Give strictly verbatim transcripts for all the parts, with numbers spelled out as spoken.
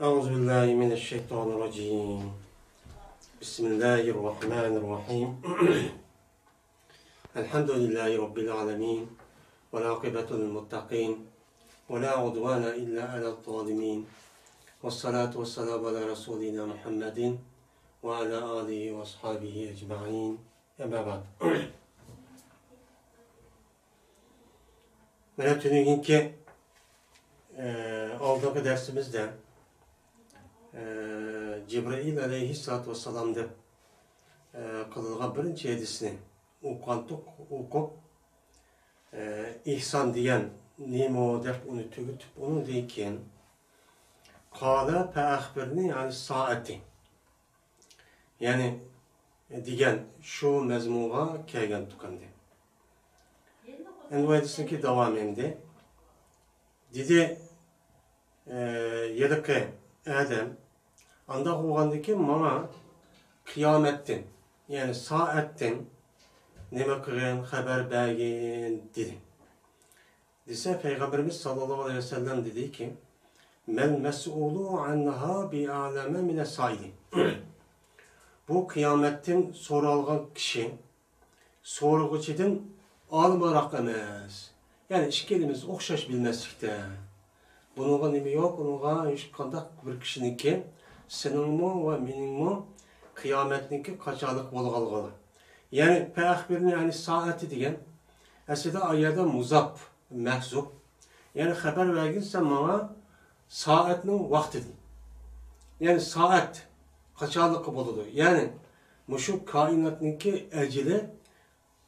أعوذ بالله من الشيطان الرجيم. بسم الله الرحمن الرحيم. الحمد لله رب العالمين. والعاقبة للمتقين. ولا عدوان إلا على الظالمين. والصلاة والسلام على رسولنا محمد وعلى آله وأصحابه أجمعين. أما بعد. مانا تۈنۈگۈنكى، ئە، ئالدىنقى دەرسىمىزدە، ئە، جىبرىئىل ئەلەيھىسسالاتۇ ۋەسسالام دەپ، ئە، قىلىنغان بىرىنچى ھەدىسنى ئوقۇغانتۇق، ئوقۇپ، ئە، ئىھسان دېگەن نېمە دەپ ئۇنى تۈگىتىپ، ئۇنىڭدىن كېيىن، قال فأخبرني عن الساعة. يەنى دېگەن شۇ مەزمۇنغا كەلگەن تۇقۇمدى. ئەمدى ھەدىسنىڭكى داۋامى ئەمدى. دېدى، ئە، ھېلىقى ئادەم، ئانداق بولغاندىكىن ماڭا قىيامەتتىن، يەنى سائەتتىن نېمە قىلغىن، خەۋەر بەرگىن، دېدى. دېسە، پەيغەمبىرىمىز ساللاللاھۇ ئەلەيھى ۋەسەللەم دېدىكى، مەل مەسئۇلۇ ئەنھا بىئەلەمە مىنەس سائىلى. بۇ قىيامەتتىن سورالغان كىشى سورىغۇچىدىن ئالىمراق ئەمەس. يەنى ئىككىلىمىز ئوخشاش بىلمەسلىكتە. بۇنىڭغا نېمە يوق، ئۇنىڭغا ھېچقانداق بىر كىشىنىڭكى، سېنىڭمۇ ۋە مېنىڭمۇ قىيامەتنىڭكى قاچانلىق بولغانلىقى. يەنى، فەئەخبىرنى ئەنىس سائەتى دېگەن، ئەسلىدە ئايەدە مۇزاپ، مەھزۇپ. يەنى، خەۋەر بەرگىن سەن ماڭا سائەتنىڭ ۋاقتىدىن. يەنى، سائەت قاچانلىقى بولىدۇ. يەنى، مۇشۇ كائىناتنىڭكى ئەجىلى،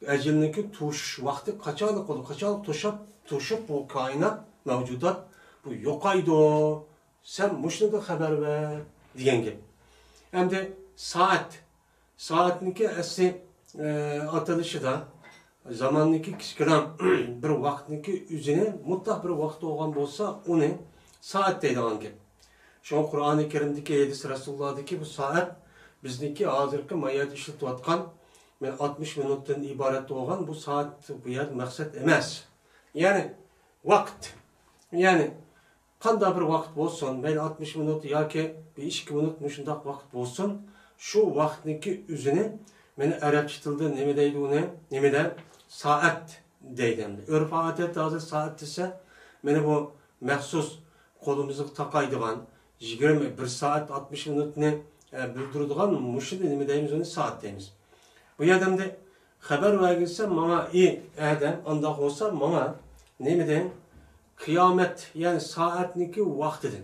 ئەجىلنىڭكى توشۇش ۋاقتى قاچانلىق بولىدۇ، قاچانلىق توشۇپ، توشۇپ بۇ كائىنات، مەۋجۇدات، بۇ يوقايدۇ. سەن مۇشۇنىڭدىن خەۋەر بەر دېگەن گەپ. ئەمدى سائەت، سائەتنىڭكى ئەسلى، ئە، ئاتىلىشىدا زاماننىڭكى كىچىككىنە بىر ۋاقىتنىڭكى ئۆزىنى مۇتلەق بىر ۋاقىت بولغان بولسا، ئۇنى سائەت دەيدىغان گەپ. شۇڭا قۇرئانى كەرىمدىكى ھەدىس رەسۇلۇللادىكى بۇ سائەت بىزنىڭكى ھازىرقى ما يەردە ئىشلىتىۋاتقان، مەن ئاتمىش مىنۇتتىن ئىبارەت بولغان بۇ سائەت بۇ يەردە مەقسەت ئەمەس. يەنى ۋاقىت. يەنى قانداق بىر ۋاقىت بولسۇن، مەيلى ئاتمىش مىنۇت ياكى بىر ئىككى مىنۇت مۇشۇنداق ۋاقىت بولسۇن، شۇ ۋاقىتنىڭكى ئۆزىنى، مانا ئەرەبچە تىلدا نېمە دەيدۇ ئۇنى؟ نېمىدە؟ سائەت دەيدۇ ئەمدى. ئۆرپ-ئادەتتە ھازىر سائەت دېسە، مانا بۇ مەخسۇس قولىمىزغا تاقايدىغان، يىگىرمە بىر سائەت ئاتمىش مىنۇتنى، ئە، بىلدۈرىدىغان مۇشۇنى نېمە دەيمىز؟ ئۇنى سائەت دەيمىز. بۇ يەردە ئەمدى خەۋەر بەرگىنسەن ماڭا، ئى ئادەم، ئانداق بولسا ماڭا نېمىدىن؟ قىيامەت، يەنى سائەتنىڭكى ۋاقتىدىن.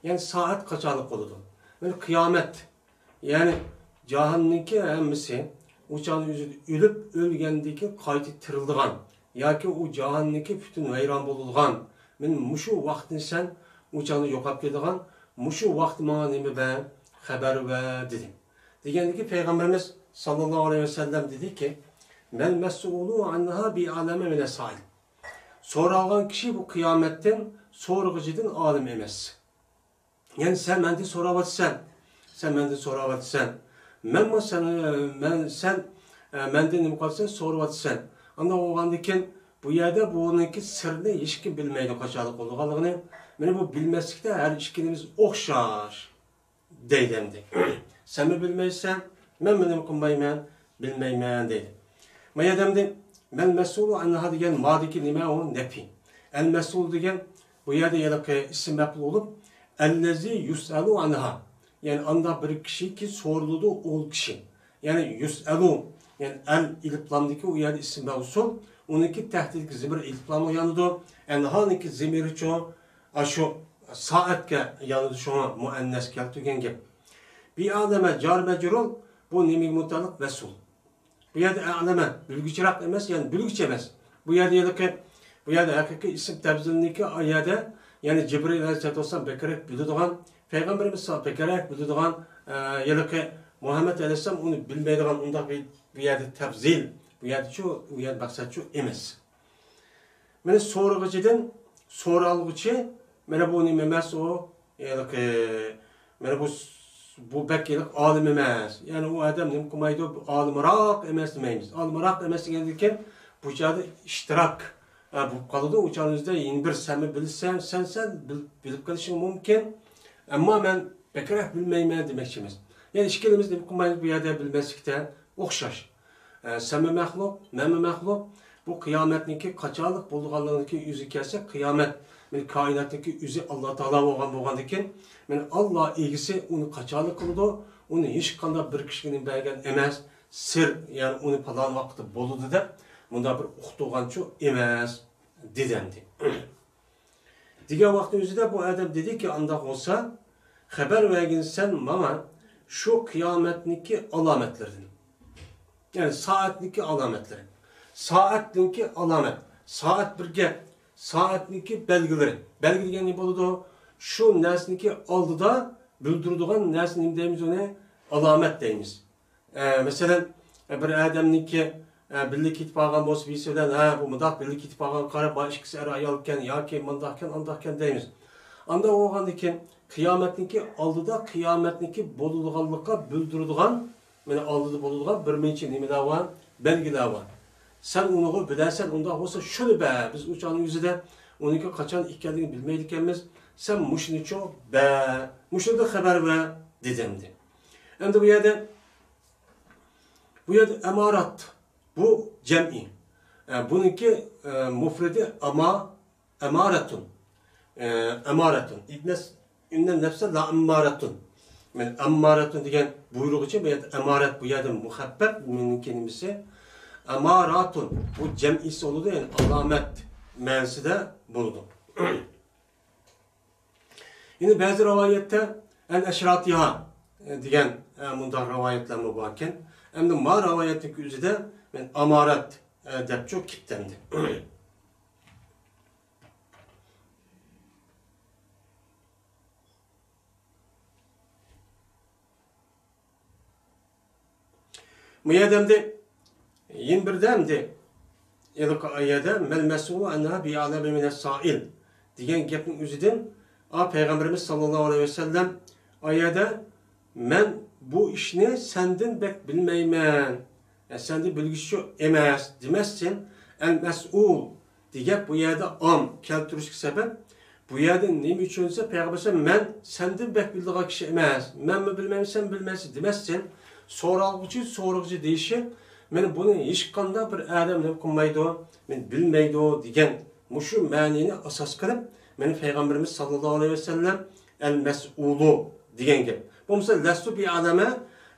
يەنى سائەت قاچانلىق بولىدۇ؟ مانا قىيامەت، يەنى جاھاننىڭكى ھەممىسى ئۇ چاغنىڭ ئۆزىدە ئۆلۈپ، ئۆلگەندىن كېيىن قايتا تىرىلىدىغان ياكى ئۇ جاھاننىڭكى پۈتۈن ۋەيران بولىدىغان، مانا مۇشۇ ۋاقىتنى سەن ئۇ چاغدا يوقاپ كېتىدىغان، مۇشۇ ۋاقىتتا ماڭا نېمە بەر، خەۋەر بەر، دېدى. دېگەندىكى پەيغەمبىرىمىز ساللاللاھۇ ئەلەيھى ۋەسەللەم دېدىكى، مەل مەسئۇلۇ ئەنھا بىئەلەمە مىنەس سائىل. سورالغان كىشى بۇ قىيامەتتىن سورىغۇچىدىن ئالىم ئەمەس. يەنى سەن مەندىن سوراۋاتىسەن، سەن مەندىن سوراۋاتىسەن. مەنمۇ سەن، مەن، سەن، ئە، مەندىن نېمە قىلىسەن، سورىۋاتىسەن. ئانداق بولغاندىكىن بۇ يەردە بۇنىڭكى سىرىنى ھېچكىم بىلمەيدۇ، قاچانلىق بولىدىغانلىقىنى. مانا بۇ بىلمەسلىكتە ھەر ئىككىمىز ئوخشاش. دەيدۇ ئەمدى. سەنمۇ بىلمەيسەن، مەنمۇ نېمە قىلمايمەن، بىلمەيمەن دەيدۇ. ما يەردە ئەمدى مەل مەسئۇلۇ ئەنھا دېگەن مادىكى نېمە ئۇ؟ نەپى. ئەل مەسئۇل دېگەن بۇ يەردە ھېلىقى ئىسىم مەپئۇل بولۇپ، ئەللەزى يۇسئەلۇ ئەنھا. يەنى ئانداق بىر كىشىكى سورىلىدۇ ئۇ كىشى. يەنى يۇسئەلۇ، يەنى ئەل ئېلىپلامدىكى ئۇ يەردە ئىسىم مەۋسۇل، ئۇنىڭكى تەھتىدىكى زىمىر ئېلىپلامغا يانىدۇ. ئەنھانىڭكى زىمىرىچۇ، ئاشۇ سائەتكە يانىدۇ، شۇڭا مۇئەننەس كەلتۈرگەن گەپ. بىئەلەمە جار مەجرۇر، بۇ نېمىگە مۇتەئەللىق؟ مەسئۇل. بۇ يەردە ئەلەمە بىلگۈچىراق ئەمەس، يەنى بىلگۈچى ئەمەس. بۇ يەردە ھېلىقى، بۇ يەردە ھەقىقىي ئىسىم تەپزىلنىڭكى ئايەدە، يەنى جىبرىئىل ئەلەيھىسسالاتۇ ۋەسسالام بەكرەك بىلىدىغان، پەيغەمبىرىمىز سا-، بەكرەك بىلىدىغان، ئە، ھېلىقى مۇھەممەد ئەلەيھىسسالام ئۇنى بىلمەيدىغان ئۇنداق بىر، بۇ يەردە تەپزىل، بۇ يەردىچۇ، ئۇ يەردە مەقسەتچۇ ئەمەس. مانا سورىغۇچىدىن سورالغۇچى، مانا بۇ نېمە ئەمەس ئۇ؟ ھېلىقى، مانا بۇ، بۇ بەك ھېلىقى ئالىم ئەمەس. يەنى ئۇ ئادەم نېمە قىلمايدۇ؟ ئالىمراق ئەمەس دېمەيمىز. ئالىمراق ئەمەس دېگەندىكىن بۇ چاغدا ئىشتىراك، ئە، بولۇپ قالىدۇ. ئۇ چاغنىڭ ئۆزىدە يەنە بىر سەنمۇ بىلسەن، سەن، سەن بىل-، بىلىپ قېلىشىڭ مۇمكىن. ئەمما مەن بەكرەك بىلمەيمەن دېمەكچى ئەمەس. يەنى ئىككىلىمىز نېمە قىلمايمىز بۇ يەردە بىلمەسلىكتە ئوخشاش. ئە، سەنمۇ مەخلۇق، مەنمۇ مەخلۇق. بۇ قىيامەتنىڭكى قاچانلىق بولىدىغانلىقىنىڭكى ئۆزى كەلسە، قىيامەت، مەن كائىناتنىڭكى ئۆزى ئاللا تائالا بولغان بولغاندىكىن، مەن ئاللا ئىگىسى ئۇنى قاچانلىق قىلىدۇ، ئۇنى ھېچقانداق بىر كىشىگە نېمە بەرگەن ئەمەس، سىر، يەنى ئۇنى پالان ۋاقىتتا بولىدۇ دەپ مۇنداق بىر ئۇقتۇرغانچۇ ئەمەس، دېدى ئەمدى. دېگەن ۋاقىتنىڭ ئۆزىدە بۇ ئادەم دېدىكى، ئانداق بولسا، خەۋەر بەرگىنسەن ماڭا شۇ قىيامەتنىڭكى ئالامەتلىرىدىن. يەنى سائەتنىڭكى ئالامەتلىرى. سائەتنىڭكى ئالامەت. سائەت بىر گەپ. سائەتنىڭكى بەلگىلىرى. بەلگە دېگەن نېمە بولىدۇ؟ شۇ نەرسىنىڭكى ئالدىدا بىلدۈرىدىغان نەرسە نېمە دەيمىز ئۇنى؟ ئالامەت دەيمىز. ئە، مەسىلەن، ئە، بىر ئادەمنىڭكى، ئە، بىللە كېتىپ قالغان بولسا، بىرسى بىلەن، ھە، بۇ مۇنداق بىللە كېتىپ قالغان، قارا، بۇ ئىككىسى ئەر ئايالكەن ياكى مۇنداقكەن، ئانداقكەن دەيمىز. ئانداق بولغاندىكىن، قىيامەتنىڭكى ئالدىدا، قىيامەتنىڭكى بولىدىغانلىققا بىلدۈرىدىغان، مانا ئالدىدا بولىدىغان بىر نەچچە نېمىلەر بار، بەلگىلەر بار. سەن ئۇنىغۇ بىلەرسەن، ئۇنداق بولسا شۇنى بەر. بىز ئۇ چاغنىڭ ئۆزىدە ئۇنىڭكى قاچان ئىكەنلىكىنى بىلمەيدىكەنمىز. سەن مۇشۇنىچۇ بەر، مۇشۇنى خەۋەر بەر، دېدى ئەمدى. ئەمدى بۇ يەردە بۇ يەردە ئەمارات، بۇ جەمئىي. ئە، بۇنىڭكى، ئە، مۇفرىدى ئەما-، ئەمارەتۇن. ئە، ئەمارەتۇن. ئىننەس-، ئىننەن نەفسە لە ئەممارەتۇن. مەن ئەممارەتۇن دېگەن بۇيرۇغىچە بۇ يەردە ئەمارەت، بۇ يەردە مۇخەپپەپ، مېنىڭكى نېمىسى؟ ئەماراتۇن. بۇ جەمئىيسى بولىدۇ، يەنى ئالامەت مەنىسىدە بولىدۇ. يەنە بەزى رىۋايەتتە ئەن ئەشراتىھا دېگەن، ئە، مۇنداق رىۋايەتلەرمۇ باركەن. ئەمدى ما رىۋايەتنىڭ ئۆزىدە مەن ئامارەت، ئە، دەپچۇ كېپتەمدى. بۇ يەردە ئەمدى يەنە بىردە ئەمدى ھېلىقى ئايەدە مەل مەسئۇلۇ ئەنھا بىئەلەمە مىنەس سائىل دېگەن گەپنىڭ ئۆزىدىن، ئا، پەيغەمبىرىمىز ساللاللاھۇ ئەلەيھى ۋەسەللەم ئايەدە مەن بۇ ئىشنى سەندىن بەك بىلمەيمەن، يا سەندىن بىلگۈچى ئەمەس دېمەستىن، ئەل مەسئۇل دېگەن بۇ يەردە ئام كەلتۈرۈشكە سەۋەب، بۇ يەردە نېمە ئۈچۈن دېسە، پەيغەمبەر مەن سەندىن بەك بىلىدىغان كىشى ئەمەس، مەنمۇ بىلمەيمەن، سەن بىلمەيسەن دېمەستىن، سورالغۇچى سورىغۇچى دېيىشى، مانا بۇنى ھېچقانداق بىر ئادەم نېمە قىلمايدۇ، مانا بىلمەيدۇ دېگەن مۇشۇ مەنىنى ئاساس قىلىپ، مانا پەيغەمبىرىمىز ساللاللاھۇ ئەلەيھى ۋەسەللەم ئەل مەسئۇلۇ دېگەن گەپ. بولمىسا لەستۇ بىئەلەمە،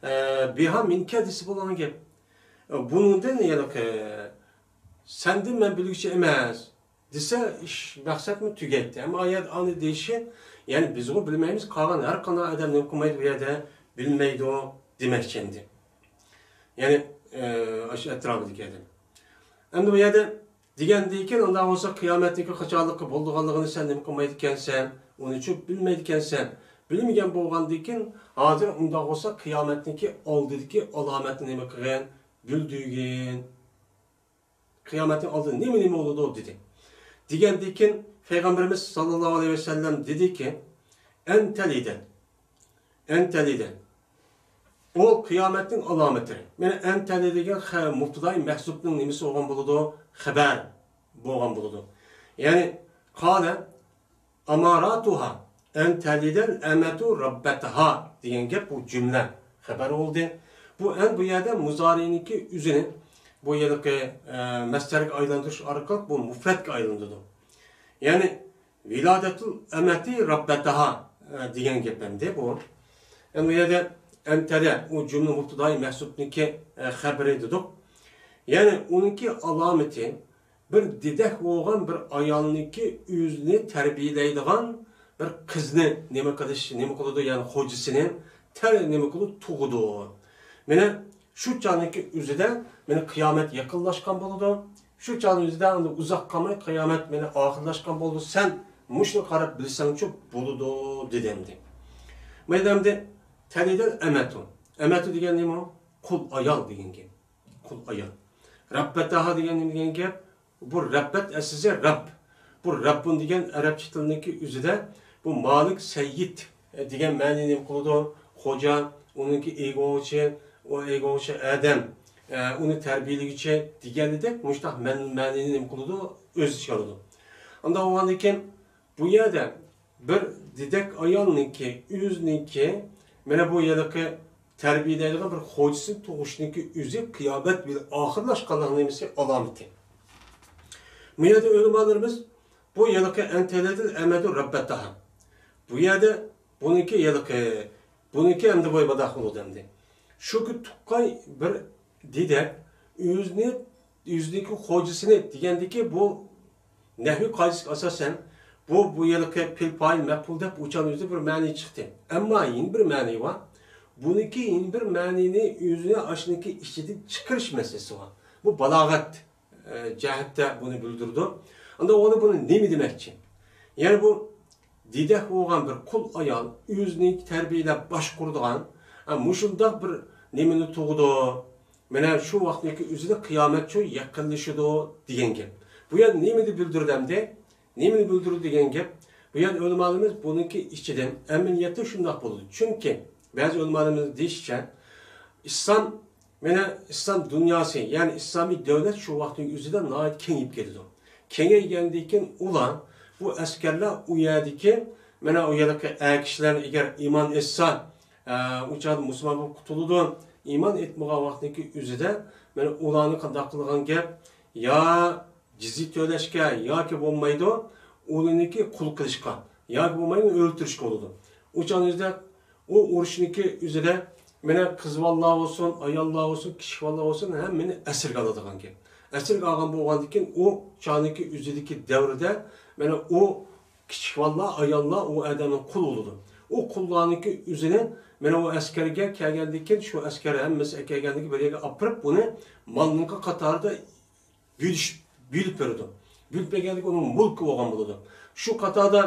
ئە، بىھا مىنكە دېسە بولغان گەپ. ئە، بۇنىڭدىن يەنى، ئە، سەندىن مەن بىلگۈچى ئەمەس دېسە، ئىش مەقسەتمۇ تۈگەيتتى. ئەمما ئايەت ئانى دېيىشى، يەنى بىزغۇ بىلمەيمىز، قالغان ھەر قانداق ئادەم نېمە قىلمايدۇ بۇ يەردە، بىلمەيدۇ دېمەكچى ئەمدى. يەنى، ئە، ئاشۇ ئەتراپىدىكى ئادەم. ئەمدى بۇ يەردە دېگەندىن كېيىن، ئۇنداق بولسا قىيامەتنىڭكى قاچانلىقى بولىدىغانلىقىنى سەن نېمە قىلمايدىكەنسەن، ئۇنىچۇ بىلمەيدىكەنسەن. بىلمىگەن بولغاندىن كېيىن، ھازىر ئۇنداق بولسا قىيامەتنىڭكى ئالدىدىكى ئالامەتنى نېمە قىلغىن؟ بىلدۈرگىن. قىيامەتنىڭ ئالدىدا نېمە-نېمە بولىدۇ؟ دېدى. دېگەندىن كېيىن پەيغەمبىرىمىز ساللاللاھۇ ئەلەيھى ۋەسەللەم دېدىكى، ئەن تەلىدە. ئەن تەلىدە. ئۇ قىيامەتنىڭ ئالامىتى. مانا ئەن تەلىدە دېگەن خە-، مۇبتىدائى مەھزۇپنىڭ نېمىسى بولغان بولىدۇ؟ خەۋەر بولغان بولىدۇ. يەنى، قالە ئاماراتۇھا ئەن تەلىدەل ئەمەتۇ رەببەتەھا دېگەن گەپ بۇ جۈملە خەۋەر بولدى. بۇ ئەن بۇ يەردە مۇزارىنىڭكى ئۆزىنى بۇ ھېلىقى، ئە، مەسدەرگە ئايلاندۇرۇش ئارقىلىق بۇ مۇفرەتكە ئايلاندۇرىدۇ. يەنى، ۋىلادەتۇل ئەمەتى رەببەتەھا، ئە، دېگەن گەپ ئەمدى بۇ. ئەمدى بۇ يەردە ئەن تەلىدە، ئۇ جۈملە مۇبتىدائى مەھزۇپنىڭكى، ئە، خەۋىرى دېدۇق. يەنى ئۇنىڭكى ئالامىتى، بىر دېدەك بولغان بىر ئايالنىڭكى ئۆزىنى تەربىيەلەيدىغان بىر قىزنى نېمە قىلىش، نېمە قىلىدۇ، يەنى خوجىسىنى تەر-، نېمە قىلىدۇ، تۇغىدۇ. مانا شۇ چاغنىڭكى ئۆزىدە مانا قىيامەت يېقىنلاشقان بولىدۇ. شۇ چاغنىڭ ئۆزىدە ئەمدى ئۇزاق قالماي قىيامەت مانا ئاخىرلاشقان بولىدۇ. سەن مۇشۇنى قاراپ بىلسەڭچۇ بولىدۇ، دېدى ئەمدى. مانا ئەمدى تەلىدەل ئەمەتۇ. ئەمەتۇ دېگەن نېمە؟ قۇل ئايال دېگەن گەپ. قۇل ئايال. رەببەتەھا دېگەن نېمە دېگەن گەپ؟ بۇ رەببەت ئەسلىسى رەب. بۇ رەببۇن دېگەن ئەرەبچە تىلنىڭكى ئۆزىدە بۇ مالىك سەييىد دېگەن مەنىنى نېمە قىلىدۇ؟ خوجا، ئۇنىڭكى ئىگىلىگۈچى، ئۇ ئىگىلىگۈچى ئادەم، ئە، ئۇنى تەربىيەلىگۈچى دېگەنىدەك مۇشۇنداق مەن-، مەنىنى نېمە قىلىدۇ؟ ئۆز ئىچىگە ئالىدۇ. ئانداق بولغاندىن كېيىن بۇ يەردە بىر دېدەك ئايالنىڭكى، ئۆزىنىڭكى، مانا بۇ ھېلىقى تەربىيەلەيدىغان بىر خوجىسىنى تۇغۇشنىڭكى ئۆزى قىيامەت بىلەن ئاخىرلاشقانلىقنىڭ نېمىسى؟ ئالامىتى. بۇ يەردە ئۆلىمالىرىمىز بۇ ھېلىقى «أن تلد الأمة ربتها». بۇ يەردە بۇنىڭكى ھېلىقى، بۇنىڭكى ئەمدى بۇ مۇنداق بولىدۇ ئەمدى. شۇكى تۇغقان بىر دېدەك ئۆزىنى، ئۆزىنىڭكى خوجىسىنى دېگەندىكى بۇ نەھۋىي قائىدىسىگە ئاساسەن، بۇ، بۇ ھېلىقى پېئىل پائىل مەپئۇل دەپ ئۇچان ئۆزى بىر مەنى چىقتى. ئەمما يەنە بىر مەنى بار. بۇنىڭكى يەنە بىر مەنىنى ئۆزىنى ئاشۇنىڭكى ئىچىدىن چىقىرىش مەسىلىسى بار. بۇ بالاغەت، ئە، جەھەتتە بۇنى بىلدۈرىدۇ. ئاندىن ئۇ بۇنى نېمە دېمەكچى؟ يەنى بۇ دېدەك بولغان بىر قۇل ئايال ئۆزىنى تەربىيەلەپ باشقۇرىدىغان، ئە، مۇشۇنداق بىر نېمىنى تۇغىدۇ؟ مانا شۇ ۋاقىتنىڭكى ئۆزىدە قىيامەت شۇ يېقىنلىشىدۇ دېگەن گەپ. بۇ يەردە نېمىنى بىلدۈرىدۇ ئەمدى؟ نېمىنى بىلدۈرىدۇ دېگەن گەپ؟ بۇ يەردە ئۆلىمالىرىمىز بۇنىڭكى ئىچىدىن ئەمەلىيەتتە شۇنداق بولىدۇ. چۈنكى بەزى ئۆلىمالىرىمىز دېيىشىچە، ئىسلام، مانا ئىسلام دۇنياسى، يەنى ئىسلامىي دۆلەت شۇ ۋاقىتنىڭ ئۆزىدە ناھايىتى كېڭىيىپ كېتىدۇ. كېڭەيگەندىن كېيىن ئۇلار، بۇ ئەسكەرلەر ئۇ يەردىكى، مانا ئۇ يەردىكى ئەر كىشىلەرنى ئەگەر ئىمان ئېيتسا، ئە، ئۇ چاغدا مۇسۇلمان بولۇپ قۇتۇلىدۇ. ئىمان ئېيتمىغان ۋاقتىدىكى ئۆزىدە، مانا ئۇلارنى قانداق قىلغان گەپ؟ يا جىزيە تۆلەشكە ياكى بولمايدۇ، ئۇلىنىكى قۇل قىلىشقا ياكى بولمايدۇ، ئۆلتۈرۈشكە بولىدۇ. ئۇ چاغنىڭ ئۆزىدە ئۇ ئۇرۇشنىكى ئۆزىدە مانا قىز بالىلار بولسۇن، ئاياللار بولسۇن، كىچىك بالىلار بولسۇن، ھەممىنى ئەسىرگە ئالىدىغان گەپ. ئەسىرگە ئالغان بولغاندىن كېيىن ئۇ چاغنىڭكى ئۆزىدىكى دەۋردە مانا ئۇ كىچىك بالىلار، ئاياللار ئۇ ئادەمنىڭ قۇل بولىدۇ. ئۇ قۇللارنىڭكى ئۆزىنى مانا ئۇ ئەسكەرگە كەلگەندىن كېيىن شۇ ئەسكەر ھەممىسى كەلگەندىن كېيىن بىر يەرگە ئاپىرىپ ئۇنى مالنىڭكى قاتارىدا بۆلۈش، بۆلۈپ بېرىدۇ. بۆلۈپ بەرگەندىكىن ئۇنىڭ مۈلكى بولغان بولىدۇ. شۇ قاتاردا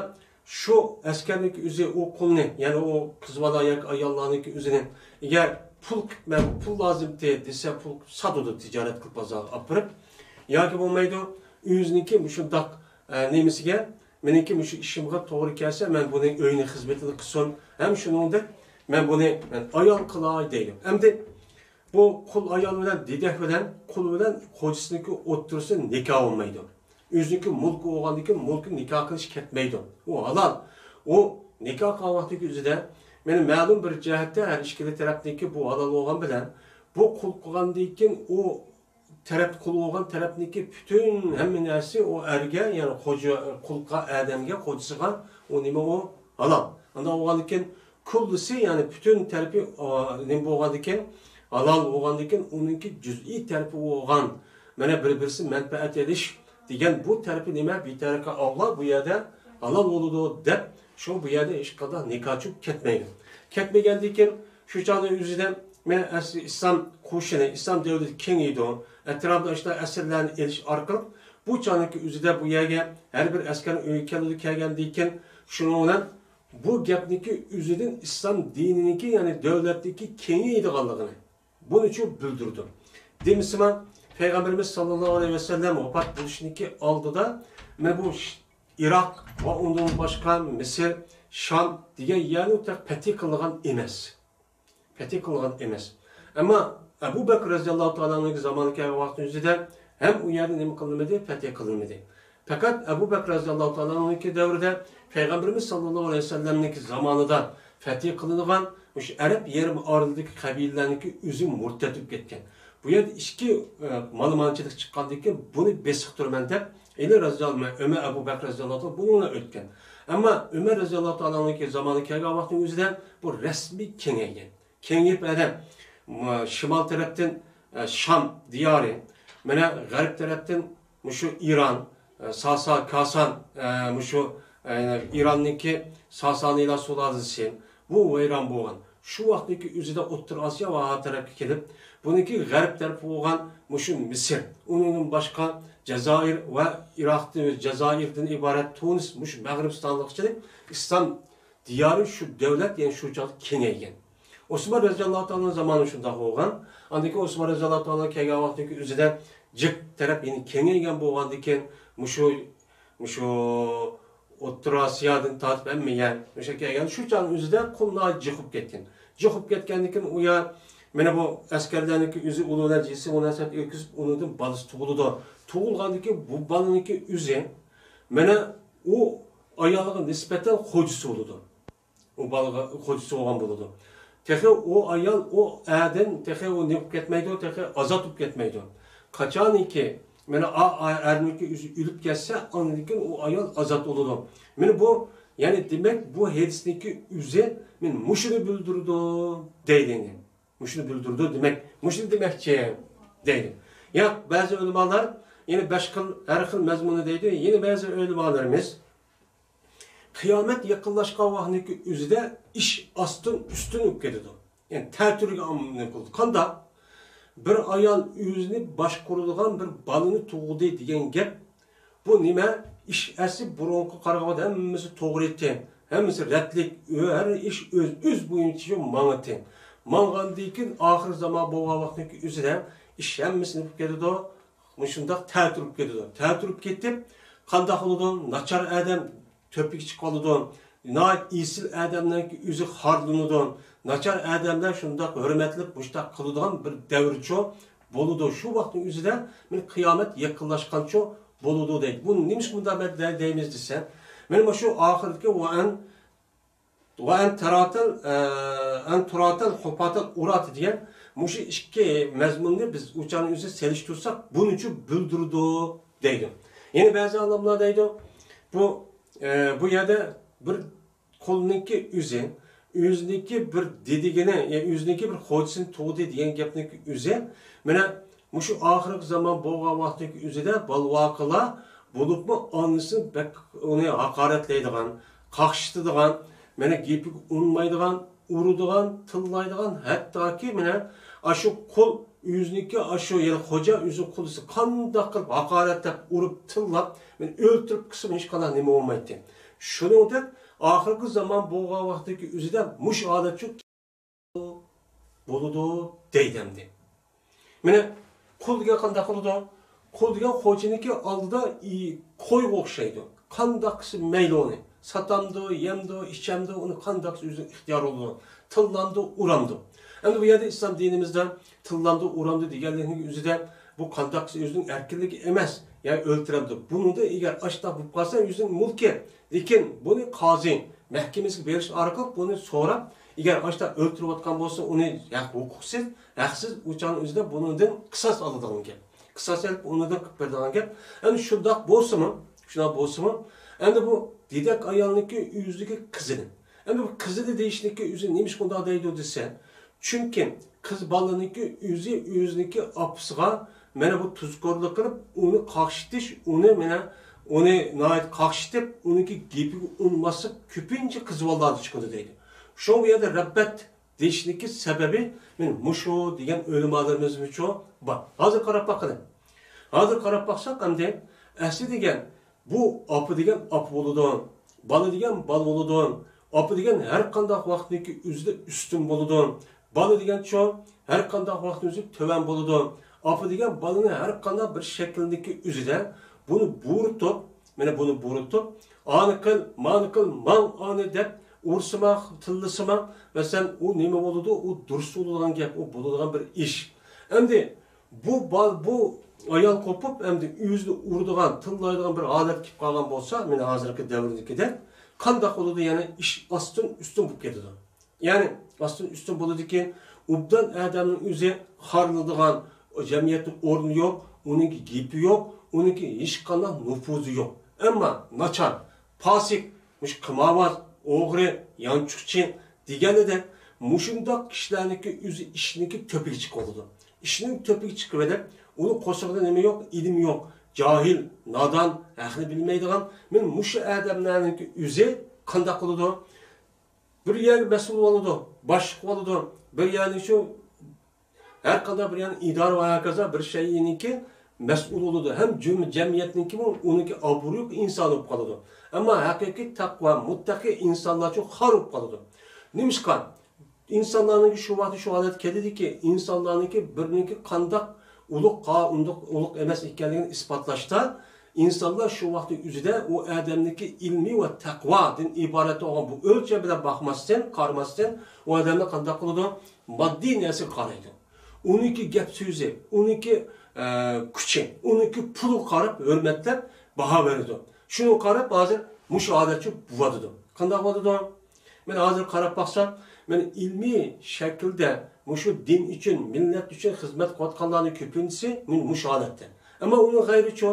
شۇ ئەسكەرنىڭكى ئۆزى ئۇ قۇلنى، يەنى ئۇ قىز بالا ياكى ئاياللارنىڭكى ئۆزىنى، ئەگەر پۇل قىلىپ، مەن پۇل لازىمتى دېسە، پۇل ساتىدۇ تىجارەت قىلىپ بازارغا ئاپىرىپ. ياكى بولمايدۇ، ئۆزىنىڭكى مۇشۇنداق، ئە، نېمىسىگە، مېنىڭكى مۇشۇ ئىشىمغا توغرا كەلسە، مەن بۇنى ئۆينىڭ خىزمىتىنى قىلسۇن، ھەم شۇنىڭدەك مەن بۇنى، مەن ئايال قىلاي دەيدۇ. ئەمدى بۇ قۇل ئايال بىلەن دېدەك بىلەن قۇل بىلەن خوجىسىنىڭكى ئوتتۇرىسىدا نىكاھ بولمايدۇ. ئۆزىنىڭكى مۈلكى بولغاندىن كېيىن مۈلكى نىكاھ قىلىش كەتمەيدۇ. ئۇ ھالال. ئۇ نىكاھ قىلغان ۋاقتىدىكى ئۆزىدە، مانا مەلۇم بىر جەھەتتە ھەر ئىككىلا تەرەپنىڭكى بۇ ھالال بولغان بىلەن بۇ قۇل قىلغاندىن كېيىن ئۇ تەرەپ، قۇل بولغان تەرەپنىڭكى پۈتۈن ھەممە نەرسىسى ئۇ ئەرگە، يەنى خوجا، قۇلغا، ئادەمگە، خوجىسىغا ئۇ نېمە ئۇ ھالال. ئانداق بولغاندىن كېيىن كۇللىسى، يەنى پۈتۈن تەرىپى، ئا، نېمە بولغاندىكىن، ھالال بولغاندىكىن، ئۇنىڭكى جۈزئىي تەرىپى بولغان، مانا بىر-بىرسى مەنپەئەت ئېلىش دېگەن بۇ تەرىپى نېمە؟ بىتەرەپى ئاللا بۇ يەردە ھالال بولىدۇ دەپ، شۇ بۇ يەردە ھېچقانداق نىكاھچۇ كەتمەيدۇ. كەتمىگەندىكىن، شۇ چاغدا ئۆزىدە مانا ئەسلى ئىسلام قوشۇنى، ئىسلام دۆلىتى كېڭىيىدۇ. ئەتراپىدا ئاشۇنداق ئەسىرلەرنى ئېلىش ئارقىلىق بۇ چاغنىڭكى ئۆزىدە بۇ يەرگە ھەر بىر ئەسكەرنىڭ ئۆيىگە كېلىدۇ، كەلگەندىن كېيىن شۇنىڭ بىلەن بۇ گەپنىكى ئۆزىدىن ئىسلام دىنىنىڭكى، يەنى دۆلەتنىڭكى كېڭىيىدىغانلىقىنى بۇنىچۇ بىلدۈرىدۇ. دېمىسىما، پەيغەمبىرىمىز ساللاللاھۇ ئەلەيھى ۋەسەللەم ۋاپات بولۇشنىڭكى ئالدىدا مانا بۇ ش-، ئىراق ۋە ئۇندىن باشقا مىسىر، شام دېگەن يەرنى تېخى پەتھى قىلىنغان ئەمەس. پەتھى قىلغان ئەمەس. ئەمما ئەبۇ بەكرى رەزىياللاھۇ تائالا ئەنھۇنىڭ زامانىغا كەلگەن ۋاقتىنىڭ ئۆزىدە ھەم ئۇ يەردە نېمە قىلىنمىدى؟ پەتھى قىلىنمىدى. پەقەت ئەبۇ بەكرى رەزىياللاھۇ تائالا ئەنھۇنىڭكى دەۋرىدە پەيغەمبىرىمىز ساللاللاھۇ ئەلەيھى ۋەسەللەمنىڭكى زامانىدا پەتھى قىلىنغان مۇشۇ ئەرەب يېرىم ئارىلىدىكى قەبىلىلەرنىڭكى ئۆزى مۇرتەت بولۇپ كەتكەن. بۇ يەردە ئىچكى، ئە، مالىمانچىلىق چىققاندىن كېيىن بۇنى بېسىقتۇرىمەن دەپ ئەلى رەزىياللاھۇ، ئۆمەر، ئەبۇ بەكرى رەزىياللاھۇ تائالا بۇنىڭ بىلەن ئۆتكەن. ئەمما ئۆمەر رەزىياللاھۇ تائالا ئەنھۇنىڭكى زامانىغا كەلگەن ۋاقتىنىڭ ئۆزىدە بۇ رەسمىي كېڭەيگەن. كېڭىيىپ ئادەم، م-، شىمال تەرەپتىن، ئە، شام دىيارى، مانا غەرب تەرەپتىن مۇشۇ ئىران، ئە، ساسا، كاسان، ئە، مۇشۇ، ئە، ئىراننىڭكى ساسانىيلار سۇلالىسى، بۇ ۋەيران بولغان. شۇ ۋاقىتتىكى ئۆزىدە ئوتتۇرا ئاسىيا ۋە ھا تەرەپكە كېلىپ، بۇنىڭكى غەرب تەرىپى بولغان مۇشۇ مىسىر، ئۇنىڭدىن باشقا جازائىر ۋە ئىراقتىن، جازائىردىن ئىبارەت تۇنىس، مۇشۇ مەغرىبىستانلىققىچىلىك ئىسلام دىيارى شۇ دەۋلەت، يەنى شۇ چاغدا كېڭەيگەن. ئوسمان رەزىياللاھۇ تائالا زامانى شۇنداق بولغان. ئاندىن كېيىن ئوسمان رەزىياللاھۇ تائالا كەلگەن ۋاقىتتىكى ئۆزىدە جىق تەرەپ يەنە كېڭەيگەن بولغاندىكىن، مۇشۇ، مۇشۇ ئوتتۇرا ئاسىيادىن تارتىپ ھەممە يەر مۇشۇ كەلگەن. شۇ چاغنىڭ ئۆزىدە قۇل ناھايىتى جىق بولۇپ كەتكەن. جىق بولۇپ كەتكەندىكىن ئۇ يەر، مانا بۇ ئەسكەرلەرنىڭكى ئۆزى ئۇنىڭ بىلەن جىنسىي مۇناسىۋەت ئۆتكۈزۈپ، ئۇنىڭدىن بالىسى تۇغۇلىدۇ. تۇغۇلغاندىكىن بۇ بالىنىڭكى ئۆزى، مانا ئۇ ئايالىغا نىسبەتەن خوجىسى بولىدۇ. ئۇ بالىغا خوجىسى بولغان بولىدۇ. تېخى ئۇ ئايال ئۇ ئەردىن تېخى ئۇ نېمە بولۇپ كەتمەيدۇ، تېخى ئازاد بولۇپ كەتمەيدۇ. قاچانكى مانا ئا، ئا، ئەرنىڭكى ئۆزى ئۆلۈپ كەتسە، ئاندىن كېيىن ئۇ ئايال ئازاد بولىدۇ. مانا بۇ، يەنى دېمەك، بۇ ھەدىسنىڭكى ئۆزى مانا مۇشۇنى بىلدۈرىدۇ دەيدۇ. مۇشۇنى بىلدۈرىدۇ دېمەك، مۇشۇنى دېمەكچى دەيدۇ. يا بەزى ئۆلىمالار يەنە بەش خىل، ھەر خىل مەزمۇننى دەيدۇ. يەنە بەزى ئۆلىمالىرىمىز قىيامەت يېقىنلاشقان ۋاقىتنىڭكى ئۆزىدە ئىش ئاستىن ئۈستۈن بولۇپ كېتىدۇ. يەنى تەتۈرگە ئامىلنى قىلىدۇ. قانداق؟ بىر ئايال ئۆزىنى باشقۇرىدىغان بىر بالىنى تۇغدى دېگەن گەپ. بۇ نېمە؟ ئىش ئەسلى بۇرۇنقىغا قارىغاندا ھەممىسى توغرا ئىدى. ھەممىسى رەتلىك، ھەر ئىش ئۆز، ئۆز بويىچە ماڭىتى. ماڭغاندىن كېيىن ئاخىر زامان بولغان ۋاقىتنىڭكى ئۆزىدە ئىش ھەممىسى نېمە بولۇپ كېتىدۇ؟ مۇشۇنداق تەتۈر بولۇپ كېتىدۇ. تەتۈر بولۇپ كېتىپ، قانداق بولىدۇ؟ ناچار ئادەم تۆپىگە چىقىۋالىدۇ. ناھايىتى ئېسىل ئادەمنىڭكى ئۆزى خارلىنىدۇ. ناچار ئادەملەر شۇنداق ھۆرمەتلىك مۇشتاق قىلىدىغان بىر دەۋرچۇ بولىدۇ. شۇ ۋاقىتنىڭ ئۆزىدە مانا قىيامەت يېقىنلاشقانچۇ بولىدۇ دەيدۇ. بۇ نېمىشقا مۇنداق دەيمىز دېسە، مانا مۇشۇ ئاخىرىدىكى ۋە ئەن، ۋە ئەن تەراتەل، ئە، ئەن تۇراتەل خۇپاتەل ئۇراتى دېگەن مۇشۇ ئىككى مەزمۇننى بىز ئۇچارنىڭ ئۆزى سېلىشتۇرساق، بۇنىچۇ بىلدۈرىدۇ دەيدۇ. يەنە بەزى ئالىملار دەيدۇ، بۇ، ئە، بۇ يەردە بىر قۇلنىڭكى ئۆزى، ئۆزىنىڭكى بىر دېدىگىنى، يا ئۆزىنىڭكى بىر خوجىسىنى تۇغدى دېگەن گەپنىڭكى ئۆزى، مانا مۇشۇ ئاخىرقى زامان بولغان ۋاقىتتىكى ئۆزىدە بالىۋاقىلار بولۇپمۇ ئانىسىنى بەك ئۇنى ھاقارەتلەيدىغان، قاقشىتىدىغان، مانا گېپىگە ئۇنمايدىغان، ئۇرىدىغان، تىللايدىغان، ھەتتاكى مانا ئاشۇ قۇل ئۆزىنىڭكى ئاشۇ، يەنى خوجا ئۆزى قۇل دېسە قانداق قىلىپ ھاقارەتلەپ، ئۇرۇپ، تىللاپ، مانا ئۆلتۈرۈپ قىلسىمۇ ھېچقانداق نېمە بولمايتتى. شۇنىڭدەك ئاخىرقى زامان بولغان ۋاقىتتىكى ئۆزىدە مۇشۇ ھالەتچۇ بولىدۇ دەيدۇ ئەمدى. مانا قۇل دېگەن قانداق بولىدۇ؟ قۇل دېگەن خوجىنىڭكى ئالدىدا ئى-، قويغا ئوخشايدۇ. قانداق قىلسا مەيلى ئۇنى. ساتامدۇ، يەمدۇ، ئىچەمدۇ، ئۇنى قانداق قىلسا ئۆزىنىڭ ئىختىيارى بولىدۇ. تىللامدۇ، ئۇرامدۇ. ئەمدى بۇ يەردە ئىسلام دىنىمىزدا تىللامدۇ، ئۇرامدۇ دېگەنلىكنىڭ ئۆزىدە بۇ قانداق قىلسا ئۆزىنىڭ ئەركىنلىكى ئەمەس. يا ئۆلتۈرەمدۇ. بۇنىڭدا ئەگەر ئاشۇنداق بولۇپ قالسا ئۆزىنىڭ مۈلكى. لېكىن بۇنى قازى مەھكىمىسىگە بېرىش ئارقىلىق بۇنى سوراپ، ئەگەر ئاشۇنداق ئۆلتۈرۈۋاتقان بولسا، ئۇنى ھەق ھوقۇقسىز، ھەقسىز ئۇ چاغنىڭ ئۆزىدە بۇنىڭدىن قىساس ئالىدىغان گەپ. قىساس ئېلىپ ئۇنىڭدىن قىلىپ بېرىدىغان گەپ. ئەمدى شۇنداق بولسىمۇ، شۇنداق بولسىمۇ، ئەمدى بۇ دېدەك ئايالنىڭكى ئۆزىدىكى قىزىنى. ئەمدى بۇ قىزىنى دېيىشنىكى ئۆزى نېمىشقا ئۇنداق دەيدۇ دېسە، چۈنكى قىز بالىنىڭكى ئۆزى ئۆزىنىڭكى ئاپىسىغا مانا بۇ تۇزكورلۇق قىلىپ، ئۇنى قاقشىتىش، ئۇنى مانا، ئۇنى ناھايىتى قاقشىتىپ، ئۇنىڭكى گېپىگە ئۇنماسلىق كۆپىنچە قىز بالىلاردا چىقىدۇ دەيدۇ. شۇڭا بۇ يەردە رەببەت دېيىشنىكى سەۋەبى مانا مۇشۇ دېگەن ئۆلىمالىرىمىزمۇچۇ بار. ھازىر قاراپ باققىلى. ھازىر قاراپ باقساق ئەمدى ئەسلى دېگەن بۇ ئاپا دېگەن ئاپا بولىدۇ، بالا دېگەن بالا بولىدۇ. ئاپا دېگەن ھەر قانداق ۋاقىتنىڭكى ئۆزىدە ئۈستۈن بولىدۇ. بالا دېگەنچۇ ھەر قانداق ۋاقىتنىڭ ئۆزىدە تۆۋەن بولىدۇ. ئاپا دېگەن بالىنى ھەر قانداق بىر شەكىلدىكى ئۆزىدە بۇنى بۇرۇتۇپ، مانا بۇنى بۇرۇتۇپ، ئانى قىل، مانى قىل، ماڭ ئانى دەپ ئۇرسىما، تىللىسىما، مەسىلەن، ئۇ نېمە بولىدۇ؟ ئۇ دۇرۇس بولىدىغان گەپ، ئۇ بولىدىغان بىر ئىش. ئەمدى بۇ بال-، بۇ ئايال قوپۇپ، ئەمدى ئۆزىنى ئۇرىدىغان، تىللايدىغان بىر ھالەتكە كېلىپ قالغان بولسا، مانا ھازىرقى دەۋردىكىدەك، قانداق بولىدۇ؟ يەنى ئىش ئاستىن ئۈستۈن بولۇپ كېتىدۇ. يەنى ئاستىن ئۈستۈن بولىدىكەن، ئوبدان ئادەمنىڭ ئۆزى خارلىنىدىغان، جەمئىيەتتە ئورنى يوق، ئۇنىڭكى گېپى يوق، ئۇنىڭكى ھېچقانداق نوپۇزى يوق. ئەمما ناچار، پاسىق، مۇشۇ قىمارۋاز، ئوغرى، يانچۇقچى دېگەنىدەك، مۇشۇنداق كىشىلەرنىڭكى ئۆزى ئىشنىڭكى تۆپىگە چىقىۋالىدۇ. ئىشنىڭ تۆپىگە چىقىۋېلىپ، ئۇنىڭ قورسىقىدا نېمە يوق؟ ئىلىم يوق، جاھىل، نادان، ھەقنى بىلمەيدىغان، مانا مۇشۇ ئادەملەرنىڭكى ئۆزى قانداق قىلىدۇ؟ بىر يەرگە مەسئۇل بولىدۇ، باشلىق بولىدۇ، بىر يەرنىڭ شۇ ھەر قانداق بىر يەرنىڭ ئىدارە ۋە ھاكازا بىر شەيئىنىڭكى مەسئۇل بولىدۇ. ھەم جۈملە جەمئىيەتنىڭكىمۇ ئۇنىڭكى ئابرۇيلۇق ئىنسان بولۇپ قالىدۇ. ئەمما ھەقىقىي تەقۋا، مۇتتەقىي ئىنسانلارچۇ خار بولۇپ قالىدۇ. نېمىشقا؟ ئىنسانلارنىڭكى شۇ ۋاقىتتا شۇ ھالەتكە كېلىدىكى، ئىنسانلارنىڭكى بىرىنىڭكى قانداق ئۇلۇغ، ئۇنداق ئۇلۇغ ئەمەس ئىكەنلىكىنى ئىسپاتلاشتا، ئىنسانلار شۇ ۋاقىتنىڭ ئۆزىدە ئۇ ئادەمنىڭكى ئىلمى ۋە تەقۋادىن ئىبارەت بولغان بۇ ئۆلچەم بىلەن باقماستىن، قارىماستىن، ئۇ ئادەمنى قانداق قىلىدۇ؟ ماددىي نەرسىگە قارايدۇ. ئۇنىڭكى گەپ سۆزى، ئۇنىڭكى، ئە، كۈچى، ئۇنىڭكى پۇلىغا قاراپ ھۆرمەتلەپ باھا بېرىدۇ. شۇنىڭغا قاراپ ھازىر مۇشۇ ھالەتچۇ بولۇۋاتىدۇ. قانداق بولىدۇ؟ مەن ھازىر قاراپ باقسام، مەن ئىلمىي شەكىلدە مۇشۇ دىن ئۈچۈن، مىللەت ئۈچۈن خىزمەت قىلىۋاتقانلارنىڭ كۆپىنچىسى مۇ-، مۇشۇ ھالەتتە. ئەمما ئۇنىڭ غەيرىچۇ،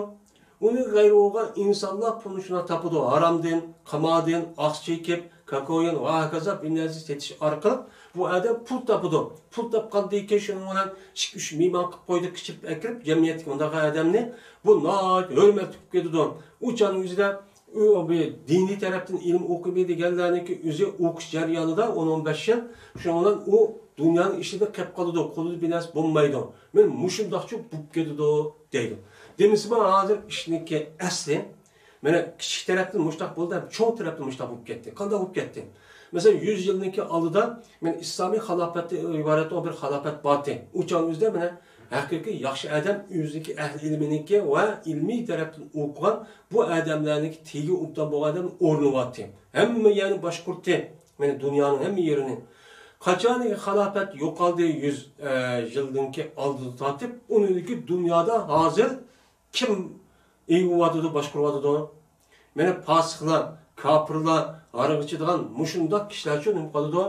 ئۇنىڭ غەيرى بولغان ئىنسانلار پۇلنى شۇنداق تاپىدۇ، ھارامدىن، قىماردىن، ئاقچا چېكىپ، كوكايىن ۋە ھاكازا بىر نەرسە سېتىش ئارقىلىق بۇ ئادەم پۇل تاپىدۇ. پۇل تاپقاندىن كېيىن شۇنىڭ بىلەن ئىككى-ئۈچ مېھمان قىلىپ قويدى، كىچىك ئەكىرىپ جەمئىيەتكە ئۇنداق ئادەمنى بۇ ناھايىتى ھۆرمەتلىك بولۇپ كېتىدۇ. ئۇ چاغنىڭ ئۆزىدە ئۇ بىر دىنىي تەرەپتىن ئىلىم ئوقۇمىدى دېگەنلەرنىڭكى ئۆزى ئوقۇش جەريانىدا ئون، ئون بەش يىل، شۇنىڭ بىلەن ئۇ دۇنيانىڭ ئىشىدا قېلىپ قالىدۇ، قولىدا بىر نەرسە بولمايدۇ. مەن مۇشۇنداقچۇ بوپ كېتىدۇ دەيدۇ. دېمىسىمۇ ھازىر ئىشنىڭكى ئەسلى، مانا كىچىك تەرەپتىن مۇشتاق بولدى ھەم چوڭ تەرەپتىن مۇشتاق بولۇپ كەتتى. قانداق بولۇپ كەتتى؟ مەسىلەن، يۈز يىلنىڭكى ئالدىدا مەن ئىسلامىي خالاپەتتىن ئىبارەت بىر خالاپەت بارتى. ئۇ چاغنىڭ ئۆزىدە مانا ھەقىقىي ياخشى ئادەم ئۆزىنىڭكى ئەھلى ئىلمىنىڭكى ۋە ئىلمىي تەرەپتىن ئوقۇغان بۇ ئادەملەرنىڭكى تېگى ئوبدان بولغان ئادەم ئورنىۋاتتى. ھەممە يەرنى باشقۇرتتى. مانا دۇنيانىڭ ھەممە يېرىنى. قاچانكى خالاپەت يوقالدى، يۈز، ئە، يىلدىنكى ئالدىدا تارتىپ، ئۇنىڭدىكى دۇنيادا ھازىر كىم ئىگە بولۇۋاتىدۇ، باشقۇرۇۋاتىدۇ؟ مانا پاسىقلار، كاپىرلار، ھارغا ئىچىدىغان مۇشۇنداق كىشىلەرچۇ نېمە قىلىدۇ؟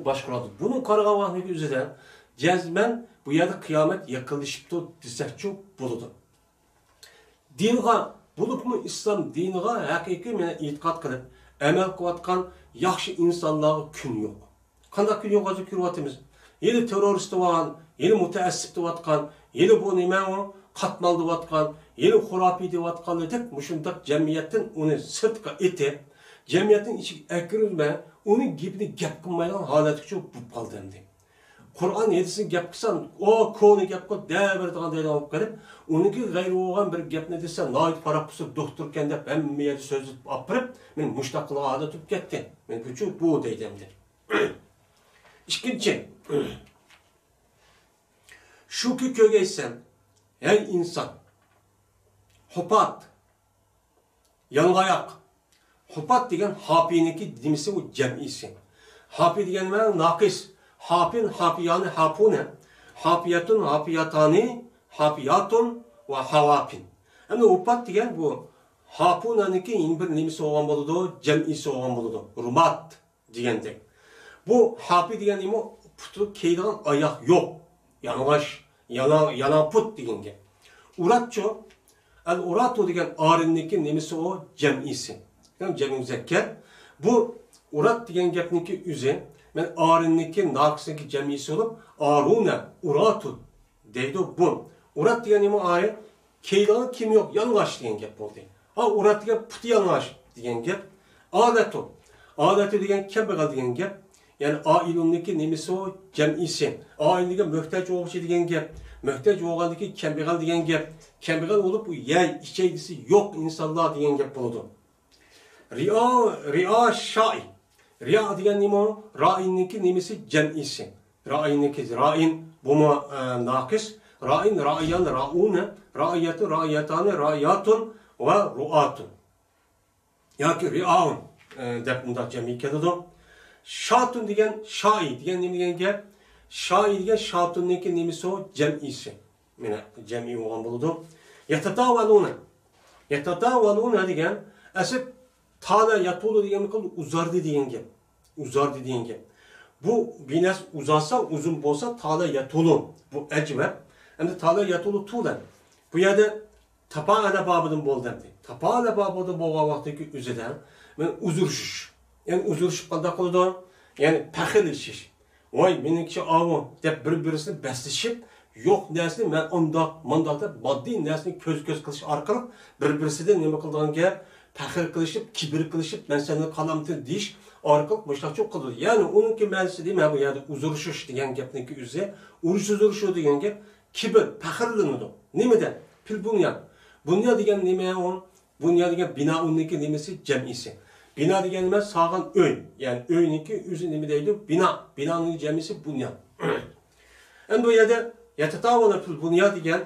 باشقۇرىدۇ. بۇنىڭ قارىغان ۋاقتىنىڭ ئۆزىدە جەزمەن بۇ يەردە قىيامەت يېقىنلىشىپتۇ دېسەكچۇ بولىدۇ. دىنغا، بولۇپمۇ ئىسلام دىنىغا ھەقىقىي مانا ئېتىقاد قىلىپ، ئەمەل قىلىۋاتقان ياخشى ئىنسانلارغا كۈن يوق. قانداق كۈن يوق ھازىر كۆرۈۋاتىمىز. ھېلى تېررورىست دەۋاتقان، ھېلى مۇتەئەسسىپ دەۋاتقان، ھېلى بۇ نېمە ئۇ، قاتمال دەۋاتقان، ھېلى خۇراپىي دەۋاتقانلىرىدەك مۇشۇنداق جەمئىيەتتىن ئۇنى سىرتقا ئېتىپ، جەمئىيەتنىڭ ئىچىگە ئەكىرمەي، ئۇنىڭ گېپىنى گەپ قىلمايدىغان ھالەتكىچۇ بولۇپ قالدى ئەمدى. قۇرئان ھەدىسنى گەپ قىلسا، ئۇ كونا گەپقۇ دەۋېرىدىغان دەيدىغان بولۇپ قېلىپ، ئۇنىڭكى غەيرى بولغان بىر گەپنى دېسە، ناھايىتى پاراققا سۈرۈپ دوختۇركەن دەپ ھەممە يەردە سۆزلىتىپ ئاپىرىپ، مېنى مۇشتاق قىلغان ھالەت بولۇپ كەتتى. مېنى بۇچۇ بۇ دەيدۇ ئەمدى. ئىككىنچى، شۇكى كۆرگەيسەن، ھەي ئىنسان، ھۇپات، يالىڭاياق. ھۇپات دېگەن ھاپىنىڭكى نېمىسى، ئۇ جەمئىسى. ھاپى دېگەن نېمە؟ ناقىس. ھاپىن، ھاپىيانى، ھاپۇنە. ھاپىيەتۇن، ھاپىياتانى، ھاپىياتۇن ۋە ھاۋاپىن. ئەمدى ھۇپات دېگەن بۇ ھاپۇنەنىڭكى يەنە بىر نېمىسى بولغان بولىدۇ؟ جەمئىسى بولغان بولىدۇ. رۇمات دېگەندەك. بۇ ھاپى دېگەن نېمە؟ پۇتى كىيىدىغان ئاياق يوق. يالىڭاچ، يالاڭ، يالاڭ پۇت دېگەن گەپ. ئۇراتچۇ؟ ئەل ئۇراتۇ دېگەن ئارىننىڭكى نېمىسى ئۇ؟ جەمئىسى. جەمئى مۇزەككەر. بۇ ئۇرات دېگەن گەپنىڭكى ئۆزى، مەن ئارىننىڭكى ناقىسنىڭكى جەمئىسى بولۇپ، ئارۇنە، ئۇراتۇ دەيدۇ بۇ. ئۇرات دېگەن نېمە ئارى؟ كىيىدىغان كىيىم يوق، يالىڭاچ دېگەن گەپ بولدى. ھا، ئۇرات دېگەن پۇتى يالىڭاچ دېگەن گەپ. ئالەتۇ. ئالەتۇ دېگەن كەمبەغەل دېگەن گەپ. يەنى ئائىلۇننىڭكى نېمىسى ئۇ؟ جەمئىسى. ئائىلە دېگەن مۆھتاج بولغۇچى دېگەن گەپ. مۆھتاج بولغاندىكى كەمبەغەل دېگەن گەپ. كەمبەغەل بولۇپ، ئۇ يەي، ئىچەيلىسى يوق ئىنسانلار دېگەن گەپ بولىدۇ. رىئا، رىئا شائى. رىئا دېگەن نېمە ئۇ؟ رائىننىڭكى نېمىسى؟ جەمئىسى. رائىننىڭكى، رائىن، بۇمۇ، ئە، ناقىس. رائىن، رائىيان، رائۇنە، رائىيەتۇ، رائىيەتانى، رائىياتۇن ۋە رۇئاتۇن. ياكى رىئاۋۇن، ئە، دەپ مۇنداق جەمئىي كېلىدۇ. شاتۇن دېگەن، شائى دېگەن نېمە دېگەن گەپ؟ شائى دېگەن شاتۇننىڭكى نېمىسى ئۇ؟ جەمئىسى. مانا جەمئىي بولغان بولىدۇ. يەتەتاۋەلۇنە. يەتەتاۋەلۇنە دېگەن ئەسلى تالە يەتۇلۇ دېگەن ئۇزاردى دېگەن گەپ. ئۇزاردى دېگەن گەپ. بۇ بىر نەرسە ئۇزارسا، ئۇزۇن بولسا، تالە يەتۇلۇ. بۇ ئەجۋەب. ئەمدى تالە يەتۇلۇ تۇلەن. بۇ يەردە تاپائەلە بابىدىن بولدى ئەمدى. تاپائەلە بابىدىن بولغان ۋاقتىدىكى ئۆزىدە مەن ئۇزرىشىش. يەنى ئۇزرىشىپ قانداق قىلىدۇ؟ يەنى پەخىرلىشىش. ۋاي، مېنىڭكىچە ئاۋۇ دەپ بىر-بىرسىنى بەسلىشىپ، يوق نەرسىنى مەن ئانداق، مانداق دەپ ماددىي نەرسىنى كۆز-كۆز قىلىش ئارقىلىق بىر-بىرسىدىن نېمە قىلىدىغان گەپ؟ پەخىر قىلىشىپ، كىبىر قىلىشىپ، مەن سەندىن قالامتىن دېيىش ئارقىلىق مۇشۇنداقچۇ قىلىدۇ. يەنى ئۇنىڭكى مەنىسى دېمە، بۇ يەردە ئۇزرىشىش دېگەن گەپنىڭكى ئۆزى، ئۇرۇش ئۇزرىشۇ دېگەن گەپ، كىبىر، پەخىرلىنىدۇ. نېمىدە؟ پىل بۇنيان. بۇنيان دېگەن نېمە ئۇ؟ بۇنيان دېگەن بىنائۇننىڭكى نېمىسى؟ جەمئىسى. بىنا دېگەن نېمە؟ سالغان ئۆي. يەنى ئۆينىڭكى ئۆزى نېمە دەيدۇ؟ بىنا. بىنانىڭ جەمئىسى بۇنيان. ئەمدى بۇ يەردە يەتەتاۋەلە پىل بۇنيان دېگەن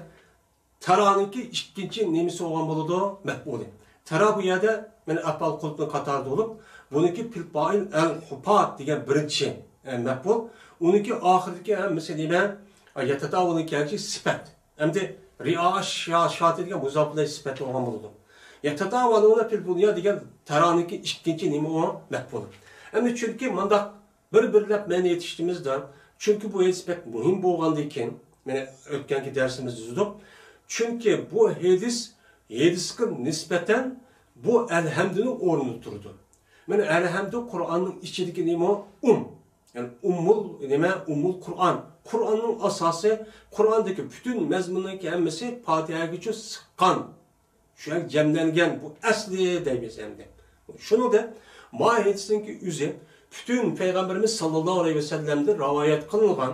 تەرانىڭكى ئىككىنچى نېمىسى بولغان بولىدۇ؟ مەپئۇلى. تەرا بۇ يەردە مانا ئەپئال قۇلۇپنىڭ قاتارىدا بولۇپ، بۇنىڭكى پىل پائىل ئەل خۇپات دېگەن بىرىنچى، ئە، مەپئۇل. ئۇنىڭكى ئاخىرىدىكى ھەممىسى نېمە؟ ئە، يەتەتاۋەلنىڭ كەلگۈسى سۈپەت. ئەمدى رىئا شا-، شاتى دېگەن مۇزاپ ئىلەيھ سۈپەت بولغان بولىدۇ. يەتەتاۋالۇنە فىل بۇنيان دېگەن تارانىكى ئىككىنچى نېمە ئۇ؟ مەپئۇل. ئەمدى چۈنكى مۇنداق بىر-بىرلەپ مەنە ئېيتىشىمىزدا، چۈنكى بۇ ھەدىس بەك مۇھىم بولغاندىكىن، مانا ئۆتكەنكى دەرسىمىزدە دېدۇق. چۈنكى بۇ ھەدىس، ھەدىسكە نىسبەتەن بۇ ئەلھەمدۇنىڭ ئورنىدا تۇرىدۇ. مانا ئەلھەمدۇ قۇرئاننىڭ ئىچىدىكى نېمە؟ ئۇم. يەنى ئۇممۇل نېمە؟ ئۇممۇل قۇرئان. قۇرئاننىڭ ئاساسى، قۇرئاندىكى پۈتۈن مەزمۇننىڭكى ھەممىسى پاتىھەگىچە سىققان. شۇ يەرگە جەملەنگەن بۇ ئەسلى دەيمىز ئەمدى. شۇنىڭدەك ما ھەدىسنىڭكى ئۆزى پۈتۈن پەيغەمبىرىمىز ساللاللاھۇ ئەلەيھى ۋەسەللەمدىن رىۋايەت قىلىنغان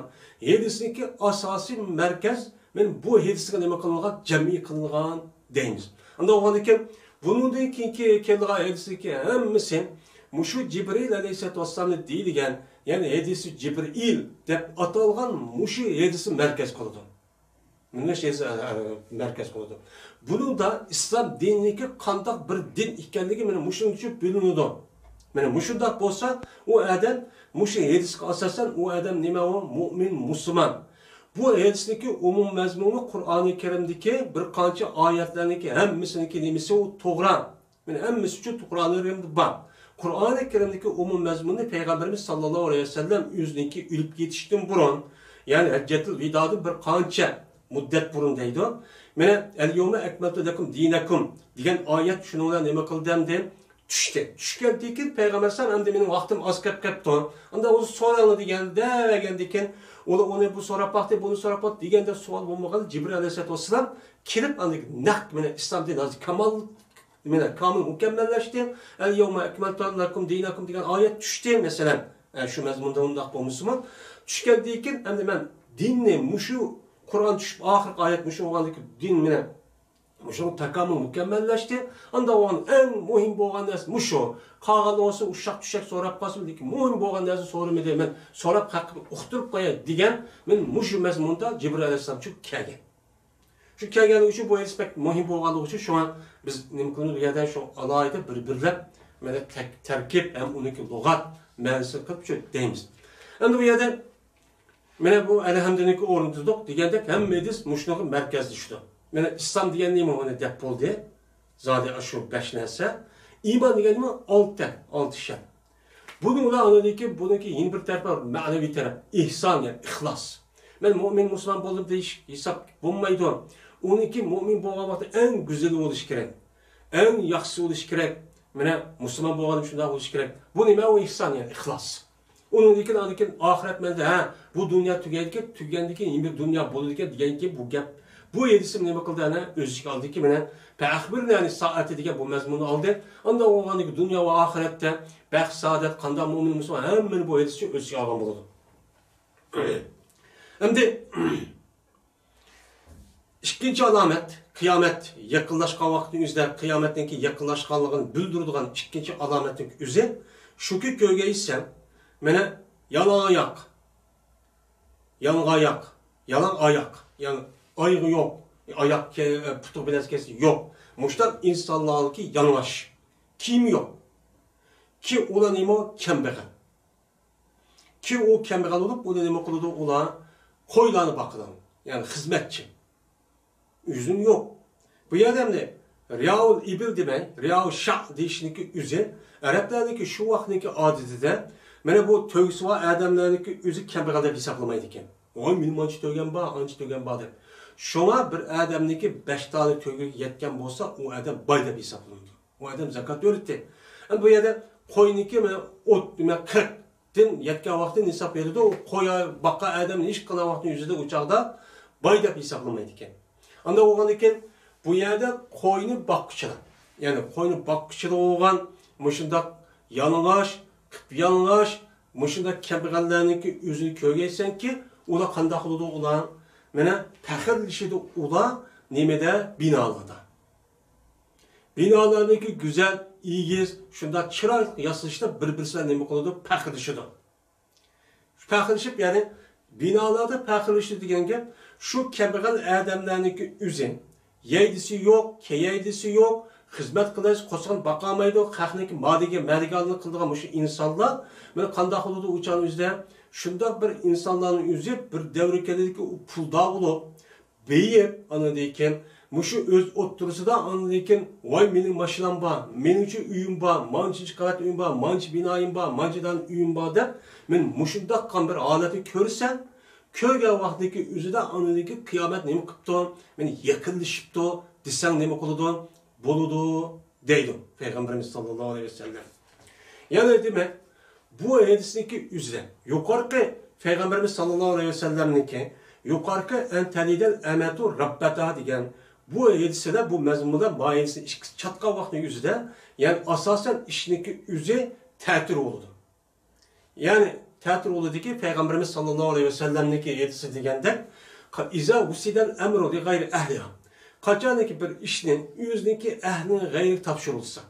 ھەدىسنىڭكى ئاساسىي مەركەز، مانا بۇ ھەدىسكە نېمە قىلىنغان؟ جەمئىي قىلىنغان دەيمىز. ئانداق بولغاندىكىن بۇنىڭدىن كېيىنكى كېلىدىغان ھەدىسنىڭكى ھەممىسى مۇشۇ جىبرىل ئەلەيھىسسالاتۇ ۋەسسالامنى دېيىلگەن، يەنى ھەدىسى جىبرىل دەپ ئاتالغان مۇشۇ ھەدىسنى مەركەز قىلىدۇ. مۇنۇ شەرت، ئە، ئە، مەركەز قىلىدۇ. بۇنىڭدا ئىسلام دىنىنىڭكى قانداق بىر دىن ئىكەنلىكى مانا مۇشۇنىڭ ئۈچۈن بىلىنىدۇ. مانا مۇشۇنداق بولسا، ئۇ ئادەم مۇشۇ ھەدىسكە ئاساسەن، ئۇ ئادەم نېمە ئۇ؟ مۇئمىن، مۇسۇلمان. بۇ ھەدىسنىڭكى ئومۇم مەزمۇنى قۇرئانى كەرىمدىكى بىر قانچە ئايەتلەرنىڭكى ھەممىسىنىڭكى نېمىسى ئۇ توغرا. مانا ھەممىسى ئۈچۈن قۇرئانى كەرىمدە بار. قۇرئانى كەرىمدىكى ئومۇم مەزمۇننى پەيغەمبىرىمىز ساللاللاھۇ ئەلەيھى ۋەسەللەم ئۆزىنىڭكى ئۆلۈپ كېتىشتىن بۇرۇن، يەنى ھەججەتۇل ۋىدادىن بىر قانچە مۇددەت بۇرۇن دەيدۇ. مانا، ئەل يەۋمە ئەكمەلتۇ لەكۇم دىنەكۇم دېگەن ئايەت شۇنىڭ بىلەن نېمە قىلدى ئەمدى؟ چۈشتى. چۈشكەندىن كېيىن پەيغەمبەر ئەلەيھىسسالام ئەمدى مېنىڭ ۋاقتىم ئاز كەپ قاپتۇ. ئاندا ئۇنى سوراڭلار دېگەندە، دېگەندىكىن، ئۇلار ئۇنى بۇ سوراپ باقتى، بۇنى سوراپ باقتى دېگەندە سوئال بولمىغان جىبرىل ئەلەيھىسسالاتۇ ۋەسسالام كېلىپ ئاندىن نەق مانا ئىسلام دىنى ھازىر كامال مانا كامىل مۇكەممەللەشتى. ئەل يەۋمە ئەكمەلتۇ لەكۇم دىنەكۇم دېگەن ئايەت چۈشتى، مەسىلەن. ئە، شۇ مەزمۇندا ئۇنداق بولمىسىمۇ، چۈشكەندىن كېيىن ئەمدى مەن دىننى مۇشۇ قۇرئان چۈشۈپ ئاخىرقى ئايەت مۇشۇ بولغاندىكىن دىن مانا مۇشۇ تاكامۇل مۇكەممەللەشتى. ئاندا ئۇنىڭ ئەڭ مۇھىم بولغان نەرسە مۇشۇ. قالغان بولسا ئۇششاق چۈششەك سوراپ قالسىمۇ، لېكىن مۇھىم بولغان نەرسە سورىمىدى. مەن سوراپ ھەققىدە ئۇقتۇرۇپ قوياي دېگەن، مەن مۇشۇ مەزمۇندا جىبرىل ئەلەيھىسسالام چۈشۈپ كەلگەن. شۇ كەلگەنلىكى ئۈچۈن بۇ ھەدىس بەك مۇھىم بولغانلىقى ئۈچۈن شۇڭا بىز نېمە قىلىمىز، بۇ يەردە شۇ ئالاھىدە بىر-بىرلەپ مانا تەك-، تەركىب ھەم ئۇنىڭكى لۇغەت مەنىسىنى قىلىپ شۇ دەيمىز. ئەمدى بۇ يەردە مانا بۇ ئەلھەمدۇنىڭكى ئورنىدا تۇردۇق دېگەندەك ھەممە ھەدىس مۇشۇنىڭغا مەركەزلىشىدۇ. مانا ئىسلام دېگەن نېمە ئۇنى دەپ بولدى. زادى ئاشۇ بەش نەرسە. ئىمان دېگەن نېمە؟ ئالتە، ئالتە شەرت. بۇنىڭ بىلەن ئاندىن كېيىن بۇنىڭكى يەنە بىر تەرىپى بار، مەنىۋى تەرەپ، ئېھسان، يەنى ئىخلاس. مەن مۇئمىن، مۇسۇلمان بولدۇم دېيىش ھېساب بولمايدۇ. ئۇنىڭكى مۇئمىن بولغان ۋاقتى ئەڭ گۈزەل بولۇشى كېرەك، ئەڭ ياخشىسى بولۇشى كېرەك. مانا مۇسۇلمان بولغاندا شۇنداق بولۇشى كېرەك. بۇ نېمە؟ ئۇ ئېھسان، يەنى ئىخلاس. ئۇنىڭدىن كېيىن، ئاندىن كېيىن ئاخىرەت مەندە، ھە، بۇ دۇنيا تۈگەيدىكەن، تۈگىگەندىن كېيىن يەنە بىر دۇنيا بولىدىكەن دېگەنكى بۇ گەپ. بۇ ھەدىسنى نېمە قىلدى؟ ئەنە ئۆز ئىچىگە ئالدىكى مانا، فەئەخبىرنى ئەنى سائەتى دېگەن بۇ مەزمۇننى ئالدى. ئاندىن بولغاندىكى دۇنيا ۋە ئاخىرەتتە بەخت، سائادەت، قانداق مۇئمىن، مۇسۇلمان، ھەممىنى بۇ ھەدىس ئۆز ئىچىگە ئالغان بولىدۇ. ئەمدى ئىككىنچى ئالامەت، قىيامەت يېقىنلاشقان ۋاقىتنىڭ ئۆزىدە، قىيامەتنىڭكى يېقىنلاشقانلىقىنى بىلدۈرىدىغان ئىككىنچى ئالامەتنىڭ ئۆزى شۇكى، كۆرگەيسەن، مانا يالاڭ ئاياق، يالاڭ ئاياق، يالاڭ ئاياق، يەنى ئايىغى يوق، ئاياق كە-، پۇتى بىلەن كەلسە يوق. مۇشۇنداق ئىنسانلارنىڭكى يالىڭاچ، كىيىمى يوق. كى ئۇلار نېمە؟ كەمبەغەل. كى ئۇ كەمبەغەل بولۇپ، ئۇنى نېمە قىلىدۇ؟ ئۇلار قويلارنى باقىدۇ. يەنى خىزمەتچى. ئۈزۈم يوق. بۇ يەردە ئەمدى رىئاۋۇل ئىبىل دېمەي، رىئاۋۇ شاء دېيىشنىڭكى ئۆزى ئەرەبلەرنىڭكى شۇ ۋاقىتنىڭكى ئادىتىدە، مانا بۇ تۆگىسى بار ئادەملەرنىڭكى ئۆزى كەمبەغەل دەپ ھېسابلىمايدىكەن. ۋاي، مېنىڭ مانچە تۆگەم بار، ئانچە تۆگەم بار دەپ. شۇڭا بىر ئادەمنىڭكى بەش دانە تۆگىگە يەتكەن بولسا، ئۇ ئادەم باي دەپ ھېسابلىنىدۇ. ئۇ ئادەم زاكات بېرىدۇ. ئەمدى بۇ يەردە قوينىڭكى مانا ئوت، دېمەك، قىرىق دىن يەتكەن ۋاقتى نىساب بېرىدۇ. قوي باققان ئادەمنى ئىش قىلغان ۋاقتى يۈزىدە ئۇ چاغدا باي دەپ ھېسابلىمايدىكەن. ئانداق بولغاندىكىن بۇ يەردە قوينى باققۇچىلار، يەنى قوينى باققۇچىلار بولغان مۇشۇنداق يالىڭاچ، قىپيالىڭاچ، مۇشۇنداق كەمبەغەللەرنىڭكى ئۆزىنى كۆرگەيسەنكى، ئۇلار قانداق قىلىدۇ ئۇلار؟ مانا پەخىرلىشىدۇ ئۇلار نېمىدە؟ بىنالاردا. بىنالارنىڭكى گۈزەل، ئېگىز، شۇنداق چىرايلىق ياسىلىشىدا بىر-بىرسى بىلەن نېمە قىلىدۇ؟ پەخىرلىشىدۇ. پەخىرلىشىپ، يەنى بىنالاردا پەخىرلىشىدۇ دېگەن گەپ، شۇ كەمبەغەل ئادەملەرنىڭكى ئۆزى، يەيدىسى يوق، كىيەيدىسى يوق، خىزمەت قىلىش، قورسىقىنى باقالمايدۇ، خەقنىڭكى مادىگە، مەدىگارلىق قىلىدىغان مۇشۇ ئىنسانلار مانا قانداق قىلىدۇ ئۇ چاغنىڭ ئۆزىدە؟ شۇنداق بىر ئىنسانلارنىڭ ئۆزى بىر دەۋر كېلىدىكى ئۇ پۇلدار بولۇپ، بېيىپ، ئاندىن كېيىن مۇشۇ ئۆز ئوتتۇرىسىدا ئاندىن كېيىن، ۋاي، مېنىڭ ماشىنام بار، مېنىڭچە ئۆيۈم بار، مانچىنچە قەۋەت ئۆيۈم بار، مانچە بىنايىم بار، مانچە دانە ئۆيۈم بار دەپ، مەن مۇشۇنداق بىر ھالەتنى كۆرسەم، كۆرگەن ۋاقتىدىكى ئۆزىدە ئاندىن كېيىن قىيامەت نېمە قىپتۇ، مېنى يېقىنلىشىپتۇ دېسەڭ نېمە قىلىدۇ؟ بولىدۇ دەيدۇ پەيغەمبىرىمىز ساللاللاھۇ ئەلەيھى ۋەسەللەم. يەنە دېمەك، بۇ ھەدىسنىڭكى ئۆزىدە يۇقىرىقى پەيغەمبىرىمىز ساللاللاھۇ ئەلەيھى ۋەسەللەمنىڭكى يۇقىرىقى «ئەن تەلىدەل ئەمەتۇ رەببەتەھا» دېگەن بۇ ھەدىسىدە، بۇ مەزمۇندا بۇ ھەدىسنى ئىككىسى چاتقان ۋاقىتنىڭ ئۆزىدە، يەنى ئاساسەن ئىشنىڭكى ئۆزى تەتۈر بولىدۇ. يەنى تەتۈر بولىدۇكى، پەيغەمبىرىمىز ساللاللاھۇ ئەلەيھى ۋەسەللەمنىڭكى ھەدىسى دېگەندەك، «ئىزا ۋۇسىدەل ئەمرۇ لىغەيرى ئەھلىھا». قاچانكى بىر ئىشنى ئۆزىنىڭكى ئەھلىنىڭ غەيرىگە تاپشۇرۇلسا،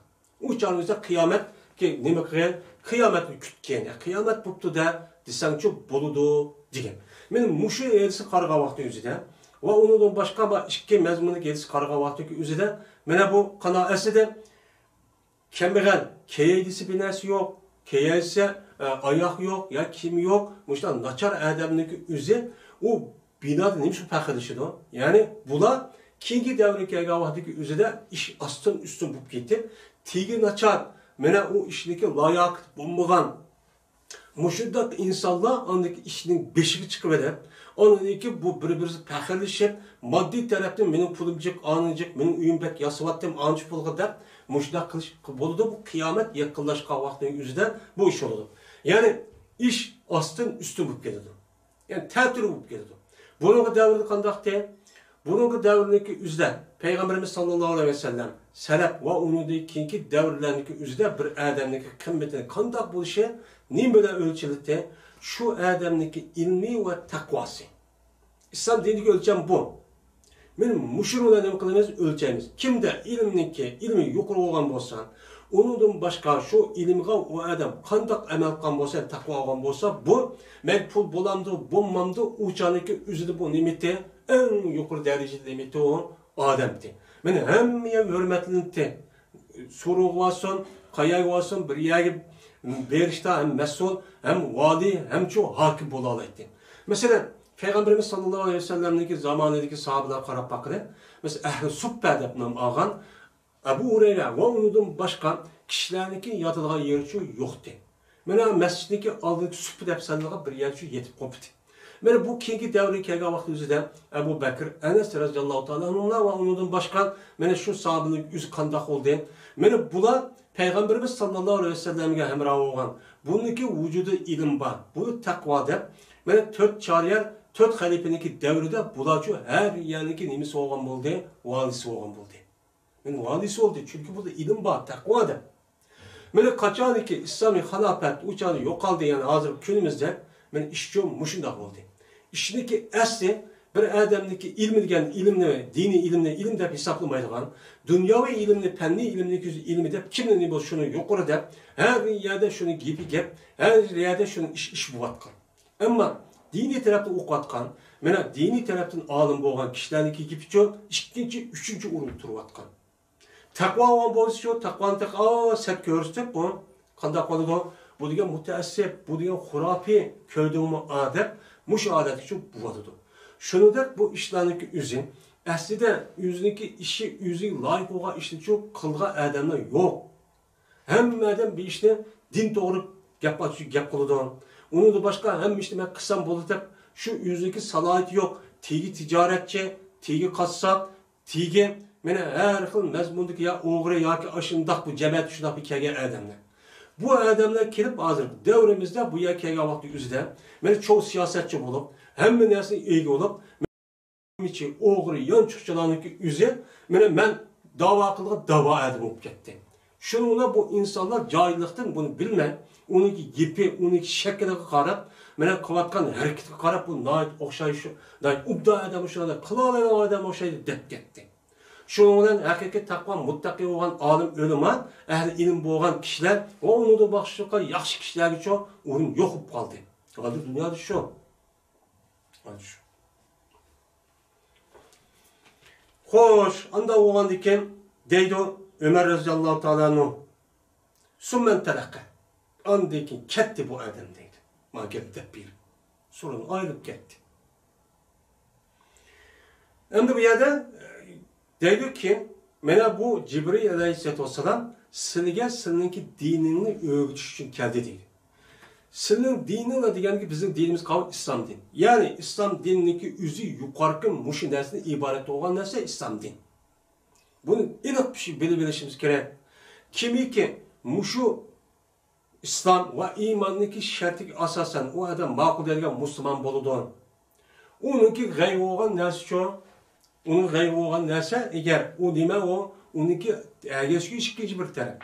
ئۇ چاغنىڭ ئۆزىدە قىيامەتكە نېمە قىلغان؟ قىيامەتنى كۈتكەن، يا قىيامەت بوپتۇ-دە دېسەڭچۇ بولىدۇ دېگەن. مانا مۇشۇ ھەدىسكە قارىغان ۋاقتى ئۆزىدە ۋە ئۇنىڭدىن باشقا بار ئىككى مەزمۇنلۇق ھەدىسكە قارىغان ۋاقتىدىكى ئۆزىدە، مانا بۇ قانائەسىدە كەمبەغەل، كىيەي دېسە بىر نەرسە يوق، كىيەلىسە، ئە، ئاياغ يوق يا كىيىم يوق، مۇشۇنداق ناچار ئادەمنىڭكى ئۆزى ئۇ بىنادا نېمىشقا پەخىرلىشىدۇ؟ يەنى بۇلار كېيىنكى دەۋرگە كەلگەن ۋاقتىدىكى ئۆزىدە ئىش ئاستىن ئۈستۈن بولۇپ كېتىپ، تېگى ناچار، مانا ئۇ ئىشنىڭكى لاياقىتى بولمىغان، مۇشۇنداق ئىنسانلار ئاندىكى ئىشنىڭ بېشىغا چىقىۋېلىپ، ئاندىن كېيىن بۇ بىر-بىرسى پەخىرلىشىپ، ماددىي تەرەپتىن مېنىڭ پۇلۇم جىق، ئانىڭ جىق، مېنىڭ ئۆيۈم بەك ياسىۋاتتىم، ئانچە پۇلغا دەپ مۇشۇنداق قىلىش بولىدۇ. بۇ قىيامەت يېقىنلاشقان ۋاقتىنىڭ ئۆزىدە بۇ ئىش بولىدۇ. يەنى ئىش ئاستىن ئۈستۈن بولۇپ كېتىدۇ. يەنى تەتۈر بولۇپ كېتىدۇ. بۇرۇنقى دەۋردە قانداقتى؟ بۇرۇنقى دەۋرنىڭكى ئۆزىدە پەيغەمبىرىمىز ساللاللاھۇ ئەلەيھى ۋەسەللەم، سەلەپ ۋە ئۇنىڭدىن كېيىنكى دەۋرلەرنىڭكى ئۆزىدە بىر ئادەمنىڭكى قىممىتىنى قانداق بولۇشى نېمە بىلەن ئۆلچىلىدى؟ شۇ ئادەمنىڭكى ئىلمى ۋە تەقۋاسى. ئىسلام دىنىدىكى ئۆلچەم بۇ. مانا مۇشۇنى بىلەن نېمە قىلىمىز؟ ئۆلچەيمىز. كىمدە ئىلىمنىڭكى، ئىلمى يۇقىرى بولغان بولسا، ئۇنىڭدىن باشقا شۇ ئىلىمغا ئۇ ئادەم قانداق ئەمەل قىلغان بولسا، تەقۋا ئالغان بولسا، بۇ مەن پۇل بولامدۇ، بولمامدۇ، ئۇ چاغنىڭكى ئۆزىدە بۇ نېمىتى؟ ئەڭ يۇقىرى دەرىجىدە نېمىتى ئۇ؟ ئادەمتى. مانا ھەممە يەر ھۆرمەتلىنىتتى. سورۇنغا بارسۇن، قاياغا بارسۇن، بىر يەرگە بېرىشتا ھەم مەسئۇل، ھەم ۋالىي، ھەمچۇ ھاكىم بولالايتتى. مەسىلەن، پەيغەمبىرىمىز ساللاللاھۇ ئەلەيھى ۋەسەللەمنىڭكى زامانىدىكى ساھابىلەرگە قاراپ باققىلى. مەسىلەن، ئەھلى سۇپپە دەپ نام ئالغان ئەبۇ ھۇرەيرە ۋە ئۇنىڭدىن باشقا كىشىلەرنىڭكى ياتىدىغان يېرىچۇ يوقتى. مانا مەسچىتنىڭكى ئالدىدىكى سۇپپا دەپ سانىلغان بىر يەرچۇ يېتىپ قوپتى. مانا بۇ كېيىنكى دەۋرگە كەلگەن ۋاقىت ئۆزىدە ئەبۇ بەكىر، ئەنەس رەزىياللاھۇ تائالا ئەنھۇلار ۋە ئۇنىڭدىن باشقا مانا شۇ ساھابىنىڭ ئۆزى قانداق بولدى؟ مانا بۇلار پەيغەمبىرىمىز ساللاللاھۇ ئەلەيھى ۋەسەللەمگە ھەمراھ بولغان، بۇنىڭكى ۋۇجۇدى ئىلىم بار، بۇ تەقۋا دەپ، مانا تۆت چارىيەر، تۆت خەلىپىنىڭكى دەۋرىدە بۇلارچۇ ھەر يەرنىڭكى نېمىسى بولغان بولدى؟ ۋالىسى بولغان بولدى. مانا ۋالىسى بولدى، چۈنكى بۇدا ئىلىم بار، تەقۋا دەپ. مانا قاچانكى ئىسلامىي خىلاپەت ئۇ چاغدا يوقالدى، يەنى ھازىر كۈنىمىزدە، مانا ئىشچۇ مۇشۇنداق بولدى. ئىشنىڭكى ئەسلى بىر ئادەمنىڭكى ئىلمى دېگەن ئىلىمنى، دىنىي ئىلىمنى ئىلىم دەپ ھېسابلىمايدىغان، دۇنياۋى ئىلىمنى، پەننىي ئىلىمنى، كۆز ئىلمى دەپ كىمنى نېمە بولسا شۇنى يۇقىرى دەپ، ھەر يەردە شۇنى گېپى گەپ، ھەر يەردە شۇنى ئىش، ئىش بولۇۋاتقان. ئەمما دىنىي تەرەپتىن ئوقۇۋاتقان، مانا دىنىي تەرەپتىن ئالىم بولغان كىشىلەرنىڭكى گېپىچۇ، ئىككىنچى، ئۈچىنچى ئورۇندا تۇرۇۋاتقان. تەقۋا بولغان بولسىچۇ، تەقۋانى تېخى، ئا، سەت كۆرسىتىپ، بۇ قانداق بولىدۇ؟ بۇ دېگەن مۇتەئەسسىپ، بۇ دېگەن خۇراپىي، كۆردۈڭمۇ، ئا، دەپ مۇشۇ ھالەتكىچۇ بولۇۋاتىدۇ. شۇنىڭدەك بۇ ئىشلارنىڭكى ئۆزى، ئەسلىدە ئۆزىنىڭكى ئىشى، ئۆزىگە لايىق بولغان ئىشنىچۇ قىلغان ئادەملەر يوق. ھەممە ئادەم بىر ئىشنى دىن توغرا گەپ ئاچ-، گەپ قىلىدۇ. ئۇنىڭدىن باشقا ھەممە ئىشنى مەن قىلسام بولدى دەپ، شۇ ئۆزىنىڭكى سالاھىيىتى يوق، تېگى تىجارەتچى، تېگى قاسساپ، تېگى، مانا، ھەر خىل مەزمۇندىكى يا ئوغرى ياكى ئاشۇنداق بۇ جەمەت شۇنداق بىر كەلگەن ئادەملەر. بۇ ئادەملەر كېلىپ ھازىر دەۋرىمىزدە بۇ يەرگە كەلگەن ۋاقتى ئۆزىدە، مانا، چوڭ سىياسەتچى بولۇپ، ھەممە نەرسىگە ئىگە بولۇپ، ئوغرى، يانچۇقچىلارنىڭكى ئۆزى، مانا، مەن داۋا قىلىدىغان داۋا ئادىمى بولۇپ كەتتى. شۇنىڭ بىلەن بۇ ئىنسانلار جاھىللىقتىن بۇنى بىلمەي، ئۇنىڭكى گېپى، ئۇنىڭكى شەكلىگە قاراپ، مانا، قىلىۋاتقان ھەرىكىتىگە قاراپ، بۇ ناھايىتى ئوخشايدۇ، شۇ، ناھايىتى ئوبدان ئادەم ئوخشايدۇ، قىلالايدىغان ئادەم ئوخشايدۇ دەپ كەتتى. شۇنىڭ بىلەن ھەقىقىي تەقۋا مۇتتەقى بولغان ئالىم ئۆلىما، ئەھلى ئىلىم بولغان كىشىلەر ۋە ئۇنىڭدىن باشقا ياخشى كىشىلەرگىچۇ ئورۇن يوق بولۇپ قالدى. ھازىر دۇنيادا شۇ. خوش، ئانداق بولغاندىكىن دەيدۇ ئۆمەر رەزىياللاھۇ تائالا ئەنھۇ، سۇممەن تەرەققە. ئاندىن كېيىن كەتتى بۇ ئادەم دەيدۇ. ماڭا گەپ دەپ بېرىپ. سورۇن ئايرىلىپ كەتتى. ئەمدى بۇ يەردە، ئە، دەيدۇكى، مانا بۇ جىبرىئىل ئەلەيھىسسالاتۇ ۋەسسالام سىلىگە سىلىنىڭكى دىنىڭنى ئۆگىتىش ئۈچۈن كەلدى دەيدۇ. سىلىنىڭ دىنىڭلار دېگەنگە بىزنىڭ دىنىمىز قاۋۇل ئىسلام دىن. يەنى ئىسلام دىنىنىڭكى ئۆزى يۇقىرىقى مۇشۇ نەرسىدىن ئىبارەت بولغان نەرسە ئىسلام دىن. بۇنى ئېنىق بىلىپ ئېلىشىمىز كېرەك. كىمكى مۇشۇ ئىسلام ۋە ئىماننىڭكى شەرتىگە ئاساسەن ئۇ ئادەم ماقۇل دەيدىغان مۇسۇلمان بولىدۇ. ئۇنىڭكى غەيۋى بولغان نەرسىچۇ، ئۇنىڭ غەيۋى بولغان نەرسە ئەگەر ئۇ نېمە ئۇ، ئۇنىڭكى ھەرگىزكى ئىككىنچى بىر تەرەپ.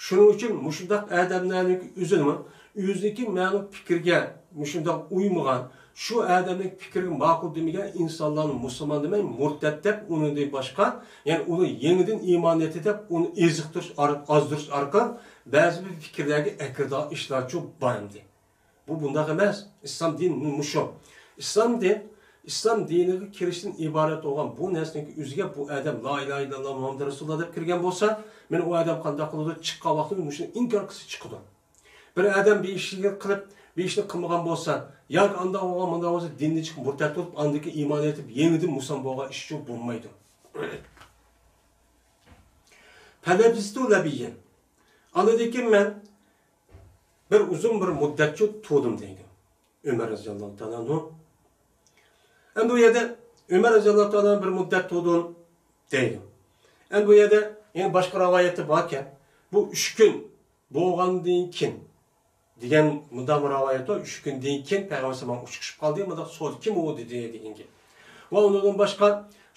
شۇنىڭ ئۈچۈن مۇشۇنداق ئادەملەرنىڭكى ئۆزىنىمۇ ئۆزىنىڭكى مەلۇم پىكىرگە مۇشۇنداق ئۇيمىغان، شۇ ئادەمنىڭ پىكرىگە ماقۇل دېمىگەن ئىنسانلارنى مۇسۇلمان دېمەي، مۇرتەت دەپ، ئۇنىڭدىن باشقا، يەنى ئۇنى يېڭىدىن ئىمان ئېيتى دەپ، ئۇنى ئېزىقتۇرۇش، ئار-، ئازدۇرۇش ئارقىلىق بەزى بىر پىكىرلەرگە ئەكىرىدىغان ئىشلارچۇ بار ئەمدى. بۇ بۇنداق ئەمەس. ئىسلام دىنى مۇشۇ. ئىسلام دىن، ئىسلام دىنىغا كىرىشتىن ئىبارەت بولغان بۇ نەرسىنىڭكى ئۆزىگە بۇ ئادەم لا ئىلاھە ئىللاللا مۇھەممەد رەسۇلۇللا دەپ كىرگەن بولسا، مانا ئۇ ئادەم قانداق قىلىدۇ؟ چىققان ۋاقتىدا مۇشۇنى ئىنكار قىلسا چىقىدۇ. بىر ئادەم بىر ئىشنى قىلىپ، بىر ئىشنى قىلمىغان بولسا، ياكى ئانداق بولغان، مۇنداق بولسا، دىندىن چىقىپ مۇرتەت بولۇپ، ئاندىن كېيىن ئىمان ئېيتىپ، يېڭىدىن مۇسۇلمان بولغان ئىشچۇ بولمايدۇ. فَلَبِثْتُ لَبِيًّا. ئاندىن كېيىن مەن بىر ئۇزۇن بىر مۇددەتچۇ تۇردۇم دەيدۇ ئۆمەر رەزىياللاھۇ تائالا ئەنھۇ. ئەمدى بۇ يەردە ئۆمەر رەزىياللاھۇ تائالا بىر مۇددەت تۇردۇم دەيدۇ. ئەمدى بۇ يەردە يەنە باشقا رىۋايەتتە باركەن، بۇ ئۈچ كۈن بولغاندىن كېيىن دېگەن مۇنداق بىر رىۋايەت بار، ئۈچ كۈندىن كېيىن پەيغەمبەر ئەلەيھىسسالام ئۇچۇپ قالدى، مۇنداق سورىدى، كىم ئۇ دېدى دېگەنگە. ۋە ئۇنىڭدىن باشقا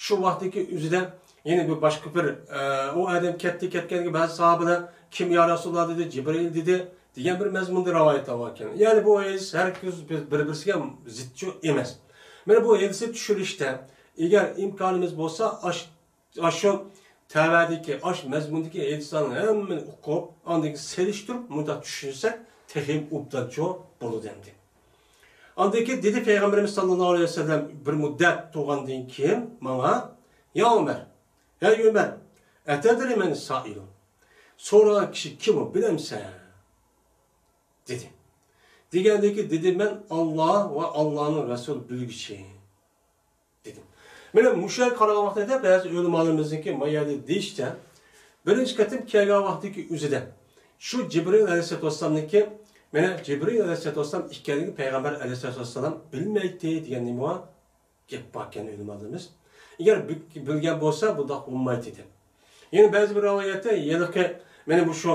شۇ ۋاقىتتىكى ئۆزىدە يەنە بىر باشقا بىر، ئە، ئۇ ئادەم كەتتى، كەتكەندىن كېيىن بەزى ساھابىلەر كىم يا رەسۇلاللا دېدى، جىبرىئىل دېدى دېگەن بىر مەزمۇندا رىۋايەتلەر باركەن. يەنى بۇ ھەدىس ھەرگىز بىر-، بىر-، بىرسىگە زىتچۇ ئەمەس. مانا بۇ ھەدىسنى چۈشۈرۈشتە ئەگەر ئىمكانىمىز بولسا، ئاش-، ئاشۇ تەۋەدىكى، ئاش مەزمۇندىكى ھەدىسلەرنىڭ ھەممىنى ئوقۇپ، ئاندىن كېيىن سېلىشتۇرۇپ مۇنداق چۈشەنسەك تېخىمۇ ئوبدانچۇ بولىدۇ ئەمدى. ئاندىن كېيىن دېدى پەيغەمبىرىمىز ساللاللاھۇ ئەلەيھى ۋەسەللەم بىر مۇددەت تۇرغاندىن كېيىن ماڭا، يا ئۆمەر، ھەي ئۆمەر، ئەتەدرى مەن سائىلۇ؟ سورىغان كىشى كىم ئۇ، بىلەمسەن؟ دېدى. دېگەندىكى دېدى، مەن ئاللا ۋە ئاللانىڭ رەسۇلى بىلگۈچى دېدىم. مانا مۇشۇ يەرگە قارىغان ۋاقتىدا بەزى ئۆلىمالىرىمىزنىڭكى ما يەردە دېيىشىچە، بىرىنچى قېتىم كەلگەن ۋاقتىدىكى ئۆزىدە شۇ جىبرىئىل ئەلەيھىسسالاتۇ ۋەسسالامنىڭكى، مانا جىبرىئىل ئەلەيھىسسالاتۇ ۋەسسالام ئىكەنلىكى پەيغەمبەر ئەلەيھىسسالاتۇ ۋەسسالام بىلمەيتتى دېگەن نېمە بار؟ گەپ باركەن ئۆلىمالىرىمىز. ئەگەر بىل-، بىلگەن بولسا بۇنداق بولمايتتى دەپ. يەنە بەزى بىر رىۋايەتتە ھېلىقى، مانا مۇشۇ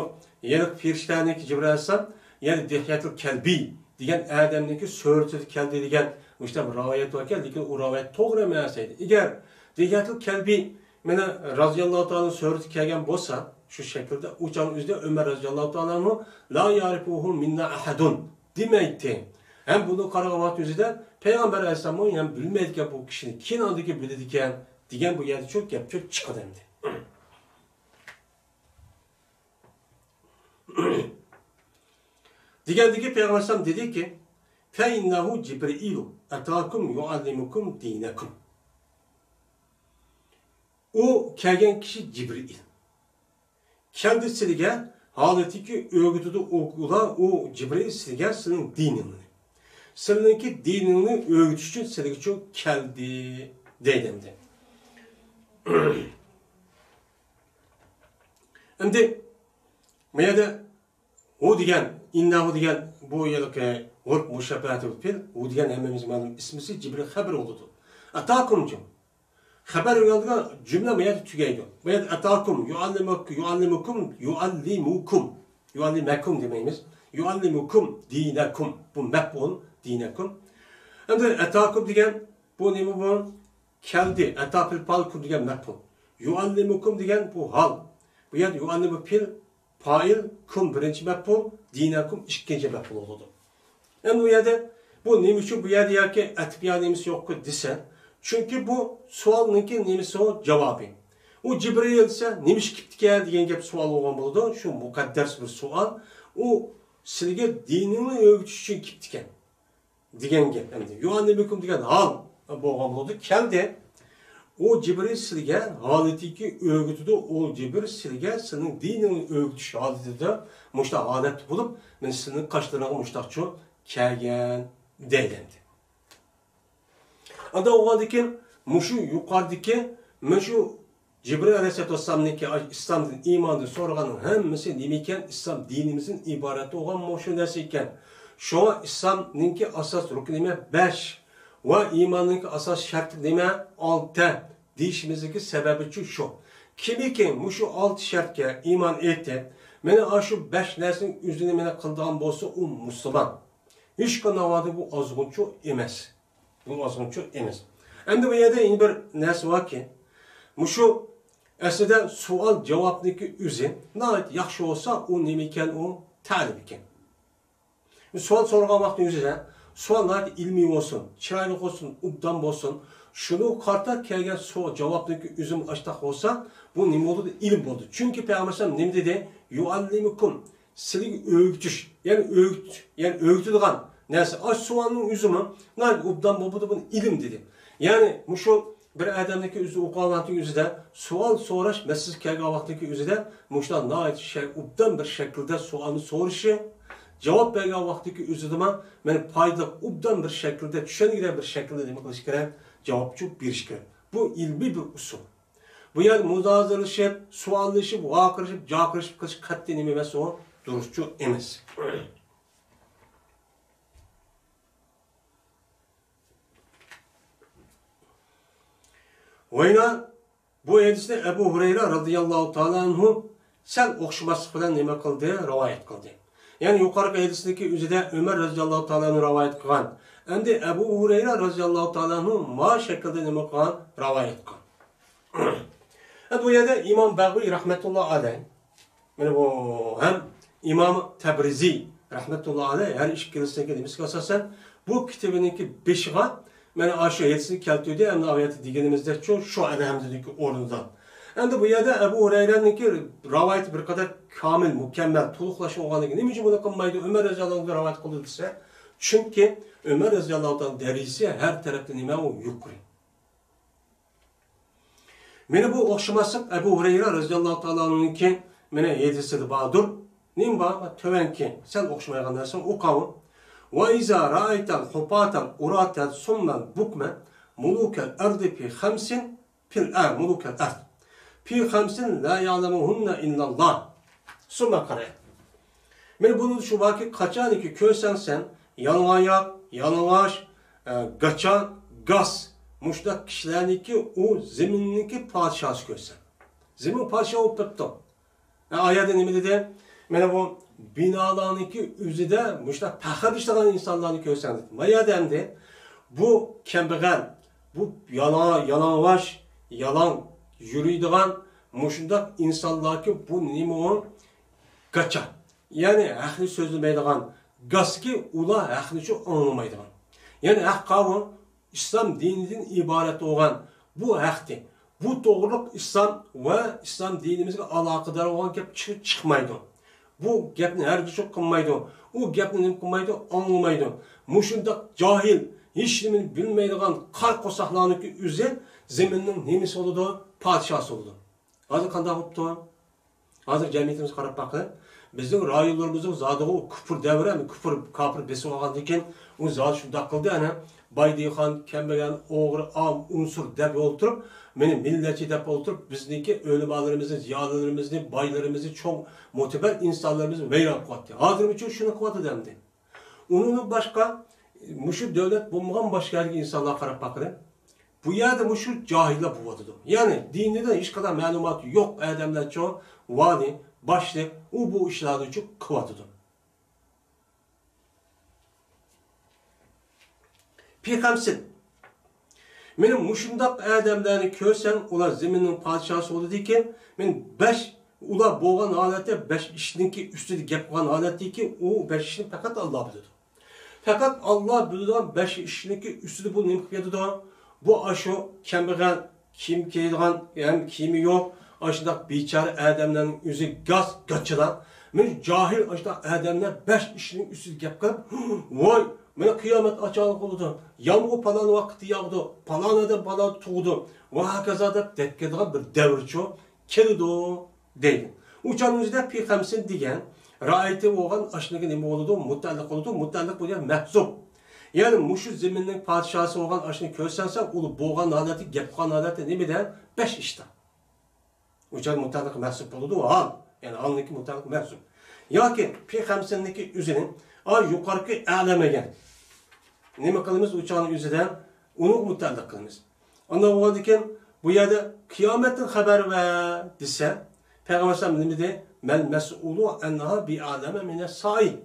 ھېلىقى پېرىشتەنىڭكى جىبرىئىل ئەلەيھىسسالام، يەنى دىھيەتۇل كەلبى دېگەن ئادەمنىڭكى سۈرىتىدە كەلدى دېگەن مۇشۇنداق بىر رىۋايەت باركەن، لېكىن ئۇ رىۋايەت توغرا ئەمەس دەيدۇ. ئەگەر دىھيەتۇل كەلبى مانا رازىياللاھۇ تائالا سۈرىتىدە كەلگەن بولسا، شۇ شەكىلدە ئۇ چاغنىڭ ئۆزىدە ئۆمەر رازىياللاھۇ تائالا ئەنھۇ لا يەئرىفۇھۇ مىننا ئەھەدۇن دېمەيتتى. ھەم بۇنى قارىغان ۋاقىت ئۆزىدە پەيغەمبەر ئەلەيھىسسالاممۇ ھەم بىلمەيدىكەن بۇ كىشىنى، كېيىن ئاندىن كېيىن بىلىدىكەن دېگەن بۇ يەردە شۇ گەپ شۇ چىقىدۇ ئەمدى. دېگەندىكى پەيغەمبەر ئەلەيھىسسالام دېدىكى، فەئىننەھۇ جىبرىئىلۇ ئەتاكۇم يۇئەللىمۇكۇم دىنەكۇم. ئۇ كەلگەن كىشى جىبرىئىل. كەلدى سىلىگە، ھالىتىكى ئۆگىتىدۇ ئۇ، ئۇلار، ئۇ جىبرىئىل سىلىگە سىلىنىڭ دىنىڭنى. سىلىنىڭكى دىنىڭنى ئۆگىتىش ئۈچۈن سىلىگىچۇ كەلدى، دەيدۇ ئەمدى. ئەمدى، بۇ يەردە ھۇ دېگەن، ئىننەھۇ دېگەن بۇ يەردىكى ھۇرۇپ مۇشەببەھەتۇ بىل پېئىل، ھۇ دېگەن ھەممىمىز مەلۇم ئىسمىسى جىبرىل خەبەر بولىدۇ. ئەتاكۇمچۇ؟ خەبەر بېرىدىغان جۈملە بۇ يەردە تۈگەيدۇ. بۇ يەردە ئەتاكۇم، يۇئەللىمۇك-، يۇئەللىمۇكۇم، يۇئەللىمۇكۇم، يۇئەللىمەكۇم دېمەيمىز. يۇئەللىمۇكۇم دىنەكۇم. بۇ مەپئۇل، دىنەكۇم. ئەمدى ئەتاكۇم دېگەن بۇ نېمە بۇ؟ كەلدى. ئەتا پېئىل پائىل كۇم دېگەن مەپئۇل. يۇئەللىمۇكۇم دېگەن بۇ ھال. بۇ يەردە يۇئەللىمۇ پېئىل پائىل، كۇم بىرىنچى مەپئۇل، دىنەكۇم ئىككىنچى مەپئۇل بولىدۇ. ئەمدى بۇ يەردە بۇ نېمە ئۈچۈن بۇ يەردە ياكى ئەتىپ يا نېمىسى يوققۇ دېسە، چۈنكى بۇ سوئالنىڭكى نېمىسى ئۇ؟ جاۋابى. ئۇ جىبرىئىل دېسە، نېمە ئىش كېپتىكەن دېگەن گەپ سوئال بولغان بولىدۇ. شۇ مۇقەددەس بىر سوئال. ئۇ سىلىگە دىنىڭنى ئۆگىتىش ئۈچۈن كېپتىكەن. دېگەن گەپ ئەمدى. يۇئەللىمۇكۇم دېگەن ھال بولغان بولىدۇ. كەلدى. ئۇ جىبرىل سىلىگە ھالىتىكى ئۆگىتىدۇ. ئۇ جىبرىل سىلىگە سىلىنىڭ دىنىڭنى ئۆگىتىش ھالىتىدە مۇشۇنداق ھالەتتە بولۇپ، مەن سىلىنىڭ قاشلىرىڭغا مۇشۇنداقچۇ كەلگەن دەيدۇ ئەمدى. ئاندىن بولغاندىن كېيىن مۇشۇ يۇقىرىدىكى مانا شۇ جىبرىل ئەلەيھىسسالاتۇ ۋەسسالامنىڭكى ئىسلامدىن، ئىماندىن سورىغاننىڭ ھەممىسى نېمە ئىكەن؟ ئىسلام دىنىمىزدىن ئىبارەت بولغان مۇشۇ نەرسە ئىكەن. شۇڭا ئىسلامنىڭكى ئاساس رۇكنى نېمە؟ بەش. ۋە ئىماننىڭكى ئاساس شەرتى نېمە؟ ئالتە. دېيىشىمىزدىكى سەۋەبىچۇ شۇ. كىمكى مۇشۇ ئالتە شەرتكە ئىمان ئېيتىپ، مانا ئاشۇ بەش نەرسىنىڭ ئۆزىنى مانا قىلىدىغان بولسا، ئۇ مۇسۇلمان. ھېچقانداق ۋاقىتتا بۇ ئازغۇنچۇ ئەمەس. بۇ ئازغۇنچۇ ئەمەس. ئەمدى بۇ يەردە يەنە بىر نەرسە باركى، مۇشۇ ئەسلىدە سوئال جاۋابنىڭكى ئۆزى ناھايىتى ياخشى بولسا، ئۇ نېمە ئىكەن؟ ئۇ تەلىپ ئىكەن. سوئال سورىغان ۋاقتىنىڭ ئۆزىدە، سوئال ناھايىتى ئىلمىي بولسۇن، چىرايلىق بولسۇن، ئوبدان بولسۇن، شۇنىڭغا قارىتا كەلگەن سوئال جاۋابنىڭكى ئۆزىمۇ ئاشتاق بولسا، بۇ نېمە بولىدۇ؟ ئىلىم بولىدۇ. چۈنكى پەيغەمبەر ئەلەيھىسسالام نېمە دېدى؟ يۇئەللىمۇكۇم، سىلىگە ئۆگىتىش، يەنى ئۆگىت-، يەنى ئۆگىتىدىغان نەرسە. ئاش سوئالنىڭ ئۆزىمۇ ناھايىتى ئوبدان بولۇپ، بۇنى ئىلىم دېدى. يەنى مۇشۇ بىر ئادەمنىڭكى ئۆزى ئوقۇغان ۋاقتىنىڭ ئۆزىدە سوئال سوراش مەسىلىسى كەلگەن ۋاقتىنىڭكى ئۆزىدە مۇشۇنداق ناھايىتى شەي-، ئوبدان بىر شەكىلدە سوئالنى سورىشى، جاۋاب بەرگەن ۋاقتىنىڭكى ئۆزىدىمۇ مانا پايدىلىق، ئوبدان بىر شەكىلدە، چۈشەنگۈدەك بىر شەكىلدە نېمە قىلىش كېرەك؟ جاۋابچۇ بېرىش كېرەك. بۇ ئىلمىي بىر ئۇسۇل. بۇ يەردە مۇنازىرىلىشىپ، سوئاللىشىپ، ۋارقىرىشىپ، جارقىرىشىپ قىلىش قەتئىي نېمە ئەمەس، ئۇ دۇرۇسچۇ ئەمەس. ۋەينا، بۇ ھەدىسنى ئەبۇ ھۇرەيرە رازىياللاھۇ تائالا ئەنھۇ سەل ئوخشىماسلىق بىلەن نېمە قىلدى؟ رىۋايەت قىلدى. يەنى يۇقىرىقى ھەدىسنىڭكى ئۆزىدە ئۆمەر رازىياللاھۇ تائالا ئەنھۇ رىۋايەت قىلغان. ئەمدى ئەبۇ ھۇرەيرە رازىياللاھۇ تائالا ئەنھۇ ما شەكىلدە نېمە قىلغان؟ رىۋايەت قىلغان. ئەمدى بۇ يەردە ئىمام بەغۋى رەھمەتۇللا ئەلەيھ، مانا بۇ ھەم ئىمام تەبرىزى رەھمەتۇللا ئەلەيھ، ھەر ئىككىلىسىنىڭكى نېمىسىگە ئاساسەن، بۇ كىتابىنىڭكى بېشىغا مانا ئاشۇ ھەدىسنى كەلتۈردى. ئەمدى ئايەتتە دېگىنىمىزدەكچۇ، شۇ ئەلھەمدۇلىللاھنىڭكى ئورنىدا. ئەمدى بۇ يەردە ئەبۇ ھۇرەيرەنىڭكى رىۋايىتى بىر قەدەر كامىل، مۇكەممەل، تولۇقلاشقا بولغاندىن كېيىن نېمە ئۈچۈن بۇنى قىلمايدۇ؟ ئۆمەر رەزىياللاھۇ ئەنھۇ رىۋايەت قىلدى دېسە، چۈنكى ئۆمەر رەزىياللاھۇ تائالا دەرىجىسى ھەر تەرەپتىن نېمە، ئۇ يۇقىرى. مانا بۇ ئوخشىماسلىق ئەبۇ ھۇرەيرە رەزىياللاھۇ تائالا ئەنھۇنىڭكى مانا ھەدىسىدە باردۇر. نېمە بار؟ تۆۋەنكى سەل ئوخشىمايدىغان نەرسىنى ئوقۇڭ. وإذا رأيت الحفاة العراة الصم البكم ملوك الأرض في خمس، في الأرض، ملوك الأرض، في خمس لا يعلمهن إلا الله. ثم قرأ. مانا بۇنىڭدا شۇ باركى، قاچانكى كۆرسەڭ سەن يالىڭاياق، يالىڭاچ، ئە، گاچا، گاس، مۇشۇنداق كىشىلەرنىكى ئۇ زېمىننىڭكى پادىشاھى كۆرسەڭ. زېمىن پادىشاھى بولۇپ بېرىپتۇ. ئە، ئايەتتە نېمە دېدى؟ مانا بۇ بىنالارنىڭكى ئۆزىدە مۇشۇنداق پەخىرلىشىدىغان ئىنسانلارنى كۆرسەڭ دېدى. ما يەردە ئەمدى بۇ كەمبەغەل، بۇ يالا-، يالاڭاچ، يالاڭ يۈرىدىغان مۇشۇنداق ئىنسانلاركى بۇ نېمە ئۇ؟ گاچا. يەنى ھەقنى سۆزلىمەيدىغان، گاسكى ئۇلار ھەقنىچۇ ئاڭلىمايدىغان. يەنى ھەق قاۋۇ ئىسلام دىنىدىن ئىبارەت بولغان بۇ ھەقتە، بۇ توغرىلىق ئىسلام ۋە ئىسلام دىنىمىزگە ئالاقىدار بولغان گەپ چىق-، چىقمايدۇ. بۇ گەپنى ھەرگىزچۇ قىلمايدۇ. ئۇ گەپنى نېمە قىلمايدۇ؟ ئاڭلىمايدۇ. مۇشۇنداق جاھىل، ھېچنېمىنى بىلمەيدىغان قارا قورساقلارنىڭكى ئۆزى زېمىننىڭ نېمىسى بولىدۇ؟ پادىشاھسى بولىدۇ. ھازىر قانداق بوپتۇ؟ ھازىر جەمئىيىتىمىزگە قاراپ باققىلى. بىزنىڭ رايونلىرىمىزنىڭ زادىغۇ كۇپۇر دەۋرى، ئەمدى كۇپۇر، كاپىر بېسىپ ئالغاندىن كېيىن، ئۇ زادى شۇنداق قىلدى، ئەنە، باي دېھقان، كەمبەغەل، ئوغرى، ئاۋۇ ئۇنسۇر دەپ ئولتۇرۇپ، مېنى مىللەتچى دەپ ئولتۇرۇپ، بىزنىڭكى ئۆلىمالىرىمىزنى، زىيالىيلىرىمىزنى، بايلىرىمىزنى، چوڭ مۆتىبەر ئىنسانلىرىمىزنى ۋەيران قىلىۋەتتى. ھازىرمۇچۇ شۇنى قىلىۋاتىدۇ ئەمدى. ئۇنىڭدىن باشقا، مۇشۇ دۆلەت بولمىغان باشقا يەردىكى ئىنسانلارغا قاراپ باققىلى. بۇ يەردە مۇشۇ جاھىللار بولۇۋاتىدۇ. يەنى دىنىدا ھېچقانداق مەلۇماتى يوق ئادەملەرچۇ، ۋالىي، باشلىق، ئۇ بۇ ئىشلارنىچۇ قىلىۋاتىدۇ. پىخەمسىن. مېنى مۇشۇنداق ئادەملەرنى كۆرسەم، ئۇلار زېمىننىڭ پادىشاھى بولىدىكەن. مەن بەش، ئۇلار بولغان ھالەتتە، بەش ئىشنىڭكى ئۈستىدە گەپ قىلغان ھالەتتىكى، ئۇ بەش ئىشنى پەقەت ئاللا بىلىدۇ. پەقەت ئاللا بىلىدىغان بەش ئىشنىڭكى ئۈستىدە بۇ نېمە قىلىپ ياتىدۇ؟ بۇ ئاشۇ كەمبەغەل، كىيىم كىيىدىغان ھەم كىيىمى يوق، ئاشۇنداق بىچارە ئادەملەرنىڭ ئۆزى گاس، گاچىلار. مانا جاھىل ئاشۇنداق ئادەملەر بەش ئىشنىڭ ئۈستىدە گەپ قىلىپ، ۋاي، مانا قىيامەت ئاچانلىق بولىدۇ، يامغۇر پالان ۋاقىتتا ياغىدۇ، پالان ئادەم پالان تۇغىدۇ، ۋە ھاكازا دەپ دەپ كېتىدىغان بىر دەۋرچۇ كېلىدۇ دەيدۇ. ئۇ چاغنىڭ ئۆزىدە پىخەمسىن دېگەن رائىتى بولغان ئاشۇنىڭكى نېمە بولىدۇ؟ مۇتەئەللىق بولىدۇ. مۇتەئەللىق بولغان مەھزۇپ. يەنى مۇشۇ زېمىننىڭ پادىشاھى بولغان ئاشۇنى كۆرسەڭ، سەن ئۇ بولغان ھالەتتە، گەپ قىلغان ھالەتتە نېمىدە؟ بەش ئىشتا. ئۇ جاي مۇتەللىق مەھسۇب بولىدۇ، ھال. يەنى ھالنىڭكى مۇتەللىق مەھسۇب. ياكى پى خەمسىننىڭكى ئۆزىنى، ئا، يۇقىرىقى ئەلەمگە نېمە قىلىمىز؟ ئۇ چاغنىڭ ئۆزىدە ئۇنىڭغا مۇتەللىق قىلىمىز. ئاندىن بولغاندىكىن، بۇ يەردە قىيامەتتىن خەۋەر بەر دېسە، پەيغەمبەر ئەلەيھىسسالام نېمە دېدى؟ مەل مەسئۇلۇ ئەنھا بىئەلەمە مىنەس سائىل.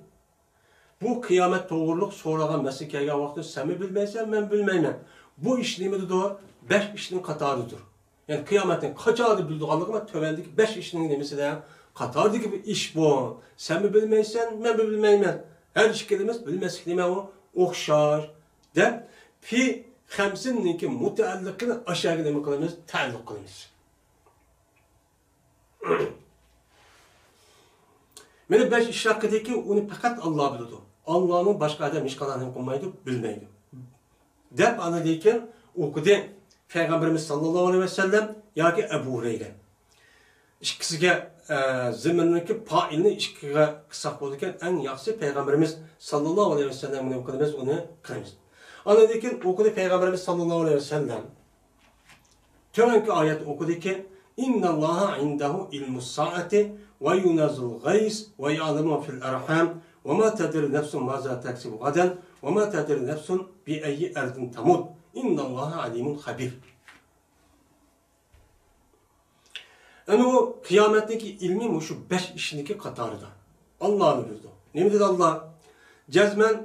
بۇ قىيامەت توغرۇلۇق سورىغان مەسىلە كەلگەن ۋاقىتتا سەنمۇ بىلمەيسەن، مەنمۇ بىلمەيمەن. بۇ ئىش نېمىدۇر؟ بەش ئىشنىڭ قاتارىدۇر. يەنى قىيامەتنىڭ قاچاندا بىلىدىغانلىقى مانا تۆۋەندىكى بەش ئىشنىڭ نېمىسىدە قاتاردىكى بىر ئىش بۇ. سەنمۇ بىلمەيسەن، مەنمۇ بىلمەيمەن. ھەر ئىككىلىمىز بىلمەسلىك نېمە ئۇ؟ ئوخشاش. دەپ پى خەمسىننىڭكى مۇتەئەللىقىنى ئاشۇ يەرگە نېمە قىلىمىز؟ تەئەللۇق قىلىمىز. مانا بەش ئىش ھەققىدىكى ئۇنى پەقەت ئاللا بىلىدۇ. ئاللانىڭ باشقا ئادەم ھېچقانداق نېمە قىلمايدۇ، بىلمەيدۇ. دەپ ئاندىن كېيىن ئوقۇدى پەيغەمبىرىمىز ساللاللاھۇ ئەلەيھى ۋەسەللەم ياكى ئەبۇ ھۇرەيرە. ئىككىسىگە، ئە، زېمىننىڭكى پائىلنى ئىككىگە قىلساق بولىدىكەن، ئەڭ ياخشىسى پەيغەمبىرىمىز ساللاللاھۇ ئەلەيھى ۋەسەللەمگە نېمە قىلىمىز، ئۇنى قىلىمىز. ئاندىن كېيىن ئوقۇدى پەيغەمبىرىمىز ساللاللاھۇ ئەلەيھى ۋەسەللەم. تۆۋەنكى ئايەت ئوقۇدىكى، إن الله عنده علم الساعة وينزل الغيث ويعلم ما في الأرحام وما تدري نفس ماذا تكسب غدا وما تدري نفس بأي أرض تموت إن الله عليم خبير. ئەنە ئۇ قىيامەتنىڭكى ئىلمى مۇشۇ بەش ئىشنىڭكى قاتارىدا. ئاللانى بىلىدۇ. نېمە دېدى ئاللا؟ جەزمەن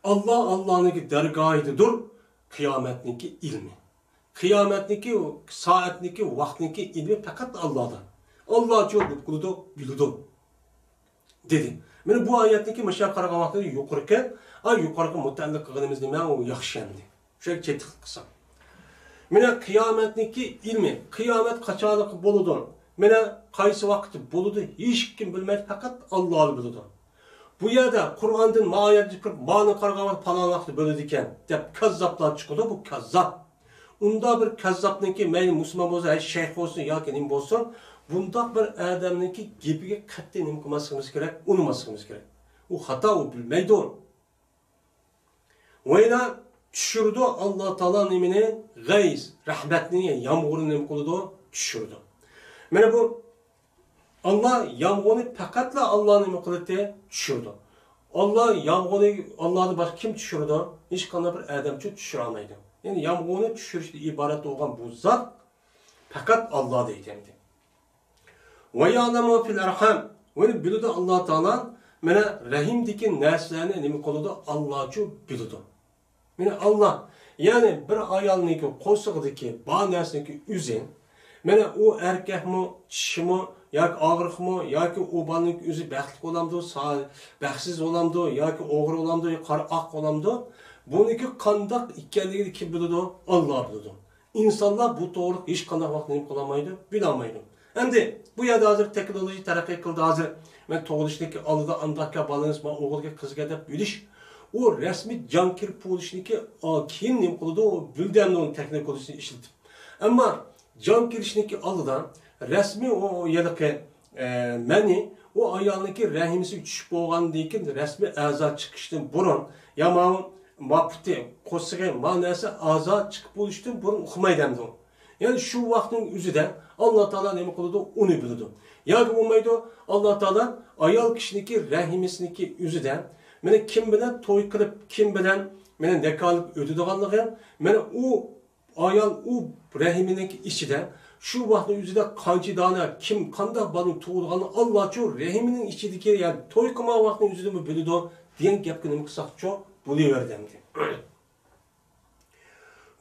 ئاللا، ئاللانىڭكى دەرگاھىدىدۇر قىيامەتنىڭكى ئىلمى. قىيامەتنىڭكى، سائەتنىڭكى، ۋاقىتنىڭكى ئىلمى پەقەت ئاللادا. ئاللاچۇ بىلىدۇ، بىلىدۇ. دېدى. مانا بۇ ئايەتنىڭكى مۇشۇ قارىغان ۋاقتىدا يۇقىرىقى، ئا، يۇقىرىقى مۇتەئەللىق قىلغىنىمىز نېمە؟ ئۇ ياخشى ئەمدى. شۇ يەرگە چېتىق قىلسام. مانا قىيامەتنىڭكى ئىلمى، قىيامەت قاچانلىقى بولىدۇ؟ مانا قايسى ۋاقىت بولىدۇ؟ ھېچكىم بىلمەيدۇ، پەقەت ئاللا بىلىدۇ. بۇ يەردە قۇرئاندىن ما ئايەت زىكىر، مانى قارىغان ۋاقىت پالان ۋاقىتتا بولىدىكەن دەپ كاززاپلار چىقىدۇ، بۇ كاززاپ. ئۇنداق بىر كاززاپنىڭكى، مەيلى مۇسۇلمان بولسۇن، ھەي شەيخ بولسۇن ياكى نېمە بولسۇن، بۇنداق بىر ئادەمنىڭكى گېپىگە قەتئىي نېمە قىلماسلىقىمىز كېرەك، ئۇنىماسلىقىمىز كېرەك. ئۇ خاتا، ئۇ بىلمەيدۇ. ۋەيلا چۈشۈرىدۇ ئاللا تائالا نېمىنى؟ غەيس، رەھمەتنى، يامغۇرنى نېمە قىلىدۇ؟ چۈشۈرىدۇ. مانا بۇ ئاللا يامغۇرنى پەقەتلا ئاللا نېمە قىلىدۇ؟ چۈشۈرىدۇ. ئاللا يامغۇرنى، ئاللادىن باشقا كىم چۈشۈرىدۇ؟ ھېچقانداق بىر ئادەمچۇ چۈشۈرەلمەيدۇ. يەنى يامغۇرنى چۈشۈرۈشتىن ئىبارەت بولغان بۇ زات پەقەت ئاللا دەيدۇ ئەمدى. ۋە يەلەمۇ فىل ئەرھام. ۋە بىلىدۇ ئاللا تائالا، مانا رەھىمدىكى نەرسىلەرنى نېمە قىلىدۇ؟ ئاللاچۇ بىلىدۇ. مانا ئاللا، يەنى بىر ئايالنىڭكى قورسىقىدىكى بار نەرسىنىڭكى ئۆزى، مانا ئۇ ئەركەكمۇ، چىشىمۇ، ياكى ئاغرىقمۇ، ياكى ئۇ بالىنىڭكى ئۆزى بەختلىك بولامدۇ، سا-، بەختسىز بولامدۇ، ياكى ئوغرى بولامدۇ، يا قارا ئاق بولامدۇ، بۇنىڭكى قانداق ئىكەنلىكىنى كىم بىلىدۇ؟ ئاللا بىلىدۇ. ئىنسانلار بۇ توغرىلىق ھېچقانداق ۋاقىت نېمە قىلالمايدۇ، بىلەلمەيدۇ. ئەمدى بۇ يەردە ھازىر تېخنولوگىيە تەرەققىي قىلدى. ھازىر مەن تۇغۇلۇشتىكى ئالدىدا ئانداقكەن بالىڭىز، ما ئوغۇلكەن قىزكەن دەپ بىلىش، ئۇ رەسمىي جان كىرىپ بولۇشنىكى، ئا، كېيىن نېمە قىلىدۇ، بىلدى ئەمدى ئۇنى تېخنولوگىيىسىنى ئىشلىتىپ. ئەمما جان كىرىشنىكى ئالدىدا رەسمىي ئۇ ھېلىقى، ئە، مەنى ئۇ ئايالنىڭكى رەھىمىسىگە چۈشۈپ بولغاندىن كېيىن رەسمىي ئەزا چىقىشتىن بۇرۇن، يا ماۋۇ ما پۇتى، قورسىقى، ما نەرسە ئەزا چىقىپ بولۇشتىن بۇرۇن ئۇقمايدۇ ئەمدى ئۇ. يەنى شۇ ۋاقىتنىڭ ئۆزىدە ئاللا تائالا نېمە قىلىدۇ؟ ئۇنى بىلىدۇ. ياكى بولمايدۇ، ئاللا تائالا ئايال كىشىنىڭكى رەھىمىسىنىڭكى ئۆزىدە، مانا كىم بىلەن توي قىلىپ، كىم بىلەن مانا نىكاھلىق ئۆتىدىغانلىقى، مانا ئۇ ئايال ئۇ رەھىمىنىڭكى ئىچىدە شۇ ۋاقىتنىڭ ئۆزىدە قانچە دانە، كىم قانداق بالىنى تۇغىدىغانلىقى ئاللاچۇ رەھىمىنىڭ ئىچىدىكى، يەنى توي قىلمىغان ۋاقىتنىڭ ئۆزىدىمۇ بىلىدۇ دېگەن گەپكە نېمە قىلساقچۇ بولۇۋەردى ئەمدى.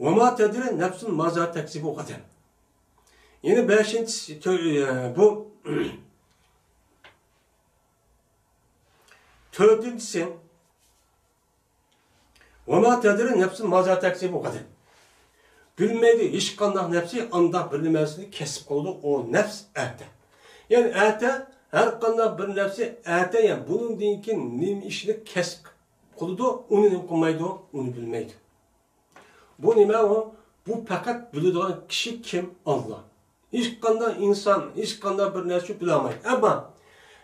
ۋە ما تەدرى نەفسۇن مازا تەكسىبۇ غەدەن. يەنە بەشىنچىسى، تۆ-، ئە، بۇ تۆتىنچىسى، ۋە ما تەدرى نەفسۇن مازا تەكسىبۇ غەدەن. بىلمەيدۇ ھېچقانداق نەپسى ئانداق بىر نېمىسىنى كەسىپ قىلىدۇ ئۇ نەپس ئەتە. يەنى ئەتە ھەرقانداق بىر نەپسى ئەتە، يەنى بۇنىڭدىن كېيىن نېمە ئىشنى كەسىپ قىلىدۇ، ئۇنى نېمە قىلمايدۇ، ئۇنى بىلمەيدۇ. بۇ نېمە ئۇ؟ بۇ پەقەت بىلىدىغان كىشى كىم؟ ئاللا. ھېچقانداق ئىنسان، ھېچقانداق بىر نەرسە بىلەلمەيدۇ. ئەمما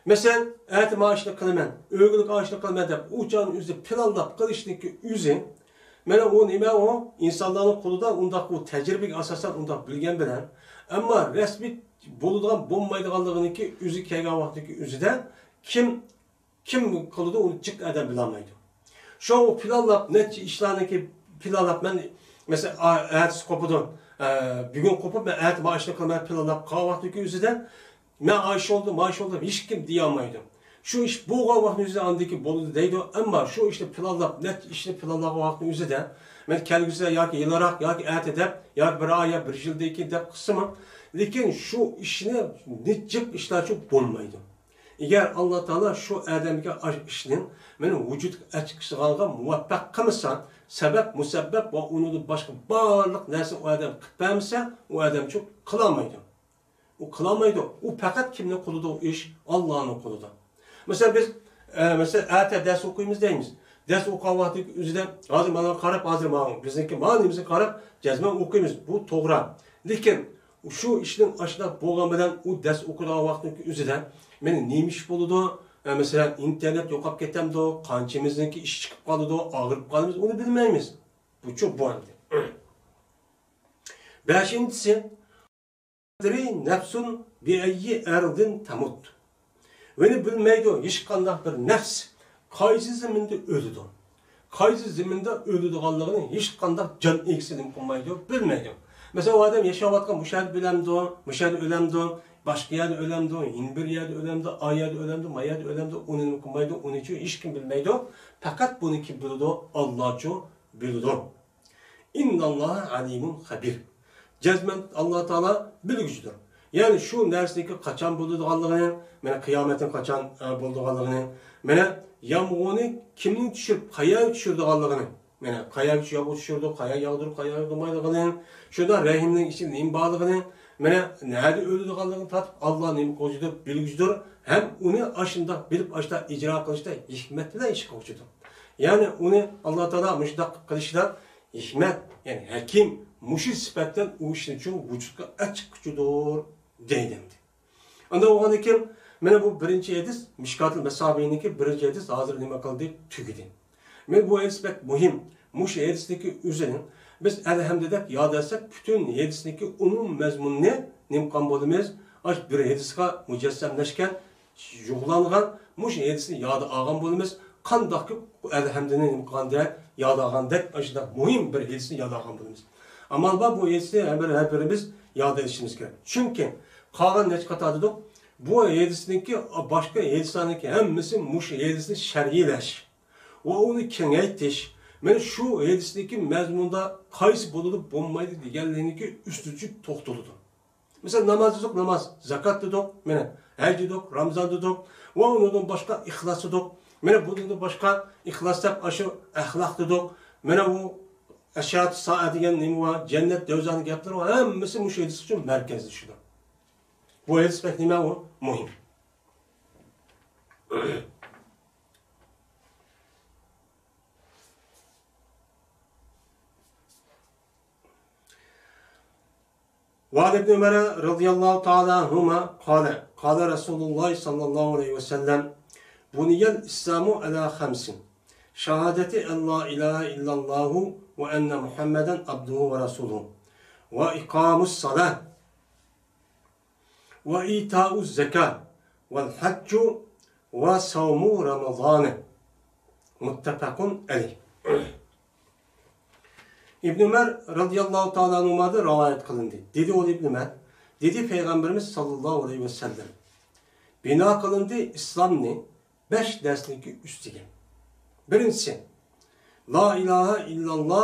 مەسىلەن، ئەتە مانا ئىشنى قىلىمەن، ئۆگۈنلۈك ئاشنى قىلىمەن دەپ، ئۇ چاغنى ئۆزى پىلانلاپ قىلىشنىڭكى ئۆزى، مانا ئۇ نېمە ئۇ؟ ئىنسانلارنىڭ قولىدا ئۇنداق ئۇ تەجرىبىگە ئاساسەن ئۇنداق بىلگەن بىلەن، ئەمما رەسمىي بولىدىغان بولمايدىغانلىقىنىڭكى ئۆزى كەلگەن ۋاقىتتىكى ئۆزىدە كىم كىم قىلىدۇ، ئۇنى جىق ئادەم بىلەلمەيدۇ. شۇڭا ئۇ پىلانلاپ، نەچچە ئىشلارنىكى پىلانلاپ، مەن، مەسىلەن، ئا-، ئەتىسى قوپىدۇ، ئە، بۈگۈن قوپۇپ، مەن ئەتە مانا ئىشنى قىلىمەن، پىلانلاپ قالغان ۋاقىتتىكى ئۆزىدە، مەن ئاشۇ بولدۇم، مانا شۇ بولدۇم، ھېچكىم دېيەلمەيدۇ. شۇ ئىش بولغان ۋاقىتنىڭ ئۆزىدە ئاندىن كېيىن بولىدۇ دەيدۇ، ئەمما شۇ ئىشنى پىلانلاپ، نەچچە ئىشنى پىلانلىغان ۋاقىتنىڭ ئۆزىدە، مەن كەلگۈسىدە ياكى يىلراق، ياكى ئەتە دەپ، ياكى بىر ئاي، يا بىر يىلدىن كېيىن دەپ قىلسىمۇ، لېكىن شۇ ئىشنى نىجىق ئىشلارچە بولمايدۇ. ئەگەر ئاللا تائالا شۇ ئادەمگە ئاش ئىشنىڭ مېنى ۋۇجۇدقا ئەچىقىشىغا مۇۋەپپەق قىلمىسا، سەۋەب، مۇسەببەپ ۋە ئۇنىڭدىن باشقا بارلىق نەرسىنى ئۇ ئادەم قىلىپ بەرمىسە، ئۇ ئادەم شۇ قىلالمايدۇ. ئۇ قىلالمايدۇ. ئۇ پەقەت كىمنىڭ قولىدا ئۇ ئىش؟ ئاللانىڭ قولىدا. مەسىلەن، بىز، ئە، مەسىلەن، ئەتە دەرس ئوقۇيمىز دەيمىز. دەرس ئوقۇغان ۋاقتىدىكى ئۆزىدە، ھازىر مانا قاراپ، ھازىر مانا بىزنىڭكى مانا نېمىسىگە قاراپ جەزمەن ئوقۇيمىز. بۇ توغرا. لېكىن شۇ ئىشنىڭ ئاشۇنداق بولغان بىلەن ئۇ دەرس ئوقۇيدىغان ۋاقتىنىڭكى ئۆزىدە مانا نېمە ئىش بولىدۇ؟ ئە، مەسىلەن، ئىنتېرنېت يوقاپ كېتەمدۇ؟ قانچىمىزنىڭكى ئىشى چىقىپ قالىدۇ؟ ئاغرىپ قالىمىز؟ ئۇنى بىلمەيمىز. بۇچۇ بۇ ئەمدى. بەشىنچىسى، تەدرى نەفسۇن بىئەييى ئەرزىن تەمۇت. ۋەنى بىلمەيدۇ ھېچقانداق بىر نەپس قايسى زېمىندا ئۆلىدۇ. قايسى زېمىندا ئۆلىدىغانلىقىنى ھېچقانداق جان ئىگىسى نېمە قىلمايدۇ، بىلمەيدۇ. مەسىلەن، ئۇ ئادەم ياشاۋاتقان مۇشۇ يەردە ئۆلەمدۇ، مۇشۇ يەردە ئۆلەمدۇ، باشقا يەردە ئۆلەمدۇ، يەنە بىر يەردە ئۆلەمدۇ، ئا يەردە ئۆلەمدۇ، ما يەردە ئۆلەمدۇ، ئۇنى نېمە قىلمايدۇ، ئۇنى ھېچكىم بىلمەيدۇ. پەقەت بۇنى كىم بىلىدۇ؟ ئاللاچۇ بىلىدۇ. ئىنناللاھە ئەلىمۇن خەبىر. جەزمەن ئاللا تائالا بىلگۈچىدۇر. يەنى شۇ نەرسىنىڭكى قاچان بولىدىغانلىقىنى، مانا قىيامەتنىڭ قاچان، ئە، بولىدىغانلىقىنى، مانا يامغۇرنى كىمنىڭ چۈشۈرۈپ، قەيەرگە چۈشۈرىدىغانلىقىنى، مانا قەيەرگە يامغۇر چۈشۈرىدۇ، قەيەرگە ياغدۇرۇپ، قەيەرگە ياغدۇرمايدىغىنى، شۇنداق رەھىمنىڭ ئىچىدە نېمە بارلىقىنى، مانا نەدە ئۆلىدىغانلىقىنى تارتىپ ئاللا نېمە قىلغۇچىدۇر، بىلگۈچىدۇر. ھەم ئۇنى ئاشۇنداق بىلىپ، ئاشۇنداق ئىجرا قىلىشتا ھېكمەت بىلەن ئىش قىلغۇچىدۇر. يەنى ئۇنى ئاللا تائالا مۇشۇنداق قىلىشىدا ھېكمەت، يەنى ھەكىم، مۇشۇ سۈپەتتىن ئۇ ئىشنى چوڭ ۋۇجۇدقا ئەچىققۇچىدۇر دەيدۇ ئەمدى. ئانداق بولغاندىن كېيىن، مانا بۇ بىرىنچى ھەدىس، مىشكاتۇل مەسابىھنىڭكى بىرىنچى ھەدىس ھازىر نېمە قىلدى؟ تۈگىدى. مانا بۇ ھەدىس بەك مۇھىم. مۇشۇ ھەدىسنىڭكى ئۆزىنى بىز ئەلھەمدۇ دەپ ياد ئەتسەك، پۈتۈن ھەدىسنىڭكى ئومۇم مەزمۇنىنى نېمە قىلغان بولىمىز؟ ئاشۇ بىر ھەدىسقا مۇجەسسەملەشكەن يوغلانغان مۇشۇ ھەدىسنى ياد ئالغان بولىمىز. قانداقكى ئەلھەمدۇنى نېمە قىلغاندەك، ياد ئالغاندەك، ئاشۇنداق مۇھىم بىر ھەدىسنى ياد ئالغان بولىمىز. ئامال بار، بۇ ھەدىسنى ھەر بىر، ھەر بىرىمىز ياد ئېلىشىمىز كېرەك. چۈنكى قالغان نەچچە قاتار دېدۇق، بۇ ھەدىسنىڭكى باشقا ھەدىسلەرنىڭكى ھەممىسى مۇشۇ ھەدىسنى شەرھلەش ۋە ئۇنى كېڭەيتىش، مانا شۇ ھەدىسنىڭكى مەزمۇندا قايسى بولىدۇ، بولمايدۇ دېگەنلىرىنىڭكى ئۈستىنچە توختىلىدۇ. مىسال، ناماز دېدۇق، ناماز، زاكات دېدۇق، مانا، ھەج دېدۇق، رامزان دېدۇق ۋە ئۇنىڭدىن باشقا ئىخلاس دېدۇق. مانا بۇنىڭدىن باشقا ئىخلاس دەپ ئاشۇ ئەخلاق دېدۇق. مانا بۇ ئەشراتۇ سائە دېگەن نېمە بار، جەننەت، دوزاخنىڭ گەپلىرى بار، ھەممىسى مۇشۇ ھەدىس ئۈچۈن مەركەزلىشىدۇ. بۇ ھەدىس بەك نېمە ئۇ؟ مۇھىم. وعن ابن عمر رضي الله تعالى عنهما قال، قال رسول الله صلى الله عليه وسلم، بني الإسلام على خمس، شهادة أن لا إله إلا الله وأن محمدا عبده ورسوله، وإقام الصلاة، وإيتاء الزكاة، والحج، وصوم رمضان. متفق عليه. ئىبن ئۆمەر رەزىياللاھۇ تائالا ئەنھۇمادىن رىۋايەت قىلىندى. دېدى ئۇ ئىبن ئۆمەر، دېدى پەيغەمبىرىمىز ساللاللاھۇ ئەلەيھى ۋەسەللەم، بىنا قىلىندى ئىسلامنى بەش نەرسىنىڭكى ئۈستىگە. بىرىنچىسى، لا ئىلاھە ئىللاللا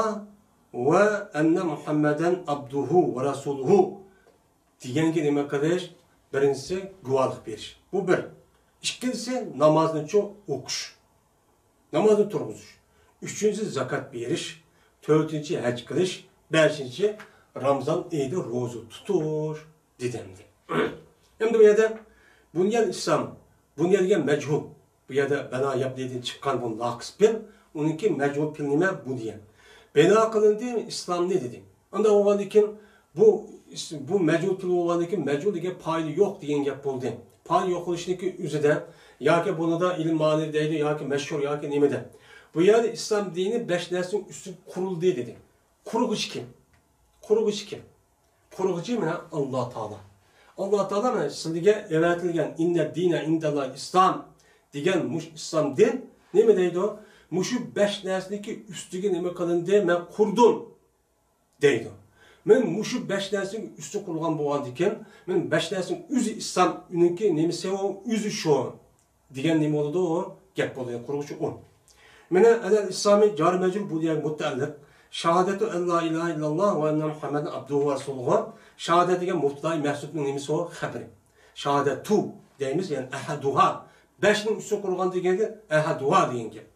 ۋە ئەننە مۇھەممەدەن ئابدۇھۇ ۋە رەسۇلۇھۇ دېگەنگە نېمە قىلىش؟ بىرىنچىسى، گۇۋاھلىق بېرىش. بۇ بىر. ئىككىنچىسى، نامازنىچۇ ئوقۇش. نامازنى تۇرغۇزۇش. ئۈچىنچى، زاكات بېرىش. تۆتىنچى، ھەج قىلىش. بەشىنچى، رامزان ئېيىدا روزا تۇتۇش، دېدى ئەمدى. ئەمدى بۇ يەردە بۇنيەل ئىسلام، بۇنيەل دېگەن مەجھۇل. بۇ يەردە بەنا يەبنىدىن چىققان بۇ ناقىس پېئىل. ئۇنىڭكى مەجھۇل پېئىل نېمە؟ بۇنيە. بىنا قىلىندى ئىسلامنى دېدى. ئانداق بولغاندىن كېيىن بۇ، بۇ مەجھۇل پېئىل بولغاندىن كېيىن مەجھۇل دېگەن پائىلى يوق دېگەن گەپ بولدى. ھال يوقىلىشنىڭكى ئۆزىدە ياكى بۇنىدا ئىلم مانى دەيدۇ ياكى مەشھۇر ياكى نېمىدە. بۇ يەردە ئىسلام دىنى بەش نەرسىنىڭ ئۈستىگە قۇرۇلدى دېدى. قۇرغۇچى كىم؟ قۇرغۇچى كىم؟ قۇرغۇچى مانا ئاللا تائالا. ئاللا تائالا مانا سىلىگە ئەۋەتىلگەن «ئىننە دىنە ئىندەللا ئىسلام» دېگەن مۇش ئىسلام دىن نېمە دەيدۇ؟ مۇشۇ بەش نەرسىنىڭكى ئۈستىگە نېمە قىلىندى؟ مەن قۇردۇم دەيدۇ. مەن مۇشۇ بەش نەرسىنىڭ ئۈستى قۇرۇلغان بولغاندىكىن، مەن بەش نەرسىنىڭ ئۆزى ئىسلام، ئۇنىڭكى نېمىسى ئۇ، ئۆزى شۇ دېگەن نېمە بولىدۇ؟ ئۇ گەپ بولىدۇ، قۇرغۇچى ئۇ. مانا ئەلەل ئىسلامى جارى مەجرۇر بۇ دېگەن مۇتەئەللىق. شاھادەتۇ ئەللا ئىلاھە ئىللاللاھ ۋە ئەننە مۇھەممەدەن ئابدۇھۇ ۋە رەسۇلۇھۇ. شاھادەت دېگەن مۇبتىدائى مەھزۇپنىڭ نېمىسى ئۇ؟ خەبىرى. شاھادەتۇ دەيمىز، يەنى ئەھەدۇھا. بەشنىڭ ئۈستىگە قۇرغان دېگەن ئەھەدۇھا دېگەن گەپ.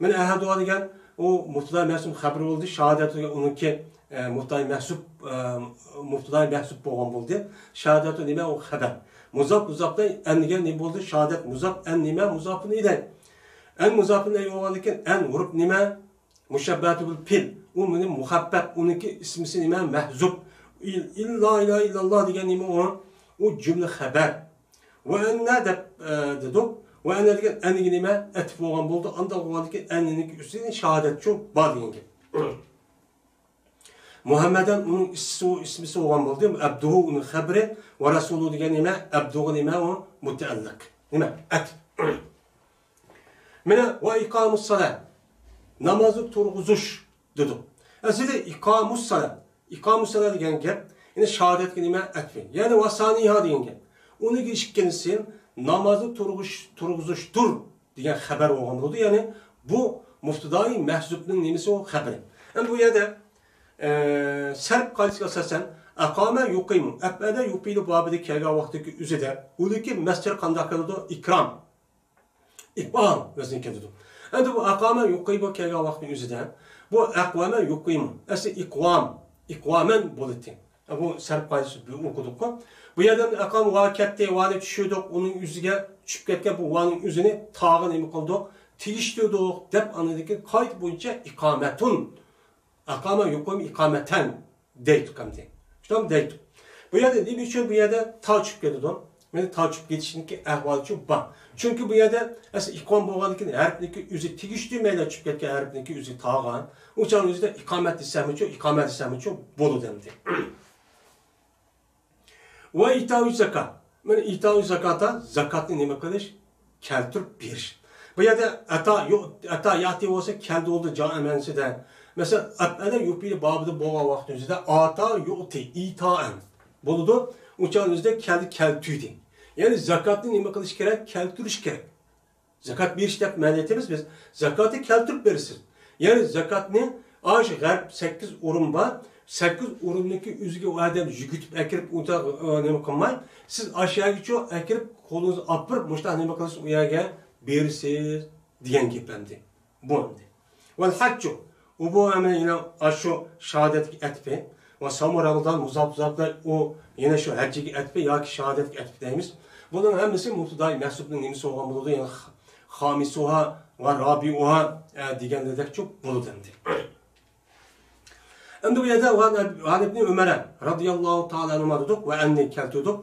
مانا ئەھەدۇھا دېگەن ئۇ مۇبتىدا مەھزۇپ خەبىرى بولدى. شاھادەتۇ دېگەن ئۇنىڭكى، ئە، مۇبتىدا مەھزۇپ، ئە، مۇبتىدا مەھزۇپ بولغان بولدى. شاھادەتۇ نېمە؟ ئۇ خەبەر. مۇزاپ، مۇزاپتا ئەن دېگەن نېمە بولدى؟ شاھادەت مۇزاپ، ئەن نېمە؟ مۇزاپۇن ئىلەي. ئەن مۇزاپۇن ئىلەي بولغاندىكىن ئەن ھۇرۇپ نېمە؟ مۇشەببەھەتۇ بىل پىل. ئۇ مېنى مۇخەپپەپ، ئۇنىڭكى ئىسمىسى نېمە؟ مەھزۇپ. ئىل-، ئىللا ئىلاھە ئىللاللا دېگەن نېمە ئۇ؟ ئۇ جۈملە خەبەر. ۋە ئەننە دەپ، ئە، دېدۇق. ۋە ئەننە دېگەن ئەنگە نېمە؟ ئەتىپ بولغان بولدى. ئانداق بولغاندىكىن ئەننىڭكى ئۈستىدىن شاھادەتچۇ بار دېگەن گەپ. مۇھەممەدەن ئۇنىڭ ئىسمى، ئىسمىسى بولغان بولدى. ئەبدۇھۇ ئۇنىڭ خەبىرى. ۋە رەسۇلۇ دېگەن نېمە؟ ئەبدۇغا نېمە ئۇ؟ مۇتەئەللىق. نېمە؟ ئەتىپ. مانا، ۋە ئىقامۇسسالە، نامازنى تۇرغۇزۇش دېدۇق. ئەسلىدە ئىقامۇسسالە، ئىقامۇسسالە دېگەن گەپ، يەنى شاھادەتكە نېمە؟ ئەتىپى. يەنى ۋە سانىھا دېگەن گەپ. ئۇنىڭ ئىككىنچىسى نامازنى تۇرغۇش-، تۇرغۇزۇشتۇر دېگەن خەبەر بولغان بولىدۇ. يەنى بۇ مۇبتىدائى مەھزۇپنىڭ نېمىسى ئۇ؟ خەبىرى. ئەمدى بۇ يەردە، ئە، سەرپ قائىدىسىگە ئاساسەن، ئەقامە يۇقىمۇ، ئەپئەلە يۇپئىلۇ بابىدا كەلگەن ۋاقىتتىكى ئۆزىدە، ئۇنىڭكى مەسدىرى قانداق كېلىدۇ؟ ئىكرام. ئىپئال ۋەزنى كېلىدۇ. ئەمدى بۇ ئەقامە يۇقىمۇ كەلگەن ۋاقىتنىڭ ئۆزىدە، بۇ ئەقۋەمە يۇقىمۇ، ئەسلى ئىقۋام، ئىقۋامەن بولىدىكەن. بۇ سەرپ قائىدىسى بىر ئوقۇدۇققۇ. بۇ يەردە ئەقام ۋا كەتتى، ۋانى چۈشۈردۇق، ئۇنىڭ ئۆزىگە چۈشۈپ كەتكەن بۇ ۋانىڭ ئۆزىنى تاغا نېمە قىلدۇق؟ تېگىشتۈردۇق دەپ ئاندىن كېيىن قائىدە بويىچە ئىقامەتۇن. ئەقامە يۇقىمۇ ئىقامەتەن دەيتتۇق ئەمدى. شۇنداقمۇ دەيتتۇق. بۇ يەردە نېمە ئۈچۈن بۇ يەردە تا چۈشۈپ كېتىدۇ؟ مانا تا چۈشۈپ كېتىشنىڭكى ئەھۋالى شۇ بار. چۈنكى بۇ يەردە ئەسلى ئىقام بولغاندىن كېيىن ھەرپنىڭكى ئۆزى تېگىشتۈرمەيلا چۈشۈپ كەتكەن ھەرپنىڭكى ئۆزى تاغا. ئۇ چاغنىڭ ئۆزىدە ئىقامەت دېسەممىچۇ، ئىقامە دېسەممىچۇ بولىدۇ ئەمدى. ۋە ئىتاۋۇ زاكا. مانا ئىتاۋۇ زاكاتا زاكاتنى نېمە قىلىش؟ كەلتۈرۈپ بېرىش. بۇ يەردە ئەتا يۇ-، ئەتا ياتى بولسا كەلدى بولدى جا مەنىسىدە. مەسىلەن، ئەپئەلە يۇپئىلۇ بابىدا بولغان ۋاقتىمىزدا ئاتا يۇئتى ئىتائەن بولىدۇ. ئۇ چاغنىڭ ئۆزىدە كەلدى كەلتۈردى. يەنى زاكاتنى نېمە قىلىش كېرەك؟ كەلتۈرۈش كېرەك. زاكات بېرىش دەپ مەنە ئېيتىمىز بىز. زاكاتنى كەلتۈرۈپ بېرىسىز. يەنى زاكاتنى ئاشۇ غەرب سەككىز ئورۇن بار. سەككىز ئورۇننىڭكى ئۆزىگە ئۇ ئادەم يۈگۈتۈپ ئەكىرىپ، ئۇ تا-، ئە، نېمە قىلماي، سىز ئاشۇ يەرگىچۇ ئەكىرىپ، قولىڭىزنى ئاپىرىپ، مۇشۇنداق نېمە قىلىسىز، ئۇ يەرگە بېرىسىز دېگەن گەپ ئەمدى. بۇ ئەمدى. ۋەل ھەججۇ. ئۇ بۇ ئەمدى يەنە ئاشۇ شاھادەتكە ئەتىپى. ۋە ساۋمۇ رامىزان مۇزاپ مۇزاپلار ئۇ يەنە شۇ ھەججىگە ئەتىپى ياكى شاھادەتكە ئەتىپى دەيمىز. بۇنىڭ ھەممىسى مۇبتىدائى مەھسۇپنىڭ نېمىسى بولغان بولىدۇ؟ يەنى خامىسۇھا ۋە رابىئۇھا، ئە، دېگەندەكچۇ بولىدۇ ئەمدى. ئەمدى بۇ يەردە ۋەن، ۋەن ئىبنى ئۆمەر رەزىياللاھۇ تائالا ئەنھۇما دېدۇق ۋە ئەننى كەلتۈردۇق.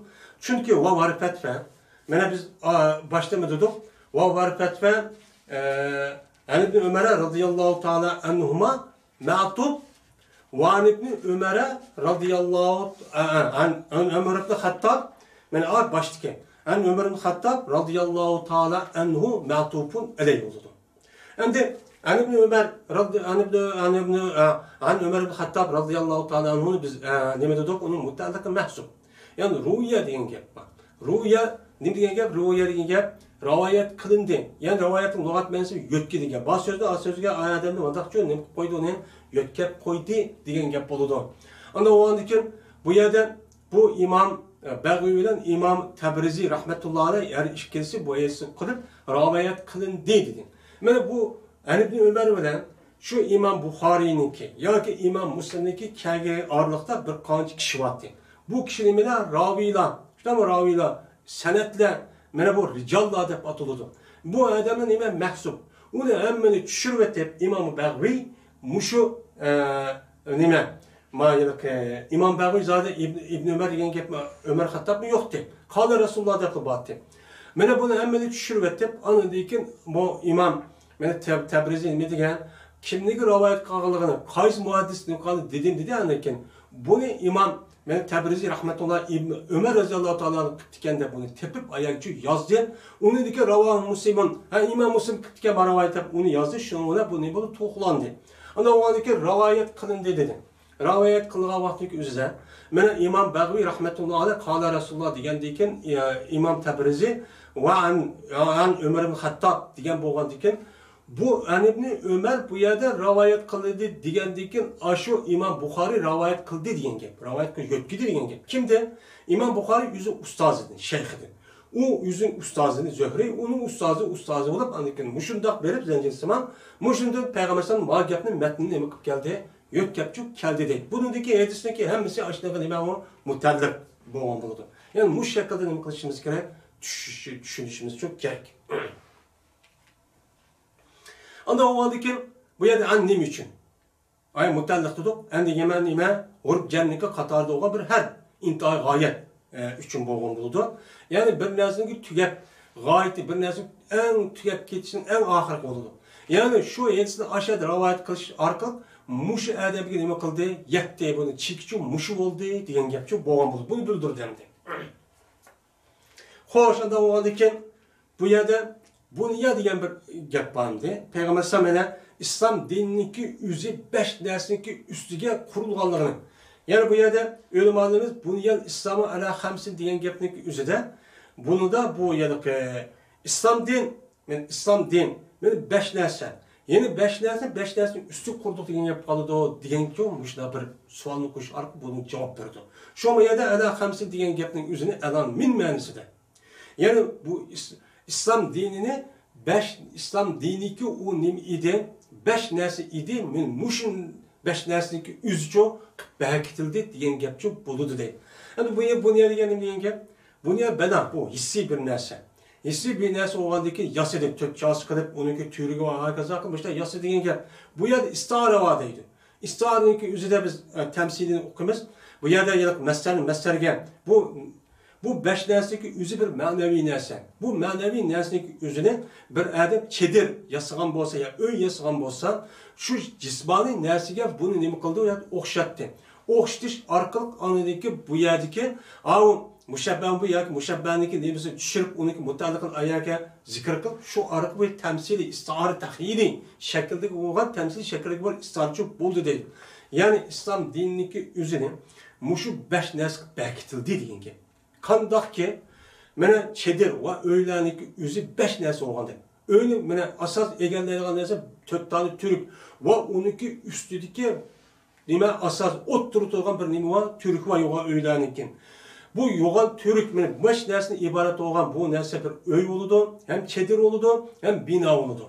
چۈنكى ۋاۋ ھەرپى ئەتفە. مانا بىز، ئا، باشتىمۇ دېدۇق. ۋاۋ ھەرپى ئەتفە، ئە، ئەن ئىبنى ئۆمەر رەزىياللاھۇ تائالا ئەنھۇما مەئتۇپ. ۋەن ئىبنى ئۆمەر رەزىياللاھۇ، ئە، ئە، ئەن، ئەن ئۆمەر ئىبنى خەتتاب. مانا ئا باشتىكى. ئەن ئۆمەر ئىبنى خەتتاب رەزىياللاھۇ تائالا ئەنھۇ مەئتۇپۇن ئەلەيھ بولىدۇ. ئەمدى ئەن ئىبنى ئۆمەر رەزى-، ئەن ئىبنى، ئەن ئىبنى، ئە، ئەن ئۆمەر ئىبنى خەتتاب رەزىياللاھۇ تائالا ئەنھۇنى بىز، ئە، نېمە دېدۇق؟ ئۇنىڭ مۇتەئەللىقى مەھزۇپ. يەنى رۇۋىيە دېگەن گەپ بار. رۇۋىيە نېمە دېگەن گەپ؟ رۇۋىيە دېگەن گەپ راۋايەت قىلىندى. يەنى راۋايەتنىڭ لۇغەت مەنىسى يۆتكە دېگەن گەپ. بار سۆزنى، ئاز سۆزگە ئادەمنى مۇنداقچۇ نېمە قىلىپ قويدى ئۇنى؟ يۆتكەپ قويدى دېگەن گەپ بولىدۇ. ئاندىن بولغاندىن كېيىن بۇ يەردە بۇ ئىمام، ئە، بەغۋى بىلەن ئىمام تەبرىزى رەھمەتۇللا ئەلەيھ ھەر ئىككىلىسى بۇ ھەدىسنى قىلىپ راۋايەت قىلىندى دېدى. مانا بۇ ئەن ئىبنى ئۆمەر بىلەن شۇ ئىمام بۇخارىينىڭكى ياكى ئىمام مۇسلىمنىڭكى كەلگەن ئارىلىقتا بىر قانچە كىشى بارتى. بۇ كىشىلەر مانا راۋىيلار، شۇنداقمۇ راۋىيلار، سەنەدلەر، مانا بۇ رىجاللار دەپ ئاتىلىدۇ. بۇ ئادەملەر نېمە؟ مەھزۇپ. ئۇنى ھەممىنى چۈشۈرۈۋېتىپ ئىمام بەغۋى مۇشۇ، ئە، نېمە؟ ما، ھېلىقى ئىمام بەغۋى زادى ئىبن، ئىبن ئۆمەر دېگەن گەپ، ئۆمەر خەتتابمۇ يوقتى. قال رسول الله دەپلا بارتتى. مانا بۇنى ھەممىنى چۈشۈرۈۋەتتىم. ئاندىن كېيىن بۇ ئىمام، مانا تەب-، تەبرىزى نېمە دېگەن، كىمنىڭكى رىۋايەت قىلغانلىقىنى، قايسى مۇھەددىس نېمە قىلغانلىقىنى دېدىم دېدى. ئاندىن كېيىن بۇنى ئىمام، مانا تەبرىزى رەھمەتۇللا ئىبن ئۆمەر رەزىياللاھۇ تەئالا ئەنھۇ قىپتىكەن دەپ بۇنى تېپىپ، ئايەتچۇ يازدى. ئۇنىڭدىكى راۋاھۇ مۇسلىمۇن، ھە، ئىمام مۇسلىم قىپتىكەن بۇ رىۋايەت دەپ ئۇنى يازدى. شۇنىڭ بىلەن بۇ نېمە بولدى؟ توقلاندى. ئاندىن ئۇنىڭدىن كېيىن رىۋايەت قىلىندى دېدى. رىۋايەت قىلغان ۋاقتىدىكى ئۆزىدە، مانا ئىمام بەغۋى رەھمەتۇللا ئەلەيھ قالە رەسۇلۇللا دېگەندىن كېيىن، ئە، ئىمام تەبرىزى ۋە ئەن، ئەن ئۆمەر ئىبن خەتتاب دېگەن بولغاندىن كېيىن، بۇ ئەن ئىبنى ئۆمەر بۇ يەردە رىۋايەت قىلدى دېگەندىن كېيىن، ئاشۇ ئىمام بۇخارىي رىۋايەت قىلدى دېگەن گەپ، رىۋايەت قىلىپ يۆتكىدى دېگەن گەپ. كىمدىن؟ ئىمام بۇخارىي ئۆزى ئۇستازىدىن، شەيخىدىن. ئۇ ئۆزىنىڭ ئۇستازىنى زۆھرى، ئۇنىڭ ئۇستازى ئۇستازى بولۇپ، ئاندىن كېيىن مۇشۇنداق بېرىپ زەنجىرسىمان، مۇشۇندىن پەيغەمبەر ئەلەيھىسسالام ما گەپنى مەتنىنى نېمە قىلىپ كەلدى؟ يۆتكەپچۇ كەلدى دەيدۇ. بۇنىڭدىكى ھەدىسنىڭكى ھەممىسى ئاشۇنداق نېمە ئۇ مۇتەللىق بولغان بولىدۇ. يەنى مۇشۇ شەكىلدە نېمە قىلىشىمىز كېرەك؟ چۈشىنىشىمىز ئۈچۈن كېرەك. ئاندىن ئۇنىڭدىن كېيىن بۇ يەردە ئەن نېمە ئۈچۈن؟ ئاي مۇتەللىق دېدۇق. ئەندى يەنە نېمە؟ ئۇرۇپ جەرنىڭكى قاتارىدا بولغان بىر ھەل، ئىنتىھايى غايەت، ئە، ئۈچۈن بولغان بولىدۇ. يەنى بىر نەرسىنىڭكى تۈگەپ، غايىتى، بىر نەرسە ئەڭ تۈگەپ كېتىشنىڭ ئەڭ ئاخىرقى بولىدۇ. يەنى شۇ ھەدىسنى ئاشۇ يەردە رىۋايەت قىلىش ئارقىلىق مۇشۇ ئادەمگە نېمە قىلدى؟ يەتتى، بۇنى چېكىچۇ مۇشۇ بولدى دېگەن گەپچۇ بولغان بولىدۇ. بۇنى بىلدۈردى ئەمدى. خوش، ئانداق بولغاندىن كېيىن بۇ يەردە بۇنيا دېگەن بىر گەپ بار ئىدى. پەيغەمبەر ئەلەيھىسسالام يەنە ئىسلام دىنىنىڭكى ئۆزى بەش نەرسىنىڭكى ئۈستىگە قۇرۇلغانلىقىنى. يەنى بۇ يەردە ئۆلىمالىرىمىز بۇنيال ئىسلامۇ ئەلا خەمسىن دېگەن گەپنىڭكى ئۆزىدە، بۇنىدا بۇ يەنى ئىسلام دىن، مەن ئىسلام دىن، مەن بەش نەرسە، يەنى بەش نەرسە، بەش نەرسىنىڭ ئۈستىگە قۇردۇق دېگەن گەپ قالىدۇ دېگەنچۇ، مۇشۇنداق بىر سوئالنى قويۇش ئارقىلىق بۇنىڭ جاۋاب بېرىدۇ. شۇڭا بۇ يەردە ئەلا خەمسىن دېگەن گەپنىڭ ئۆزىنى ئەلا مىن مەنىسىدە. يەنى بۇ ئىس-، ئىسلام دىنىنى بەش، ئىسلام دىنىكى ئۇ نېمە ئىدى؟ بەش نەرسە ئىدى. مەن مۇشۇ بەش نەرسىنىڭكى ئۆزىچۇ بەكىتىلدى دېگەن گەپچۇ بولىدۇ دەيدۇ. ئەمدى بۇ يەر، بۇ يەر دېگەن نېمە دېگەن گەپ؟ بۇ يەر بەلا، بۇ ھېسسىي بىر نەرسە. ھېسسىي بىر نەرسە بولغاندىن كېيىن ياسىدى، تۆت چاسا قىلىپ، ئۇنىڭكى تۈرىگە ۋە ھاكازا قىلىپ مۇشۇنداق ياسىدى دېگەن گەپ. بۇ يەردە ئىستىئارە بار دەيدۇ. ئىستىئارىنىڭكى ئۆزىدە بىز، ئە، تەمسىلىنى ئوقۇيمىز. بۇ يەردە يەنە مەسەلنى، مەسەلگە بۇ، بۇ بەش نەرسىنىڭكى ئۆزى بىر مەنىۋى نەرسە. بۇ مەنىۋى نەرسىنىڭكى ئۆزىنى بىر ئادەم چېدىر ياسىغان بولسا يا ئۆي ياسىغان بولسا، شۇ جىسمانىي نەرسىگە بۇنى نېمە قىلىدۇ؟ ئوخشاتتى. ئوخشىتىش ئارقىلىق ئاندىن كېيىن بۇ يەردىكى، ئاۋۇ مۇشەببە بۇ ياكى مۇشەببەنىڭكى نېمىسىنى چۈشۈرۈپ، ئۇنىڭكى مۇتەللىقىنى ئايەرگە زىكىر قىلىپ، شۇ ئارقىلىق بۇ تەمسىلىي ئىستىئارە تەخيىلىي شەكىلدىكى بولغان تەمسىلىي شەكىلدىكى بىر ئىستىئارىچۇ بولدى دەيدۇ. يەنى ئىسلام دىنىنىڭكى ئۆزىنى مۇشۇ بەش نەرسىگە بەكىتىلدى دېگەن گەپ. قانداقكى، مانا چېدىر ۋە ئۆيلەرنىڭكى ئۆزى بەش نەرسە بولغان دەپ. ئۆينى مانا ئاساس ئىگىلەيدىغان نەرسە تۆت دانە تۈرك ۋە ئۇنىڭكى ئۈستىدىكى نېمە ئاساس ئوتتۇرىدا تۇرغان بىر نېمە بار، تۈرك بار يوغان ئۆيلەرنىڭكى. بۇ يوغان تۈرك مانا بەش نەرسىدىن ئىبارەت بولغان بۇ نەرسە بىر ئۆي بولىدۇ، ھەم چېدىر بولىدۇ، ھەم بىنا بولىدۇ.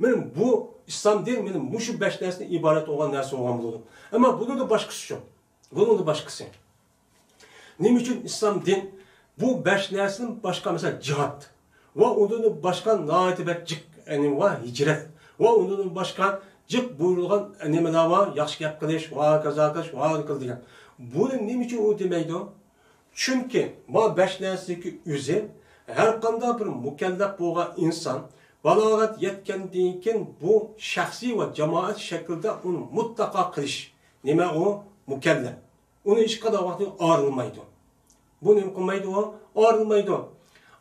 مانا بۇ ئىسلام دىن مانا مۇشۇ بەش نەرسىدىن ئىبارەت بولغان نەرسە بولغان بولىدۇ. ئەمما بۇنىڭدا باشقىسى شۇ. بۇنىڭدا باشقىسى. نېمە ئۈچۈن ئىسلام دىن بۇ بەش نەرسىدىن باشقا، مەسىلەن، جىھاد ۋە ئۇندىن باشقا ناھايىتى بەك جىق، يەنى ۋە ھىجرەت ۋە ئۇندىن باشقا جىق بۇيرۇلغان نېمىلەر بار، ياخشى گەپ قىلىش، ۋە ھاكازا قىلىش، ۋە ھاكازا دېگەن. بۇنى نېمە ئۈچۈن ئۇ دېمەيدۇ؟ چۈنكى ما بەش نەرسىدىكى ئۆزى ھەر قانداق بىر مۇكەللەپ بولغان ئىنسان بالاغەت يەتكەندىن كېيىن بۇ شەخسىي ۋە جامائەت شەكلىدە ئۇنى مۇتلەقا قىلىش. نېمە ئۇ؟ مۇكەللەپ. ئۇنى ھېچقانداق ۋاقىتتا ئايرىلمايدۇ. بۇ نېمە قىلمايدۇ ئۇ؟ ئايرىلمايدۇ.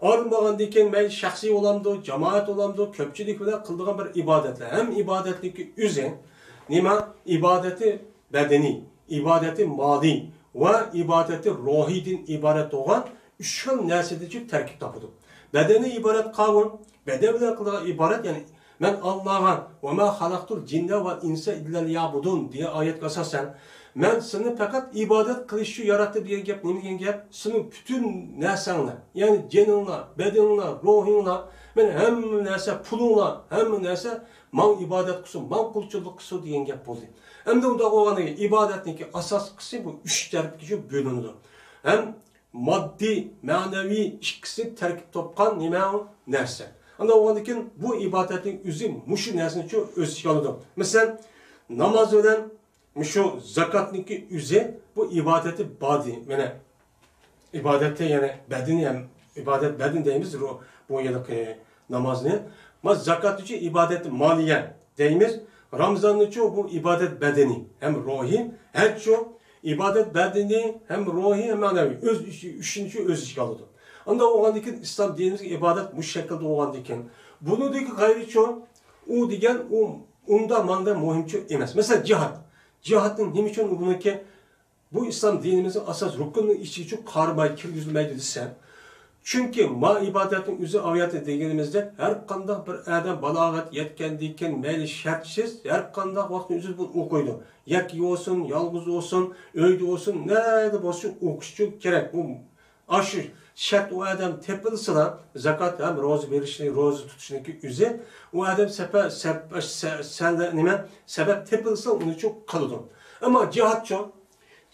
ئايرىلمىغاندىن كېيىن مەيلى شەخسىي بولامدۇ، جامائەت بولامدۇ، كۆپچىلىك بىلەن قىلىدىغان بىر ئىبادەتلەر. ھەم ئىبادەتنىڭكى ئۆزى نېمە؟ ئىبادىتى بەدىنىي، ئىبادىتى مالىي ۋە ئىبادىتى روھىيدىن ئىبارەت بولغان ئۈچ خىل نەرسىدىن تەركىب تاپىدۇ. بەدەندىن ئىبارەت قاۋۇم، بەدەن بىلەن قىلىدىغان ئىبادەت، يەنى مەن ئاللاغا، «ۋەما خەلەقتۇل جىننە ۋەل ئىنسە ئىللا لىيەبۇدۇن» دېگەن ئايەتكە ئاساسەن، مەن سېنى پەقەت ئىبادەت قىلىش ئۈچۈن ياراتتىم دېگەن گەپ نېمە دېگەن گەپ؟ سېنىڭ پۈتۈن نەرسەڭلار، يەنى جېنىڭلار، بەدىنىڭلار، روھىڭلار، مەن ھەممە نەرسە، پۇلۇڭلار، ھەممە نەرسە ماڭا ئىبادەت قىلسۇن، ماڭا قۇلچىلىق قىلسۇن دېگەن گەپ بولدى. ئەمدى ئۇنداق بولغاندىن كېيىن ئىبادەتنىڭكى ئاساسلىقى بۇ ئۈچ تەرەپكە بۆلۈنىدۇ. ھەم ماددىي، مەنىۋى ئىككىسى تەركىب تاپقان نېمە ئۇ؟ نەرسە. ئانداق بولغاندىن كېيىن بۇ ئىبادەتنىڭ ئۆزى مۇشۇ نەرسىنىچۇ ئۆز ئىچىگە ئالىدۇ. مەسىلەن، ناماز بىلەن مۇشۇ زاكاتنىڭكى ئۆزى بۇ ئىبادەتتە باردى. مانا ئىبادەتتە يەنە بەدىنى ھەم ئىبادەت بەدىنى دەيمىز، رو-، بۇ يىلقى نامازنى. ما زاكاتنىچۇ ئىبادەت مالىيە دەيمىز، رامزاننىچۇ بۇ ئىبادەت بەدىنى ھەم روھىي، ھەجچۇ ئىبادەت بەدىنى ھەم روھىي ھەم مەنىۋى، ئۆز ئىچى-، ئۈچىنچى ئۆز ئىچىگە ئالىدۇ. ئاندا بولغاندىكىن ئىسلام دىنىمىزگە ئىبادەت مۇشۇ شەكىلدە بولغاندىكىن، بۇنىڭدىكى غەيرىچۇ، ئۇ دېگەن ئۇ ئۇندا ماندا مۇھىمچۇ ئەمەس. مەسىلەن، جىھاد. جىھادنىڭ نېمە ئۈچۈن بۇنىڭكى بۇ ئىسلام دىنىمىزنىڭ ئاساس رۇكنىنىڭ ئىچىگىچۇ قارىماي كىرگۈزۈلمەيدۇ دېسە، چۈنكى ما ئىبادەتنىڭ ئۆزى ئاۋىياتى دېگىنىمىزدە ھەر قانداق بىر ئادەم بالاغەت يەتكەندىن كېيىن مەيلى شەرتسىز ھەر قانداق ۋاقىتنىڭ ئۆزىدە بۇنى ئوقۇيدۇ. يەككە بولسۇن، يالغۇز بولسۇن، ئۆيدە بولسۇن، نەدە بولسۇن ئوقۇشچۇ كېرەك. بۇ ئاشۇ شەرت ئۇ ئادەم تېپىلسىلا، زاكات ھەم روزا بېرىشنى، روزا تۇتۇشنىڭكى ئۆزى، ئۇ ئادەم سەپە-، سەپ-، سە-، سەندە نېمە، سەۋەب تېپىلسا ئۇنىچۇ قىلىدۇ. ئەمما جىھادچۇ؟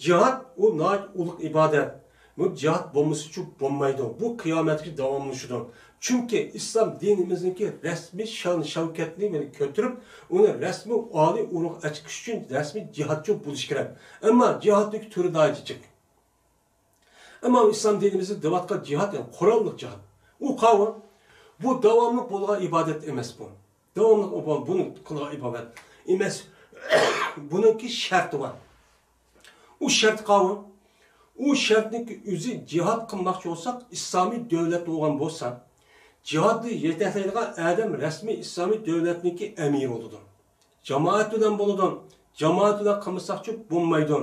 جىھاد ئۇ ناھايىتى ئۇلۇغ ئىبادەت. بۇ جىھاد بولمىسىچۇ بولمايدۇ. بۇ قىيامەتكىچە داۋاملىشىدۇ. چۈنكى ئىسلام دىنىمىزنىڭكى رەسمىي شان-شەۋكەتنى مانا كۆتۈرۈپ، ئۇنى رەسمىي ئالىي ئورۇنغا ئەكىش ئۈچۈن رەسمىي جىھادچۇ بولۇش كېرەك. ئەمما جىھادنىڭكى تۈرى ناھايىتى جىق. ئەمما ئىسلام دىنىمىزدا دەۋاتقان جىھاد، يەنى قوراللىق جىھاد. ئۇ قاۋۇ، بۇ داۋاملىق بولغان ئىبادەت ئەمەس بۇ. داۋاملىق بۇ، بۇنى قىلغان ئىبادەت ئەمەس. بۇنىڭكى شەرتى بار. ئۇ شەرت قاۋۇ. ئۇ شەرتنىڭكى ئۆزى جىھاد قىلماقچى بولساق، ئىسلامىي دۆلەت بولغان بولسا، جىھادنى يېتەكلەيدىغان ئادەم رەسمىي ئىسلامىي دۆلەتنىڭكى ئەمىرى بولىدۇ. جامائەت بىلەن بولىدۇ. جامائەت بىلەن قىلمىساقچۇ بولمايدۇ.